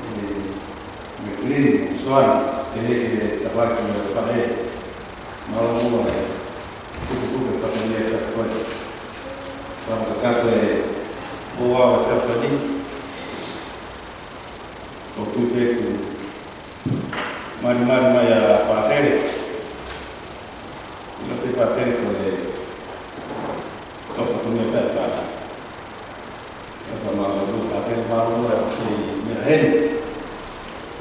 ē, Meklin, Soana, pehē ki he tafaʻaki mo e faʻē. Mālō muʻa e tuputupu e fatongia ʻa e efiafi ko ē. Ka tau kakato e ʻofa ʻa e efiafi ko eni. ʻOku ou tui pē kuo malimali mai ʻa Pātele. ʻIlo pē Pātele ko e toko tumi pē ʻa Pātele. Ka fakamālō atu Pātele, mālō muʻa e meʻa heni.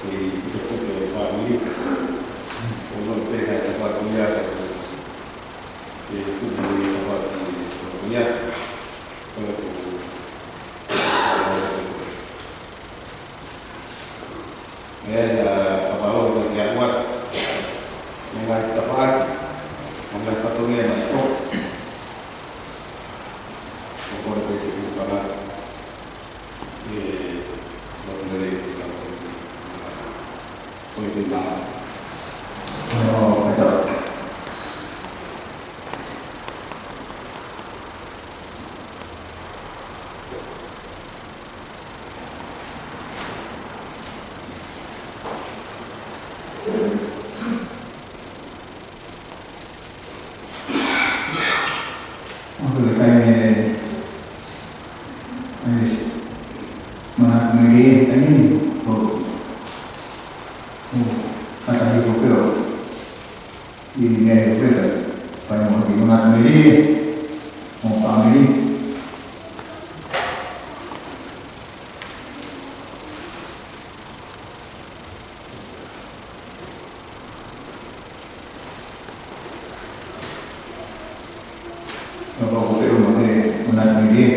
Ki he tuputupu e fāmili. ʻOku ou ʻilo pē ka e tafaʻaki ia ka e tuputupu e fāmili ko ia. Ko e tuputupu. ʻE, ʻa, fakamālō ki he ʻOtua. Mo e ngaahi tafaʻaki, mo e ngaahi fatongia naʻe tō. Ko e kole pē ke u kamata. ʻE, lotu lelei ke tau ko e pē mā. ʻO, pē tā. ʻOku ʻikai ke, ʻe, manatu melie, ʻe, ko, ko, kata hiko pē ʻo, ʻi he meʻa ko ē, fai mo ki manatu melie, mo fāmili. Ka ko e feʻunga ke manatu melie.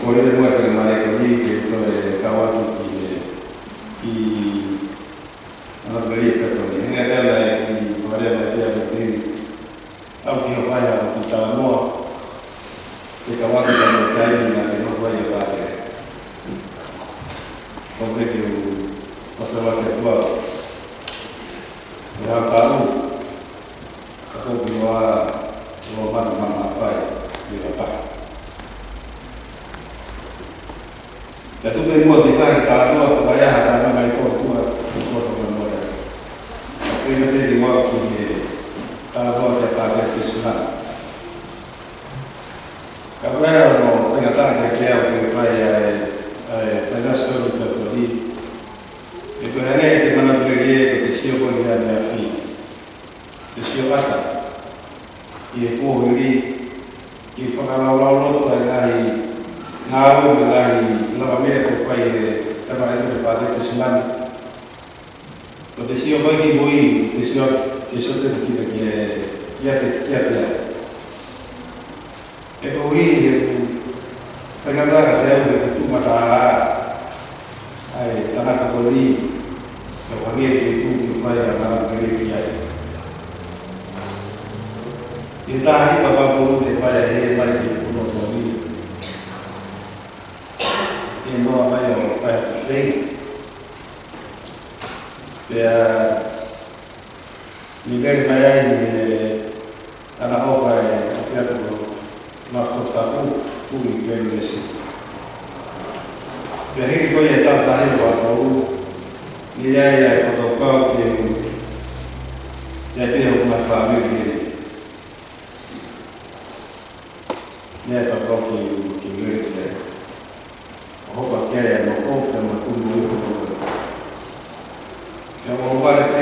Ko e lele muʻa ke mare ko ni ke toe kau atu ki he, ki Ana peli ka ko ni. Hangē tala e ki Maria Maria Petini. Au ki o fai a ki Talanoa. Ke kau atu ka mo taimi na ke nofo ai e pate. Ko me ke u, ko te wate tua. Ke hau tau. Ka ko ki wa, wa mana mana fai. Ni la pa. Ka tuku e mua ki he kakai Talanoa, ko e ʻaho ko ē mai ko tua, ko tua ko tua. Ka ʻi he meʻa te ni mau ki he Talanoa ki he Pātele Pesinani. Ka ko e ʻaho ko ē ngata ke ke au ke fai ai, ai, fai na stori ka ko ni. ʻE ko e hangē te manatu ki ai ko e sio ko eni ʻaneafi. Te sio ʻata, ʻi he kuohili, ʻi he fakalaulauloto ʻa e ngaahi ngāue mo e ngaahi lavameʻa ʻoku fai ʻe he tamaiki ʻo e Pātele Pesinani. Ko te sio mai ki mui, te sio, te sio te kita ki he, kiate, kiate au. ʻE ko ui he, fai ngata ka te au he tuʻu mata ʻa e tangata ko ni, ka hangē ke tuʻu ki fai a ngara kere ki ai. ʻI he taha hiva pāpū te fai a he mai ki he puno ko ni. ʻE noa mai ʻo fai a ki fei. Pea ni mele mai ai ni e ana ʻofa e ʻapiako ko Makotapu, Puli Kemesi. Pea hili ko ia e tautahi ʻo Vakoru, ni ai ai e fakakaukau ke, ke pehē ʻoku na fāmili ke, ni ai e fakakaukau ke, ke mele ke. ʻO hopa ke ʻe no ko ke ma tumu i ko ko. Ke o vale ke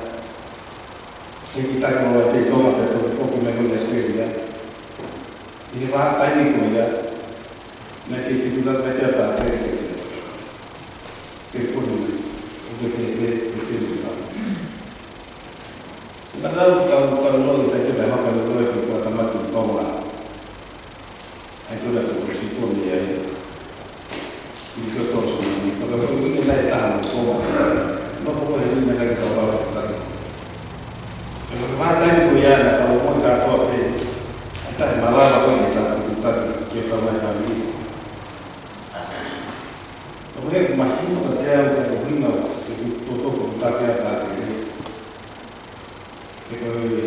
He kiʻi taimi ʻoku ʻi ai pē ʻi Tonga pea toki foki mai ko eni ʻAositelēlia. ʻI he vahaʻa taimi ko ia, naʻe kei tuku atu mai pē ʻa Pātele ke, ke koni mai, ʻo ke, ke, ke, ke, ke, ke, ke. Ka tau, tau, tau loi, tau ke tau haka loi, loi, ke kua tamaki Tonga. ʻAi ko ena ko e sito ni ai. ʻI ko Tonga ni, pea ko e uike nai taha mo Tonga. Nofo ko e uike nai ka tau haka taki. Pea ko e vahaʻa taimi ko ia naʻa tau ō mai kātoa pē. ʻAi taʻe malava ko eni tau, tau, ke tau mai tau ni. Ina, ʻoku toutou ko e kakai ʻa e pātele. He ko e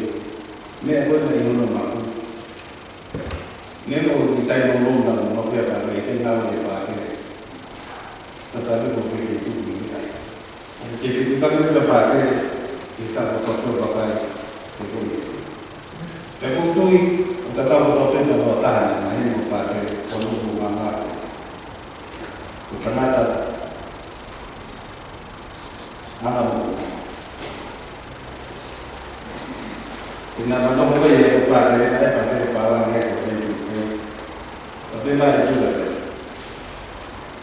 meʻa ko ē naʻe ʻi hono maʻu. Neongo ʻoku ʻikai loloa naʻa mo pea ka mei he ngāue ʻa e pātele. Tatau ai pē pe ʻe tuku ʻi ai. ʻOku ke tuku tatau ai pē pātele, ke ta ko e pātele vakai, ke ko e. Pea ʻoku ou tui, ʻoku tatau ko e pātele na mo taha na, na heni mo pātele, ko e nonga ngā. Ko e tangata, Ana mo. Ina ma no ko ia ko pātele, ʻa e pātele pālangi ko e, ko e, ko e pē mai tu la.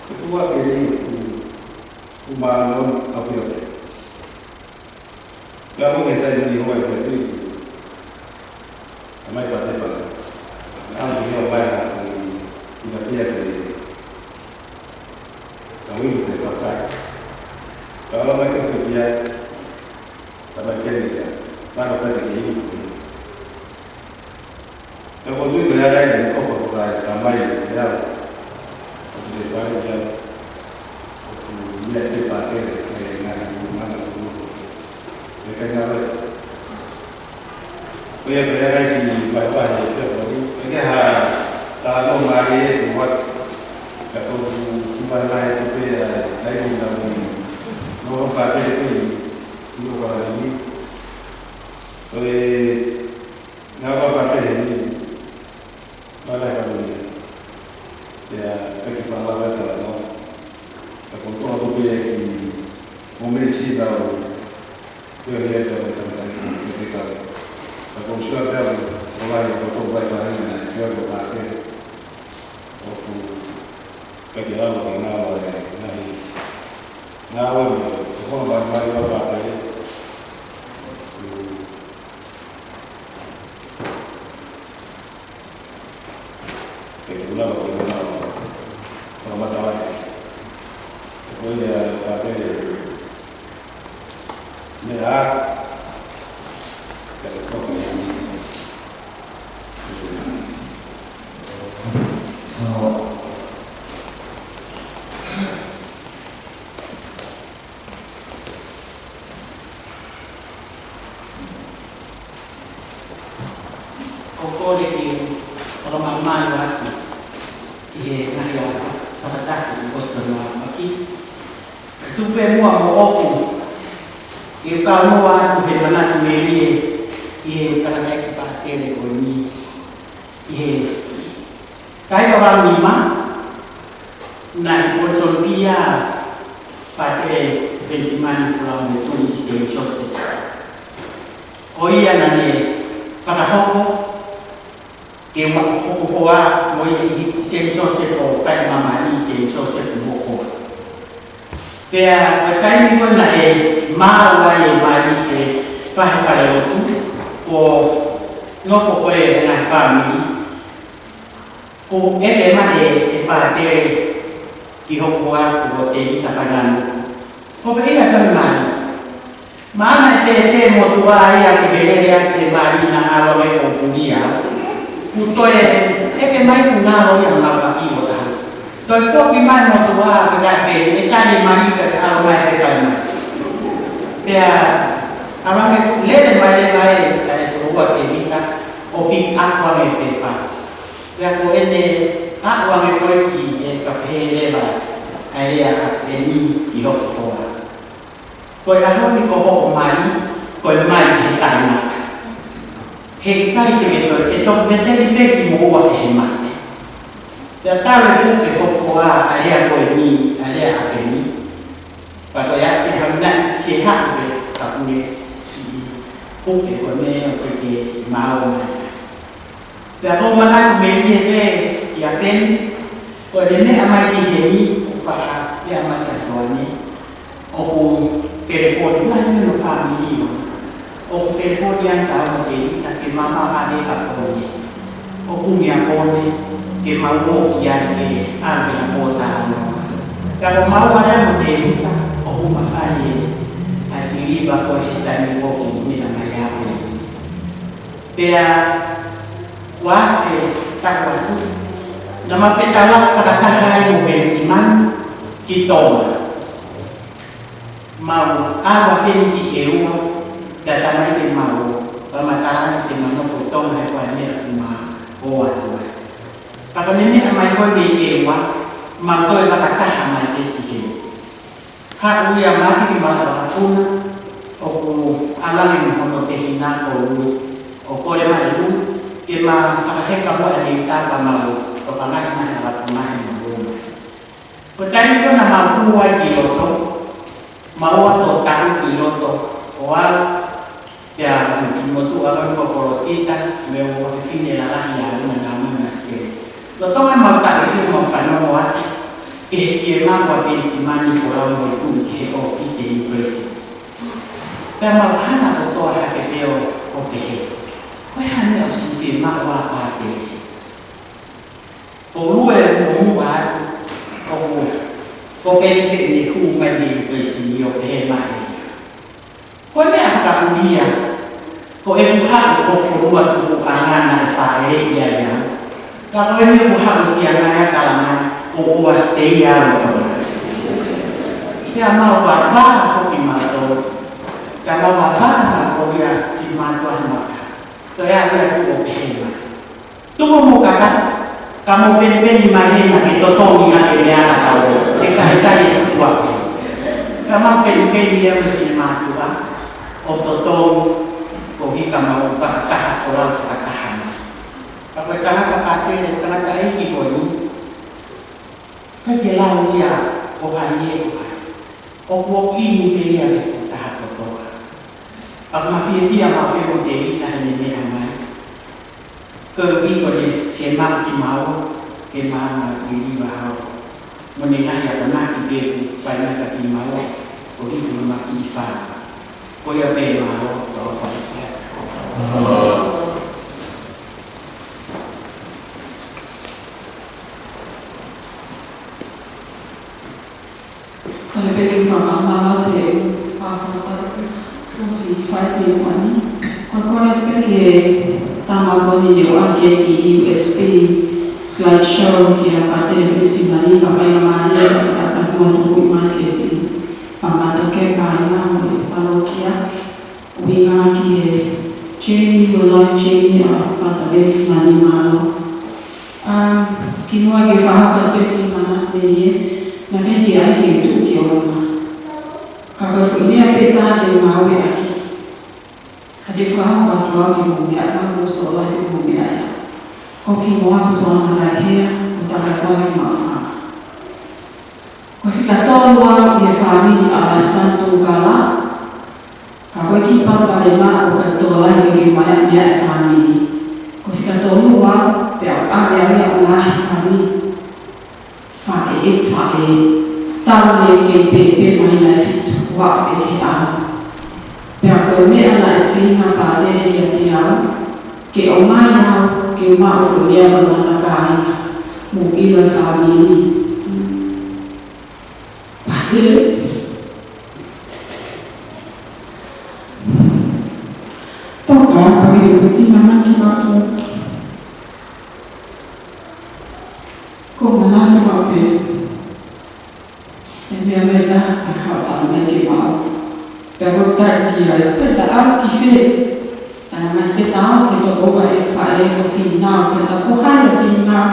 Ko tua ke ni ku, ku ma no a pio. Ka mo ke tai ni hoa ke tui. Mai pātele pālangi. Ana mo ia mai a ku, ina pia ke. Ka wili te kakai. Ka ala mai ke pia. Ka mai ke ni ia. Ka no ka te ke iu. Ka ko tui ko ia rai ni ko ko ka ka mai ni ia. Ko te pai ia. Ko ia te pa ke ke ngai ni mana ko. Ke ke ngai. Ko ia, ko ia ʻai ki vahevahe ʻe pea ko ia. Ko ia ha talanoa mai e te wat. Ka ko tu vahevahe tu pea ʻai ki na mo. No ka te ke i o ka ni. Ko e ngā wa ka te he ni. Mara ka ni. Ia, peki pālava e talanoa. Ka ko toa tu pea ki mo me si na o. Ko e hea ka me tangata ki te ka. Ka ko sua pea o lai ko tō vai vai na ki o ko pāke. ʻOku peke lava ke ngāue, ngāue, ngāue mo, ko hono mai mai o pāke. Peke lava ke ngāue. Ko matawai. Ko ia pāke. Mea, ka te kopi. ʻOku ou kole ke fakamāmani atu ʻi he ngaahi fakataha ʻi Boston ʻo Paki. Tuku pē muʻa moʻoku ke u kau muʻa atu he manatu melie ʻi he kalanga ki pātele ko eni. ʻI he taha valu nima, naʻe ʻi Boston pē ʻa Pātele Penisimani Fulamoetui ʻi Saint Joseph. Ko ia naʻa ne fakahoko ke u hoko hoa mo ia ʻi Saint Joseph ʻo fai ma mali ʻi Saint Joseph mo hoa. Pea ko e taimi ko ē naʻe maʻu ai e mali ke fai e falelotu, ko e nofo ko ē ʻa e ngaahi fāmili, ko e ʻeke mai ʻe he pātele ki hoku hoa ko Tēvita Faingamālie. Ko e fē ʻa e tohi mali. Mahalo naʻe tētē motuʻa ia ke lele ʻa e mali naʻa ʻalu ʻo puli au. Kuo toe ʻeke mai kuo ngalo ia ʻo ngalo ʻaki ʻo taha. Toe foki mai motuʻa pea ka pē, ʻe tali mali ka te ʻalu mai pē kai mai. Pea ʻalu mai lele mai leva e, e tokoua Tēvita ʻo pick up ʻa e pepa. Pea ko ʻene ʻalu ange ko ē ki he ka pehē leva ʻa e lea ʻa eni ʻi hoku hoa. Ko e ʻaho ni ko hoʻo mali, ko e mali he taʻengata. He ʻikai te ke toe, ʻe toki veteli pē kimoua ʻe he mate. Pea talu e kupe hoku hoa ʻa e lea ko eni, ʻa e lea ʻa eni. Pea ko e ʻapi hauna ki he haʻu pē ka pule siʻi kupe ko ē ʻo ke ke maʻu mai. Pea ko e manatu melie pē ia Peni, ko e meʻa mai ki heni, ʻoku faʻa ia mai kia Soane, ʻoku telefoni mai hono fāmili ʻo, ʻoku telefoni ange kia Tēvita ke ma maʻu ha meʻa ka pone. ʻOku meʻa pone, ke ma ō ki ai ke ʻave na pōtalanoa. Ka ko e maʻu ʻa e lea mo Tēvita, ʻoku ma fai e, ʻa e filiva ko e taimi ko ē ʻoku meʻa mai ai. Pea ua afe taʻu atu, naʻa ma fetaulaki fakataha ai mo Penisimani ki Tonga. Mau ʻalu heni ki ʻEua, pea talamai ke mau ō, pea ma tala ange te ma nofo ʻi Tonga he ko e meʻa ʻoku ma ō atu ai. Ka ko ʻene meʻa mai ko ē mei ʻEua, mau toe fakataha mai pē ki heni. Haʻu ia Maki ke ma lava ʻo kapuna, ʻoku ʻalu ange mo hono tehina ko Lui, ʻo kole mai Lui, ke ma fakaheka mo ʻene ʻita pea mau tokangaʻi mai ʻa e lava mai mo Lui. Ko e taimi ko ē naʻa mau hū ai ki loto, mau ō atu ʻo taʻu ki loto, ʻo aʻu, pea mo e kiʻi motuʻa ko ē ko Kolotita, mo e fefine lalahi ʻa Luna naʻa mau na sike. Lolotonga ʻemau taʻu ʻoku mau fanongo atu ki he fiemaʻu ʻa Penisimani folau mo e tuʻu ki he ʻōfisi ʻo e Immigration. Pea mau hanga kotoa hake pē ʻo, ʻo pehē, ko e hā e meʻa ʻoku ʻosi fiemaʻu ʻa Pātele? Ko Lui ʻoku muʻa atu, ʻoku, ko Peni pē ʻene hū mai mei Immigration ʻo pehē mai ē, ko e meʻa fakaʻulia, ko ʻeku haʻu ʻo fonua tupuʻanga naʻe fāʻeleʻi ai au. Ka ko eni ʻoku haʻu siʻi ange ʻa e talamai ʻoku ʻoua stay ʻa au ʻi Tonga. Pea mau vāvā foki mautolu. Pea mau vāvā mautolu ia ki mātuʻa he maka. Ko ia ia tuʻu ʻo pehē mai, tuku hoʻomou kakai, ka mou penipeni mai hena ke totongi ʻa e meʻa ʻa e tau, ke kai kai e kuaku. Ka mau penipeni ia mo e finemātuʻa ʻo totongi, koeʻuhi ka mau fakataha folau fakataha mai. Ka ko e tangata Pātele, tangataʻeiki ko Lui, ʻikai ke lau ia ko hai ē, ko hai. ʻOku ʻi ai pē ia he taha kotoa. Pea ʻoku ma fiefia maʻu pē mo Tēvita heʻene meʻa mai. Koeʻuhi ko ʻene fiemaʻu kimaua ke ma ō ʻo ʻiliva au mo ʻene ngaahi akonaki pē ʻoku fai mai kia kimaua, koeʻuhi ko ʻema kiʻi fānau. Ko ia pē, mālō, tau fai pē. Kole pē ke u fakamālō atu he ʻaho ko eni, kuo ʻosi fai pē ʻa e mani. Kole pē ki he tama ko eni ne ʻoange ki he U S P slideshow kia Pātele Penisimani, ka fai mai ʻa e kātaki mo tuku mai ke si. Pamata ke kāinga mo e palokia. ʻUhinga ki he journey, ʻo e life journey ʻa Pātele Penisimani, mālō. Um, kimuʻa ke u fakahoko atu pē kiʻi manatu mei heni, naʻe ʻikai ke u tuʻu ki ʻolunga. Ka ko e foʻi lea pē ʻe taha ke u ngāueʻaki. Ka te u fakahoko atu au ke mou meʻa mai, mou sola ke mou meʻa ia. Ko kimuʻa ko Soana Kaihea, ko Takafala ki Maʻufanga. Ko e fika tolu au ʻi he fāmili ʻa Lasitani Tungukala, ka ko e kiʻi palopalema ʻoku ʻikai tokolahi ke u meʻa mai ʻa e fāmili. Ko e fika tolu au, pea u ʻave au ia ʻo ngaahi fāmili. Faʻē, ʻeku faʻē, talu ʻeku kei pēpē māhina ʻe fitu, ʻoku ou ʻeke au. Pea ko e meʻa naʻe feinga Pātele kiate au, ke ʻomai au ke u maʻu foʻi lea mei he matakāinga, mou ʻilo e fāmili. Pātele. Toka, pātele, ina maki maku. Ko e manatu maʻu pē. ʻE meʻa mai ʻa e haʻu talamai ke mau. Pea ko e taʻi ki ai, pea ta ʻalu ki fē? Talamai ke ta ō ke tokoua ʻeku faʻē ko Fīnau, pea ta ko hai ʻa Fīnau.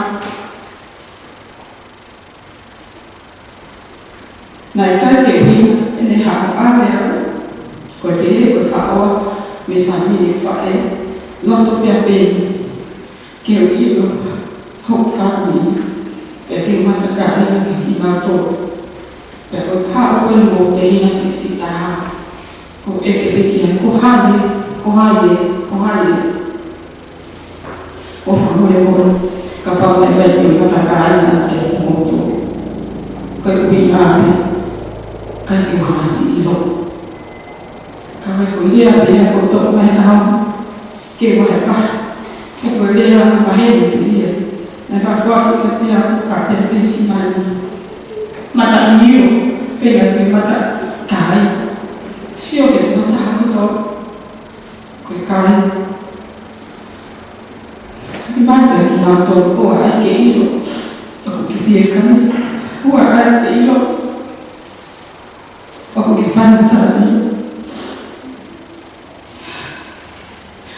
Naʻe ʻikai ke u ʻilo ʻene haʻu ʻo ʻave au, ko e pehē ko e faʻoa mei he fāmili ʻeku faʻē, loto pē pē ke u ʻilo hoku fāmili, pea ke u matakāinga kia kinautolu. Pea ko e haʻu ko eni mo e tehina siʻisiʻi taha, ʻoku ou ʻeke pē ki ai, ko hai ē, ko hai ē, ko hai ē. ʻOfa mo e moʻoni, kapau naʻe ʻikai ke u matakāinga atu kiate kimoutolu, ʻikai ke u ʻilo pē, ʻikai ke u hasi ʻilo. Ka ko e foʻi lea pē ia kuo toʻo mai au, ke u vahevahe, he ko e lea maheni pē ia. Naʻe fakafoki kiate au ʻe Pātele Penisimani. Mata ʻio, feinga ke mata kai. Sio ki he mata ʻaku tau. Ko e kai. Mata kinautolu, ʻoua ʻai ke ʻilo ʻoku ke fiekaia. ʻOua ʻai ke ʻilo. ʻOku ke fana tani.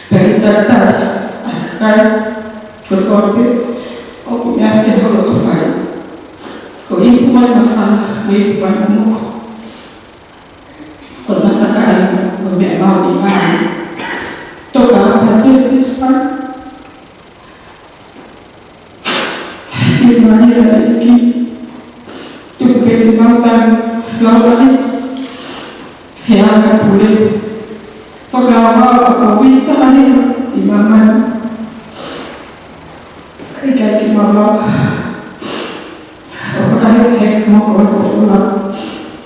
Pea ke tataki ʻa e kakai kotoa pē ʻoku ne ʻafio holo ka fai. Ko e ipu mai mafana, ko e ipu mai moko. Ko e matakali mo e meʻa maʻu ʻi māmani. Toka apa te pisipa. Fiemālie ʻEiki. Tuku pē ke mau tanu laulani. He anga pule. Fakavavevave ʻa e kovi taha ni ʻi māmani. ʻIkai ke mau ʻo fakahekeheke mo ko e ʻofa.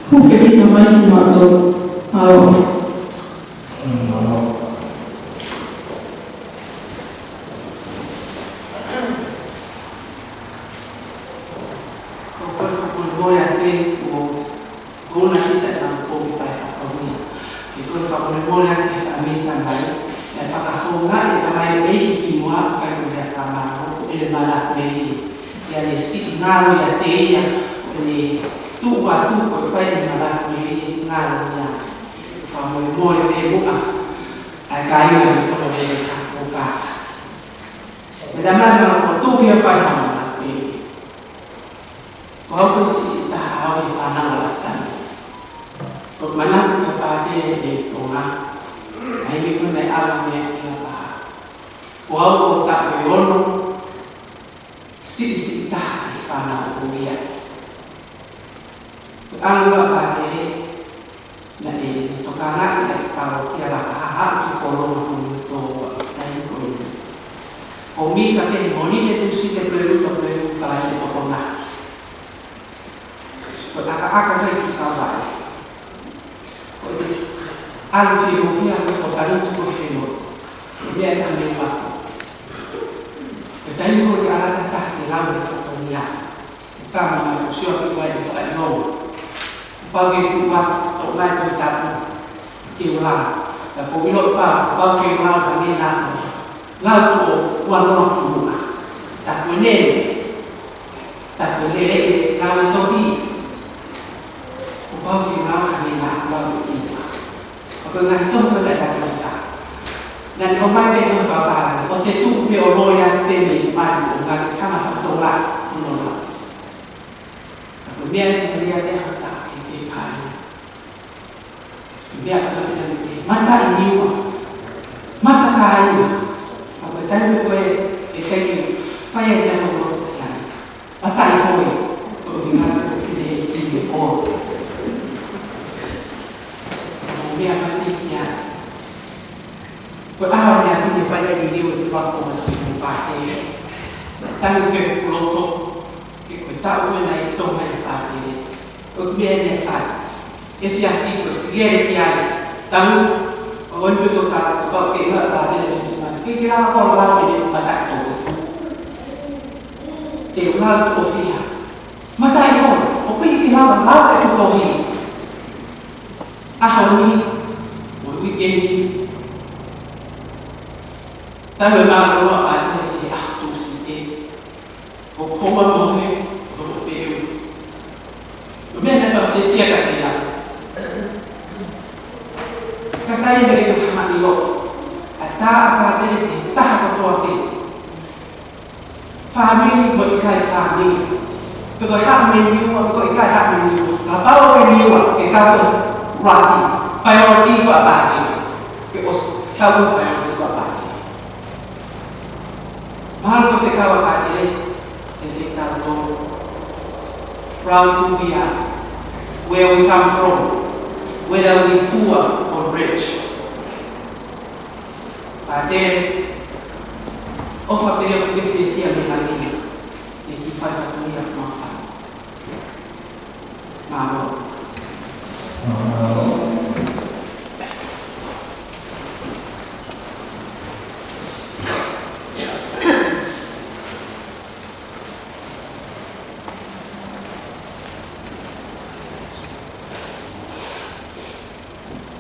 Hūfekina mai kimautolu. Mālō. Ko e fakamolemole atu ʻoku ou na kita na poki pai a kau ia. Ko e fakamolemole atu ki he fāmili tamai, ʻa e fakahoungaʻi e tamai ʻeiki ki muʻa, ʻikai ko e tamai ʻo e malaku ʻe ia. Ia ne siʻi ngalo ia te ia, ʻo ne tuʻu atu ko e fai e malaku ʻe ia ngalo ia. Fakamolemole pē muʻa, ʻa e kāinga ni toko lele ka ko pata. Me tamai ma ko tuki e fai hama na pē. Ko au ko e siʻisiʻi taha au ʻi he fānau ʻa Lasitani. Ko e manatu ko e pātele ʻi Tonga. ʻA ia ko e meʻa ʻa e meʻa ki a paha. Ko au ko e taʻu ʻe ono, siʻisiʻi taha ʻi he fānau ko ia. Ko e ʻalu ʻa pātele, naʻe, naʻe tokangaʻi ʻa e kau kia la ha ha tu kolo ma kumi to ʻa e ko ia. Ko misa ke moni te tu si te pelu to pelu ka la te tokona. Ko e ʻakaʻaka mai ki kau ai. Ko e ʻalu fie mo kia ko e tanu tu ko fie mo. Ko e meʻa ka me pako. Ko e taimi ko e ala ta ta ke lau e katonia. Tama mai ko sio ki wai e whakaʻilonga. Pau ke tuʻu atu, toʻo mai ko e tapu. Ke ula. Ka ko ilo pa, pau ke ula ka me na. Lau ko ua noa ki muʻa. Tapu e nene. Tapu e lele e lau e tohi. Ko pau ke ula ka me na, lau e ina. Ko e ngaahi tohi ko ē naʻe tapu ai. Naʻe ʻomai pē tohi fakapālangi, ʻo te tuku pē ʻo loi atu pē mei mali ʻo ngaahi hanga fakatonga ʻo nona. Ka ko e meʻa ni ko ia te hata ke te pālangi. Meʻa ka pina ni pē, mata i niua. Mata ka ai. Ka ko e taimi ko ē, ʻe kai ke fai ai te amo loto ki ai. Mata i hoi, ko e ngaahi ko fine e ki e o. Ko e meʻa mata i ki ai. Ko e ʻaho ni a fine fai ai ni liu e tuako ma te pāke. Tangi ke kuloto, ke ko e taʻu e nai tō mai e pāke. Ko e meʻa ni a fai. E fia ki ko sigere ki ai. Tangi, o wani pe ko ka, ko ka ke ngā pāke ni sima. Ke ke lava ko lau e mata i tō. Te lau ko fia. Mata i hoi, o pei ke lava lau e ko tohi. ʻAho ni, mo e weekend ni. Talu e mālō a te he ʻaho Tūsite. ʻO koma mo he, ʻo peu. ʻO meʻa naʻe fakafiefia ka te la. Kakai e lei ka hama ilo. ʻA tā a pātele te taha kotoa pē. Fāmili mo ʻikai fāmili. Pe ko e haʻu mei Niua, pe ko e ʻikai haʻu mei Niua. Kapau ʻe Niua, ke kau ko e ʻuluaki. Priority ko ʻa pātele. Ke ʻosi, kau ko e priority ko ʻa pātele. Mahalo ko e fekau ʻa pātele, ʻe fekau ko, proud who we are, where we come from, whether we poor or rich. Pātele, ʻofa pē ʻoku ke fiefia mei langi, ʻe ki fai atu ia mafai. Mālō.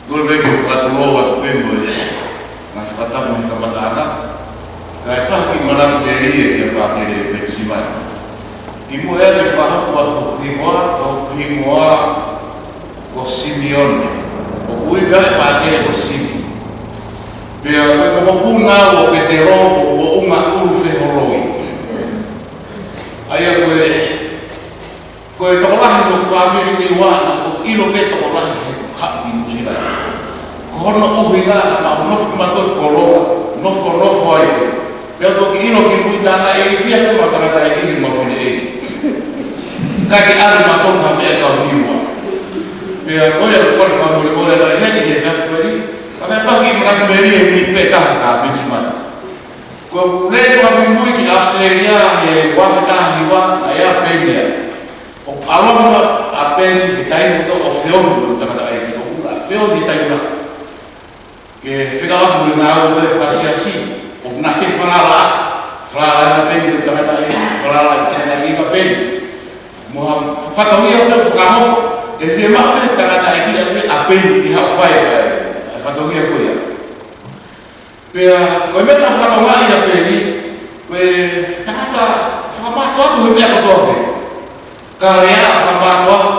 Kole pē ke u fakatulou atu pē mo e ngaahi fakatapu mo e kamataʻanga. Kae fai e kiʻi manatu pē ia kia Pātele Petisima. ʻI muʻa ʻe te fakahoko atu hingoa, ʻo hingoa, ko Simione, ʻoku ui pē ʻe he pātele ko Simi. Pea ko e mokopuna ʻo Petelo, ko Uounga ʻUlu Feholoi. ʻA ia ko e, ko e tokolahi ʻo e fāmili Niua, naʻa ku ʻilo pē tokolahi he haʻu ki Nuʻusila. Ko hono ʻuhinga naʻa mau nofo mautolu koloa, nofonofo ai. Pea toki ʻilo ki mui tāna ʻe fiha pē mau tangataʻeiki mo fineʻeiki. Ka ke ʻalu mautolu ha meʻa kau Niua. Pea ko ia ko e fakamolemole ʻa e heni he kafe ko eni. Ka me paki mana meri e mi pē taha ka Penisimani. Ko e lele fakamuimui ki ʻAositelēlia he ua afe taha hiva, ʻa ia Peni ia. ʻOku ʻalu mai ʻa Peni he taimi ko ē ʻo feohi mo e tangataʻeiki, ʻoku ʻalu feohi he taimi na. Ke fekauʻaki mo e ngāue fakasiasi, ʻoku na fefalala, falala ʻa Peni ki he tangataʻeiki, falala ʻa e tangataʻeiki kia Peni. Mo ha fatongia ʻoku fakahoko, ʻe fiemaʻu pē tangataʻeiki ʻa Peni ke haʻu fai ʻa e, ʻa e fatongia ko ia. Pea, ko e meʻa naʻe fakatokangaʻi ʻa Peni, ko e tangata fakamātoato he meʻa kotoa pē. Ka lea fakamātoato,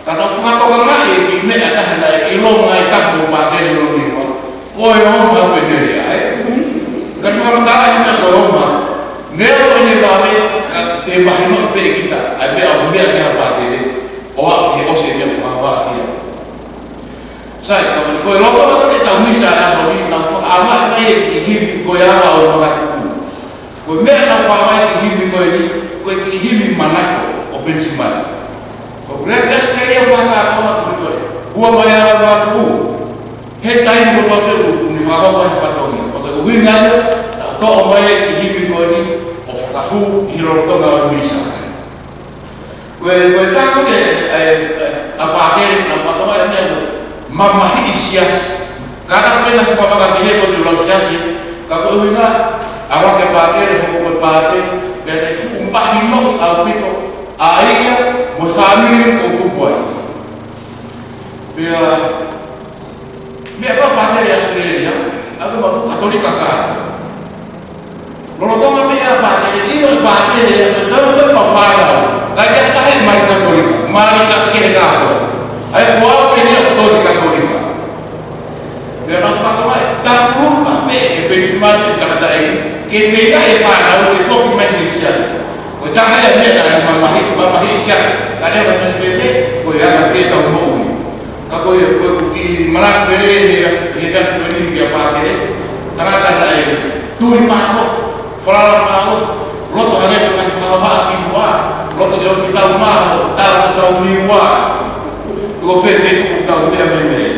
ka naʻe fakatokangaʻi e kiʻi meʻa ʻe taha naʻe ʻilonga ai e tapu ʻo e pātele ʻo Niua. Ko e oma Peni ia, ē? Ka fakamatala e meʻa ko e oma. Neongo ʻene vave, ka te mahino pē kita, ʻa e meʻa ʻoku meʻa ki ai e pātele, ʻo aʻu ki he ʻosi e meʻa fakavā ia. Sai, ka ko e loto ʻa e tau misa ʻa e ʻaho ni, tau fakaʻaongaʻi mai e kiʻi himi ko e Ava ʻo Makatuʻu. Ko e meʻa tau fakaʻaongaʻi e kiʻi himi ko eni, ko e kiʻi himi manako ʻo Penisimani. Ko e lea ʻAositelēlia fakakātoa ko e toe. Ua mai ʻa Makatuʻu. He taimi ko ē ʻoku ne fakahoko ai e fatongia. Ko e ʻuhinga ia, tau toʻo mai e kiʻi himi ko eni, ʻo fakahū ʻi he lolotonga ʻo e misa. Ko e, ko e taha ko ē, ʻa e, ʻa e pātele, naʻe fakatokangaʻi e meʻa ko e mamahiʻi siasi. Ka naʻe pehē ʻe he pāpaka ki he ko e lau siasi, ka ko e ʻuhinga, ʻa e pātele, hoko ko e pātele, pea ne fuʻu mahino ʻaupito, ʻa ia, mo e fāmili ʻoku tupu ai. Pea, meʻa ko e pātele ʻAositelēlia, ʻa ia ko e Katolika ka. Lolotonga meʻa pātele, ʻilo e pātele, ʻa e tau ko e pau fānau. Ka ʻi ai ha taha ʻe mali Katolika, mali siasi kehe kātoa. ʻA ia ko au pē ʻeni ʻoku toli Katolika. Pea naʻe fakatokangaʻi, tafuluka pē ʻe Penisimani e tangataʻeiki, ke feinga e fānau, ke foki mai ki he siasi. Ko e taha ia e meʻa naʻe mamahiʻi, mamahiʻi siasi. Ka naʻe ʻikai ke feinga, ko e anga pē ʻetau moʻui. Ka ko ia, ko e kiʻi manako pē he, he, he siasi ko eni kia pātele. Tangata naʻe tui mālohi, falala mālohi, loto hangē ko e ngaahi fakavaʻa ki muʻa, loto ke ʻomi tau mālohi, tau, tau Niua. Ko fēfē ʻoku tau meʻa meimei.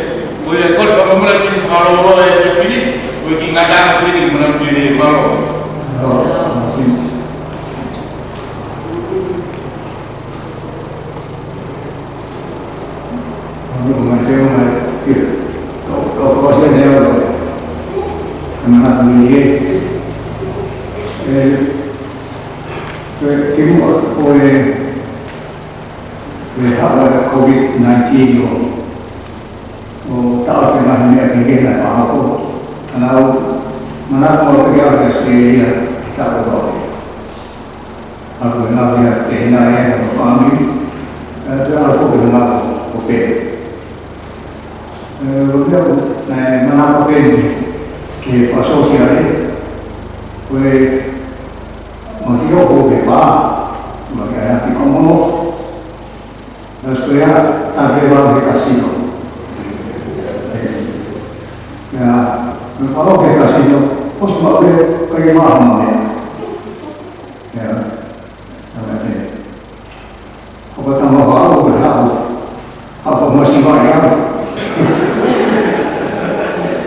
Ko ia, ko e fakamamula ki he fakalōloa e siasi ni, ko e kiʻi ngata ko e kiʻi manako ki he mālohi. Anu ko mai teo mai ki. Kau, kau fakaʻosi ʻeni au. Ana na ni e. E, e, kimuʻa ko e, e haʻu e COVID nineteen ʻo, ʻo taʻofi e ngaahi meʻa kehekehe naʻe fakahoko. Ana au, manako au ke ʻalu ki ʻAositelēlia, taʻu ʻe ua. ʻAlu e ngāue ʻa e teina ʻa e fāmili, ʻa e te ʻalu foki e ngāue ʻo Peni. ʻE, ʻo meʻa ko e, naʻe manako Peni ke fakasōsiale, ko e, ʻo hio ko e pā, ʻo ke ʻai ha kiʻi kamono, ʻa e sikuea, tā ke vau he kasino. ʻIa, me falo he kasino, ʻosi maʻu pē, ʻikai ke maʻu ha meʻa. ʻIa, ʻa e meʻa pē. Ko e tama vau, ko e haʻu. Haʻu ko masiva ia.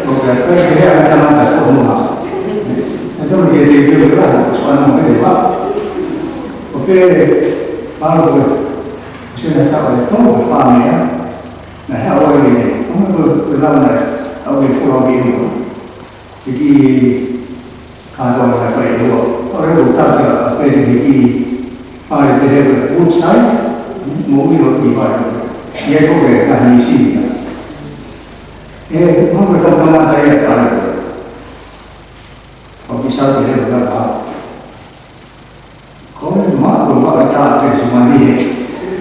ʻOku ʻikai ke hea e tangata ko e moa. ʻE tonu ke te pio ke lahi, ko e fānau ke te vau. ʻO fē, ʻalu ko e, sena taʻu ʻe tolu ko e fānau ia. Naʻe haʻu ai e, ko e, ko e, ko e lau naʻe, ʻau e folau ki ua. Ke kiʻi kātoa naʻe fai ʻe ua. ʻAlu ʻo taki ʻa Peni ke kiʻi fale pehē ko e woodside, mo ui ʻo kiʻi fale. ʻI ai ko e ngaahi mīsini ia. ʻE, mo e kau tangata ia fale. ʻO kiʻi sau pehē ko e kau. Ko e maʻu, ko e maʻu e tā Penisimani he,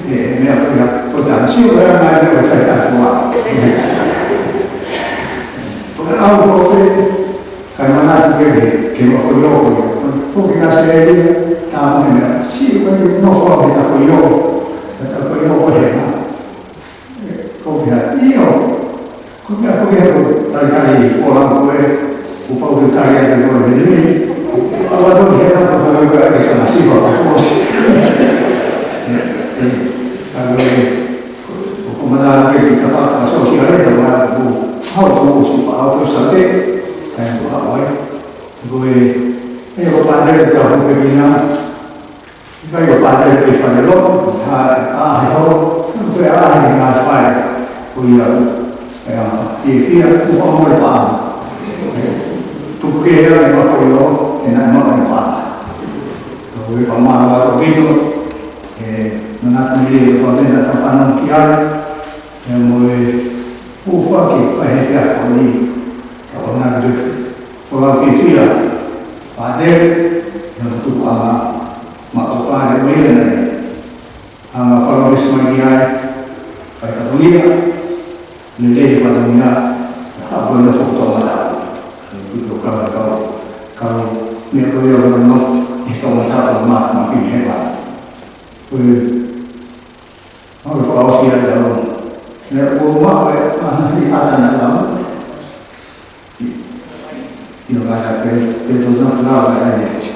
he meʻa ko ia, ko e tā, sio ko e anga ia ko e tā, tā, Au ko e, kae manatu ke, ke mo ko io ko ia. Ko ki Australia, tā mo e meʻa, si ko e nofo au he ta ko io, he ta ko io ko he na. Ko ki ha, io, ko ki ha, ko ki ha, ko tali tali ko la ko e, ko pau ke tali atu ko e he ni. Au atu he na ko ha ko e ka na si ko ko si. E, e, ka ko e, Ko, ko mana ke ki ka paka sosiale, ka mana ko, hau ko si pa au ko sate, ka ko hau ai. Ko e, e ko pātere ka ko fekina, ka ko pātere ke fale lo, ha, a, he ho, ko e a, he ngā fale, ko ia, e a, fie, fie, ko hau mo e pā. Tuku ke ea, e ma ko io, e nā ma ko e pā. Ko e pa ma, ko kito, e, manatu ni e, ko e na ta fana ki ai, e mo e, ʻofa ke fai he pea ko ni, ka ʻoua naʻa ke folau ke fia, pātere, na tuku ʻa ma, ma ko pātere ko ia nei, ʻa ma palōmesi mai ki ai, fai ka tunia, lelei ka tunia, ha ko na fo tau mata, e kuto ka ka, ka, meʻa ko ia ko na, e tau mata, ma, ma ki he pa. Ko e, Mau fakaʻosi atu au. Meʻa ʻoku maʻu e ʻaho ni ʻa e ʻata na lau. ʻIo, ka te, te tō na lau e ai.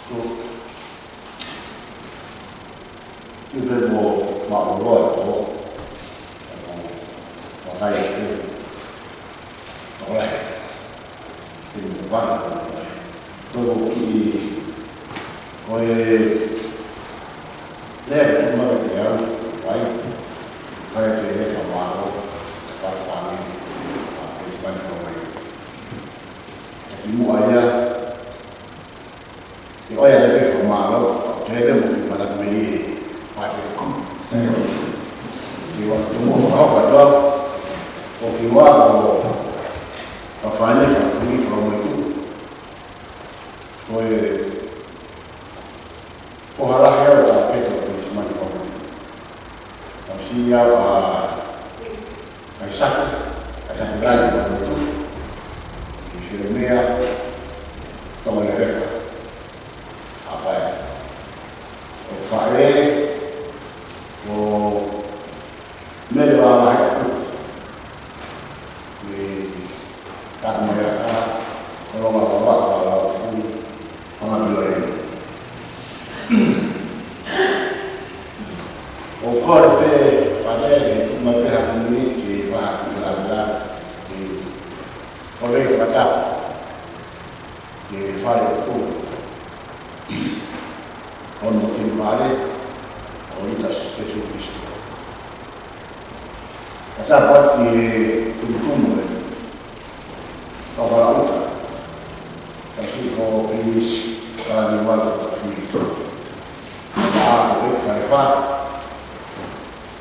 Ko, ko e pē mo mālōlō ʻa e ʻOtua, ʻa e vakai ʻa e ʻOtua. Ko e kiʻi, ko e lea ʻoku tuʻu mai kiate au, ʻoku ʻikai ke lea fakamālō, fakamālō, ʻa e kiʻi mani ko ē. Kimuʻa ia, ke ʻoua ʻe fakamālō, ke ʻoua ʻe manatu mei he pātele. Kimuʻa, kimuʻa, kimuʻa, kimuʻa, ʻo kimuʻa, ʻo fafane, fafane, fafane, ko e, ko e hala he au ʻa e ʻOtua ko e kiʻi mani ko ē. Tau sio ʻa ʻAisake, ʻAisake Lani, ko e tuʻi, ʻi Selēmia, Tonga Leveka. ʻA e faʻē, ko Mele Vavahe ʻa Tuku. Mei Takumaeaka, Kolonga Vavahe, Vavahe ʻa Tuku, Tonga Leveka. ʻOku ou kole pē, pea ke tuku mai pē ha kiʻi miniti ke fai ha kiʻi lāngilangi, ke kole fakatapu ki he fale ʻoku hono temipale ʻo e ʻEiki ko Sīsū Kalaisi. Fakatapu atu ki he tumutumu ʻo e Tokolaʻuta, Tangata ko Pīnisi Kalaniuala Tokolaʻuta. Pea ko e Falefa,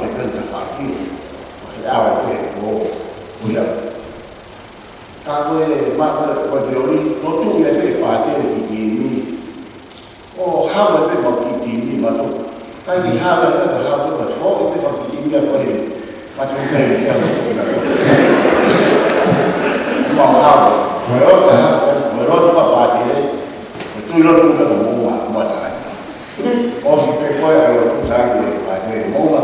te pena ta pāki. Ko e ʻaho pē ko ia. Ka ko e ma ko e, ko e teoli, lotu ia pē pātele ki timi. ʻO hau pē mau ki timi mātou. Ka ʻi hau pē mau hau pē mau hau pē mau ki timi a ko e. Mātou kai ia. Mau hau. Ko e ʻofa, ko e lotu pātele. Ko e tui lotu pē ko mua, mua takai. ʻOsi pē ko e ʻai lotu sai pē pātele mua.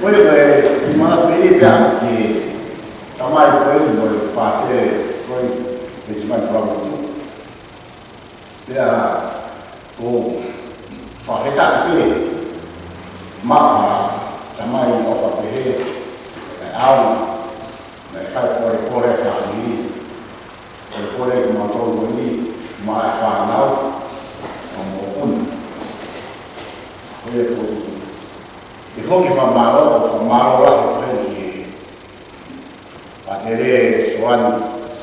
Ko e, ko e, ki mala pē ia pea ki tamai ko eni mo e pātele ko eni, Penisimani Puamotu. Pea ʻoku ou fakafetaʻi pē maʻa e tamai ʻofa pehē, ʻa e au, naʻe fai polepole fāmili, polepole kimautolu ko eni, maʻa e fānau, mo e mokopuna. Ko ia ʻoku ou ʻi hoku fakamālō, ʻoku ou fakamālō lahi ko eni ki he pātele Soani,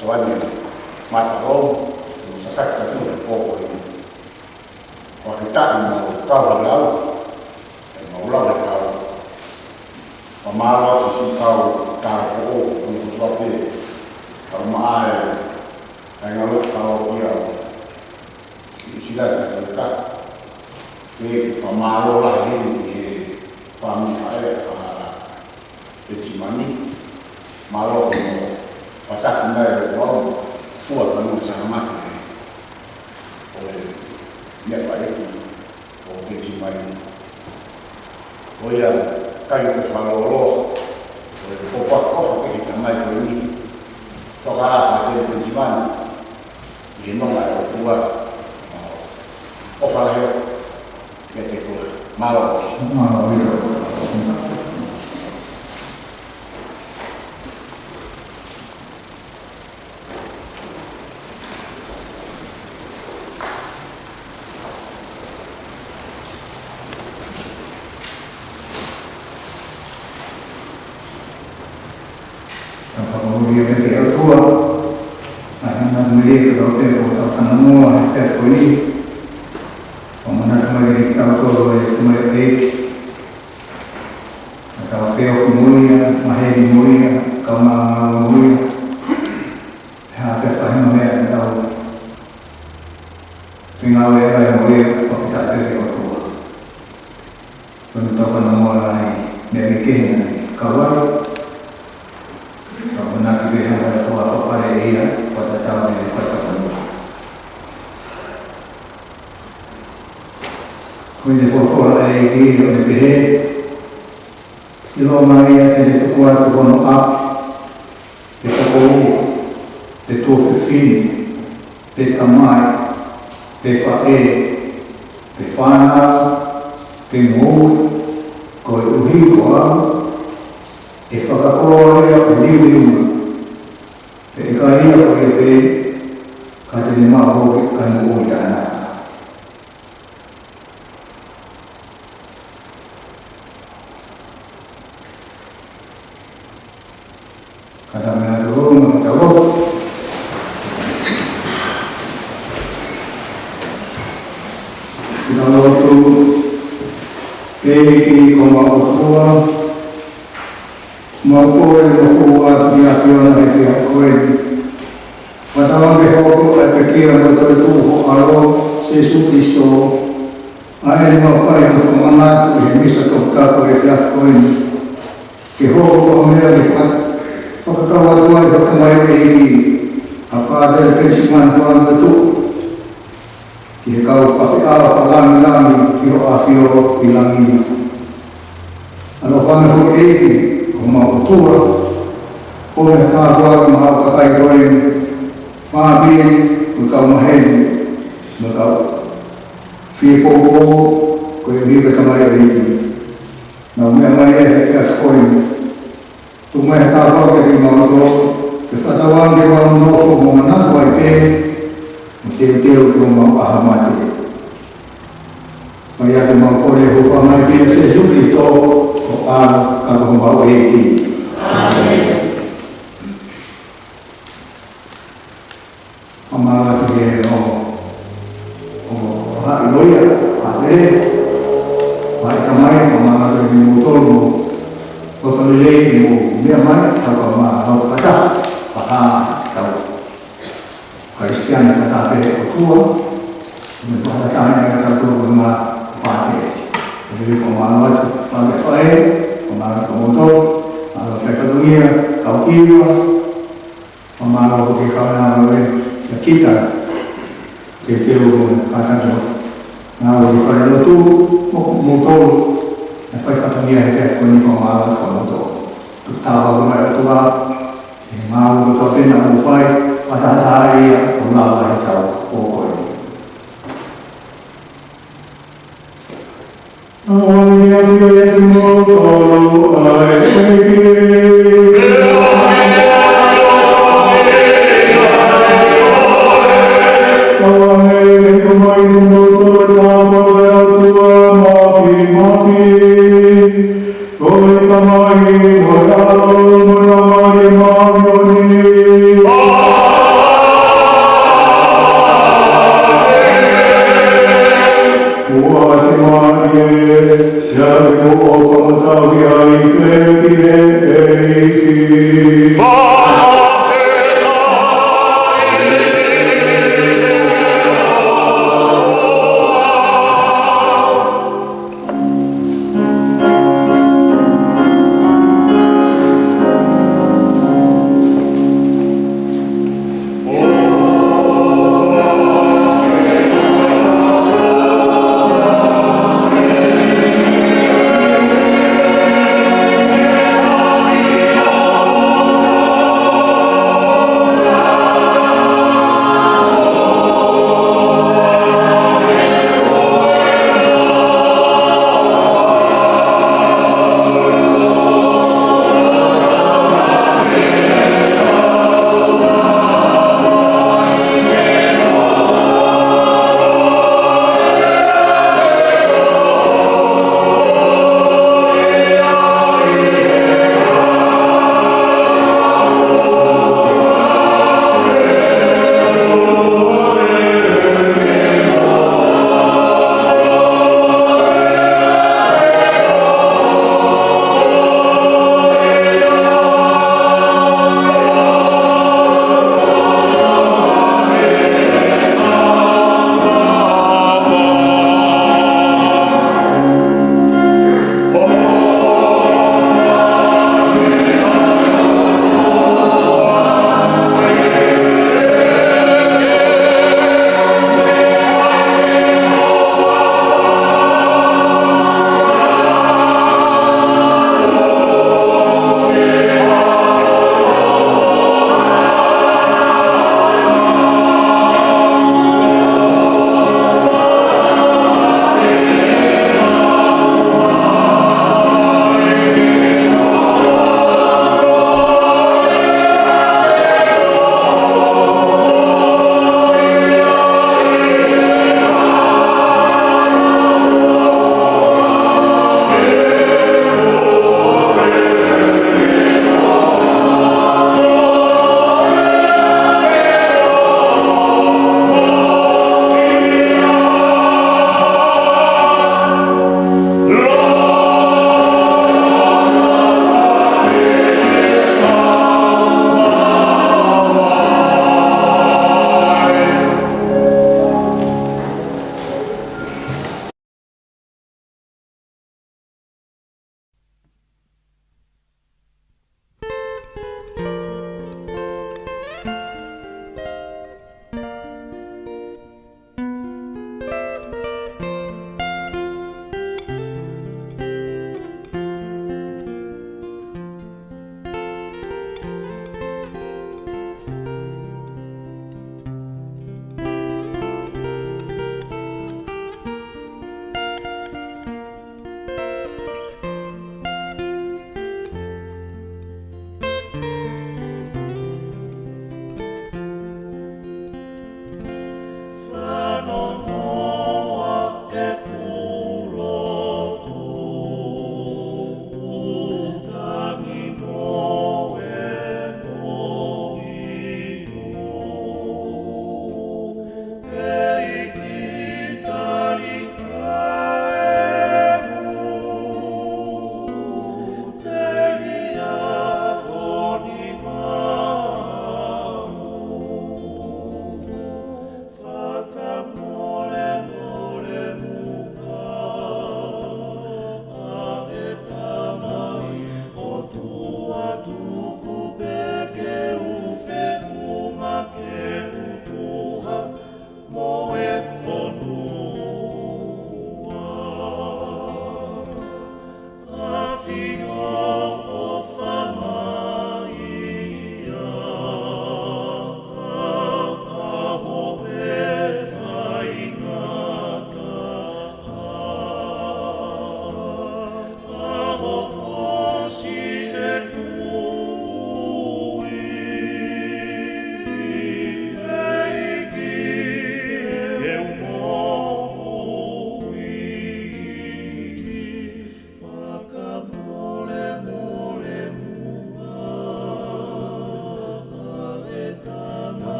Soani Matalou, mo Sasaki Katu he pō ko eni. Fakafetaʻi mo e kau he lau, ʻe mau lau he kau. Fakamālō atu siʻi kau tāupoʻou, ʻoku ou tui pē, kau maʻa e, ʻa e ngaahi lotu kau ia, Siʻi Sila Katolika. Ke fakamālō lahi heni ki he fāmili ʻa e, ʻa Penisimani. Mālō hono pasaki mai ʻo e kuau, tua tanu sa mate. ʻO e meʻa faʻeku ʻo Penisimani. Ko ia, kai ʻoku fakalōloa, ko e pōpoaki ʻofa ki he tamai ko eni. Toka ā pātele Penisimani, ʻi he nonga ʻo e ʻOtua, ʻofa lahi ʻo kiate koe. Mālō. Mālō. Tau fakamolemole ki he ʻOtua, ʻa e hanga mai ʻe he ʻOtua ke tau fanongoa he pea ko eni. ʻO manatu mai kiate kitautolu ʻa e tamai ʻeiki. Ka tau feohi mo ia, maheni mo ia, kaungā ngāue mo ia. ʻE hā pē faʻahinga meʻa te tau fengāueʻaki ai mo ia, fakafetaʻi pē ki he ʻOtua. Ko ʻene tau fanongoa ʻa e meʻa kehe naʻe kau ai. Ka ʻoku ʻamanaki pē ʻe hanga ʻe he ʻOtua ʻo fakapale ʻe ia, fakatatau mo ʻene fai fakanonga. Ko ʻene folofola ʻa e ʻEiki ʻoku ne pehē, ʻiloa mai ia te ne tuku atu hono ʻapi, pe tokoua, pe tuofefine, pe tamai, pe faʻē, pe fānau, pe moʻui, koeʻuhi ko au, ʻe fakakoloa ia ʻo liuliu mai. Pea ʻikai ia ko ia pē, ka te ne maʻu hoki ʻa e moʻui taʻengata. Kātaki atu ʻo tau lotu. Tau lotu. ʻEiki ko homau ʻOtua, mau kole mo hū atu ki he ʻAfiona he efiafi ko eni. Fakatauange ke hoko ʻa e pekia mo e toetuʻu ho ʻAlo, Sīsū Kalaisi, ʻa ʻene mau fai ʻa e fakamanatu ʻi he misa toputapu he efiafi ko eni, ke hoko ko ha meʻa ke faka-, fakakau atu ai ho tamai ʻeiki, ʻa Pātele Penisimani Puamotu, ki he kau fafeʻao fakalangilangi ki hoʻo ʻafio ʻi langi. ʻAloʻofa ange foki ʻEiki, ko homau ʻOtua, ʻo ne tāpuakiʻi mai ʻa e kakai ko eni, fāmili, mo e kau maheni, mo e kau fie poupou, koeʻuhi ko e tamai ʻeiki. Nau meʻa mai ʻi he efiafi ko eni. Tuku mai ha tāpuaki kiate kimautolu, ke fakatauange ke mau nofo mo manatu ai pē, mo teuteu ki homau ʻaho mate. Ko ia te mau kole ʻi he huafa mai ʻo Sīsū Kalaisi, ko homau ʻAlo ka ko homau ʻEiki. ʻĀmeni. Fakamālō atu ki he ongo, ongo haʻi loia, pātele, haʻi tamai, fakamālō atu kimoutolu mo e loto lelei mo e meʻa mai, tau ka ma, tau ka ta, pata, tau Kalisitiane ka ta pē ʻOtua, mo e pata ta ne tau tō ko ma pātele. Pea fakamālō atu, pātele faʻē, fakamālō atu kimoutolu, mālō e fatongia, kau kiwa, fakamālō ki he kaunanga ʻo e, ʻa kita, ke te o mo kātaki. Ngāue ʻi he falelotu, mo, mo tolu. Naʻe fai fatongia he pea ko eni ko e mālō ʻa e fakamotuʻa. Tuku tāpuaki mai ʻOtua, ʻi he ngāue kotoa pē naʻa mou fai, fakatahatahaʻi ia ʻo lava ʻi he taʻu ko eni.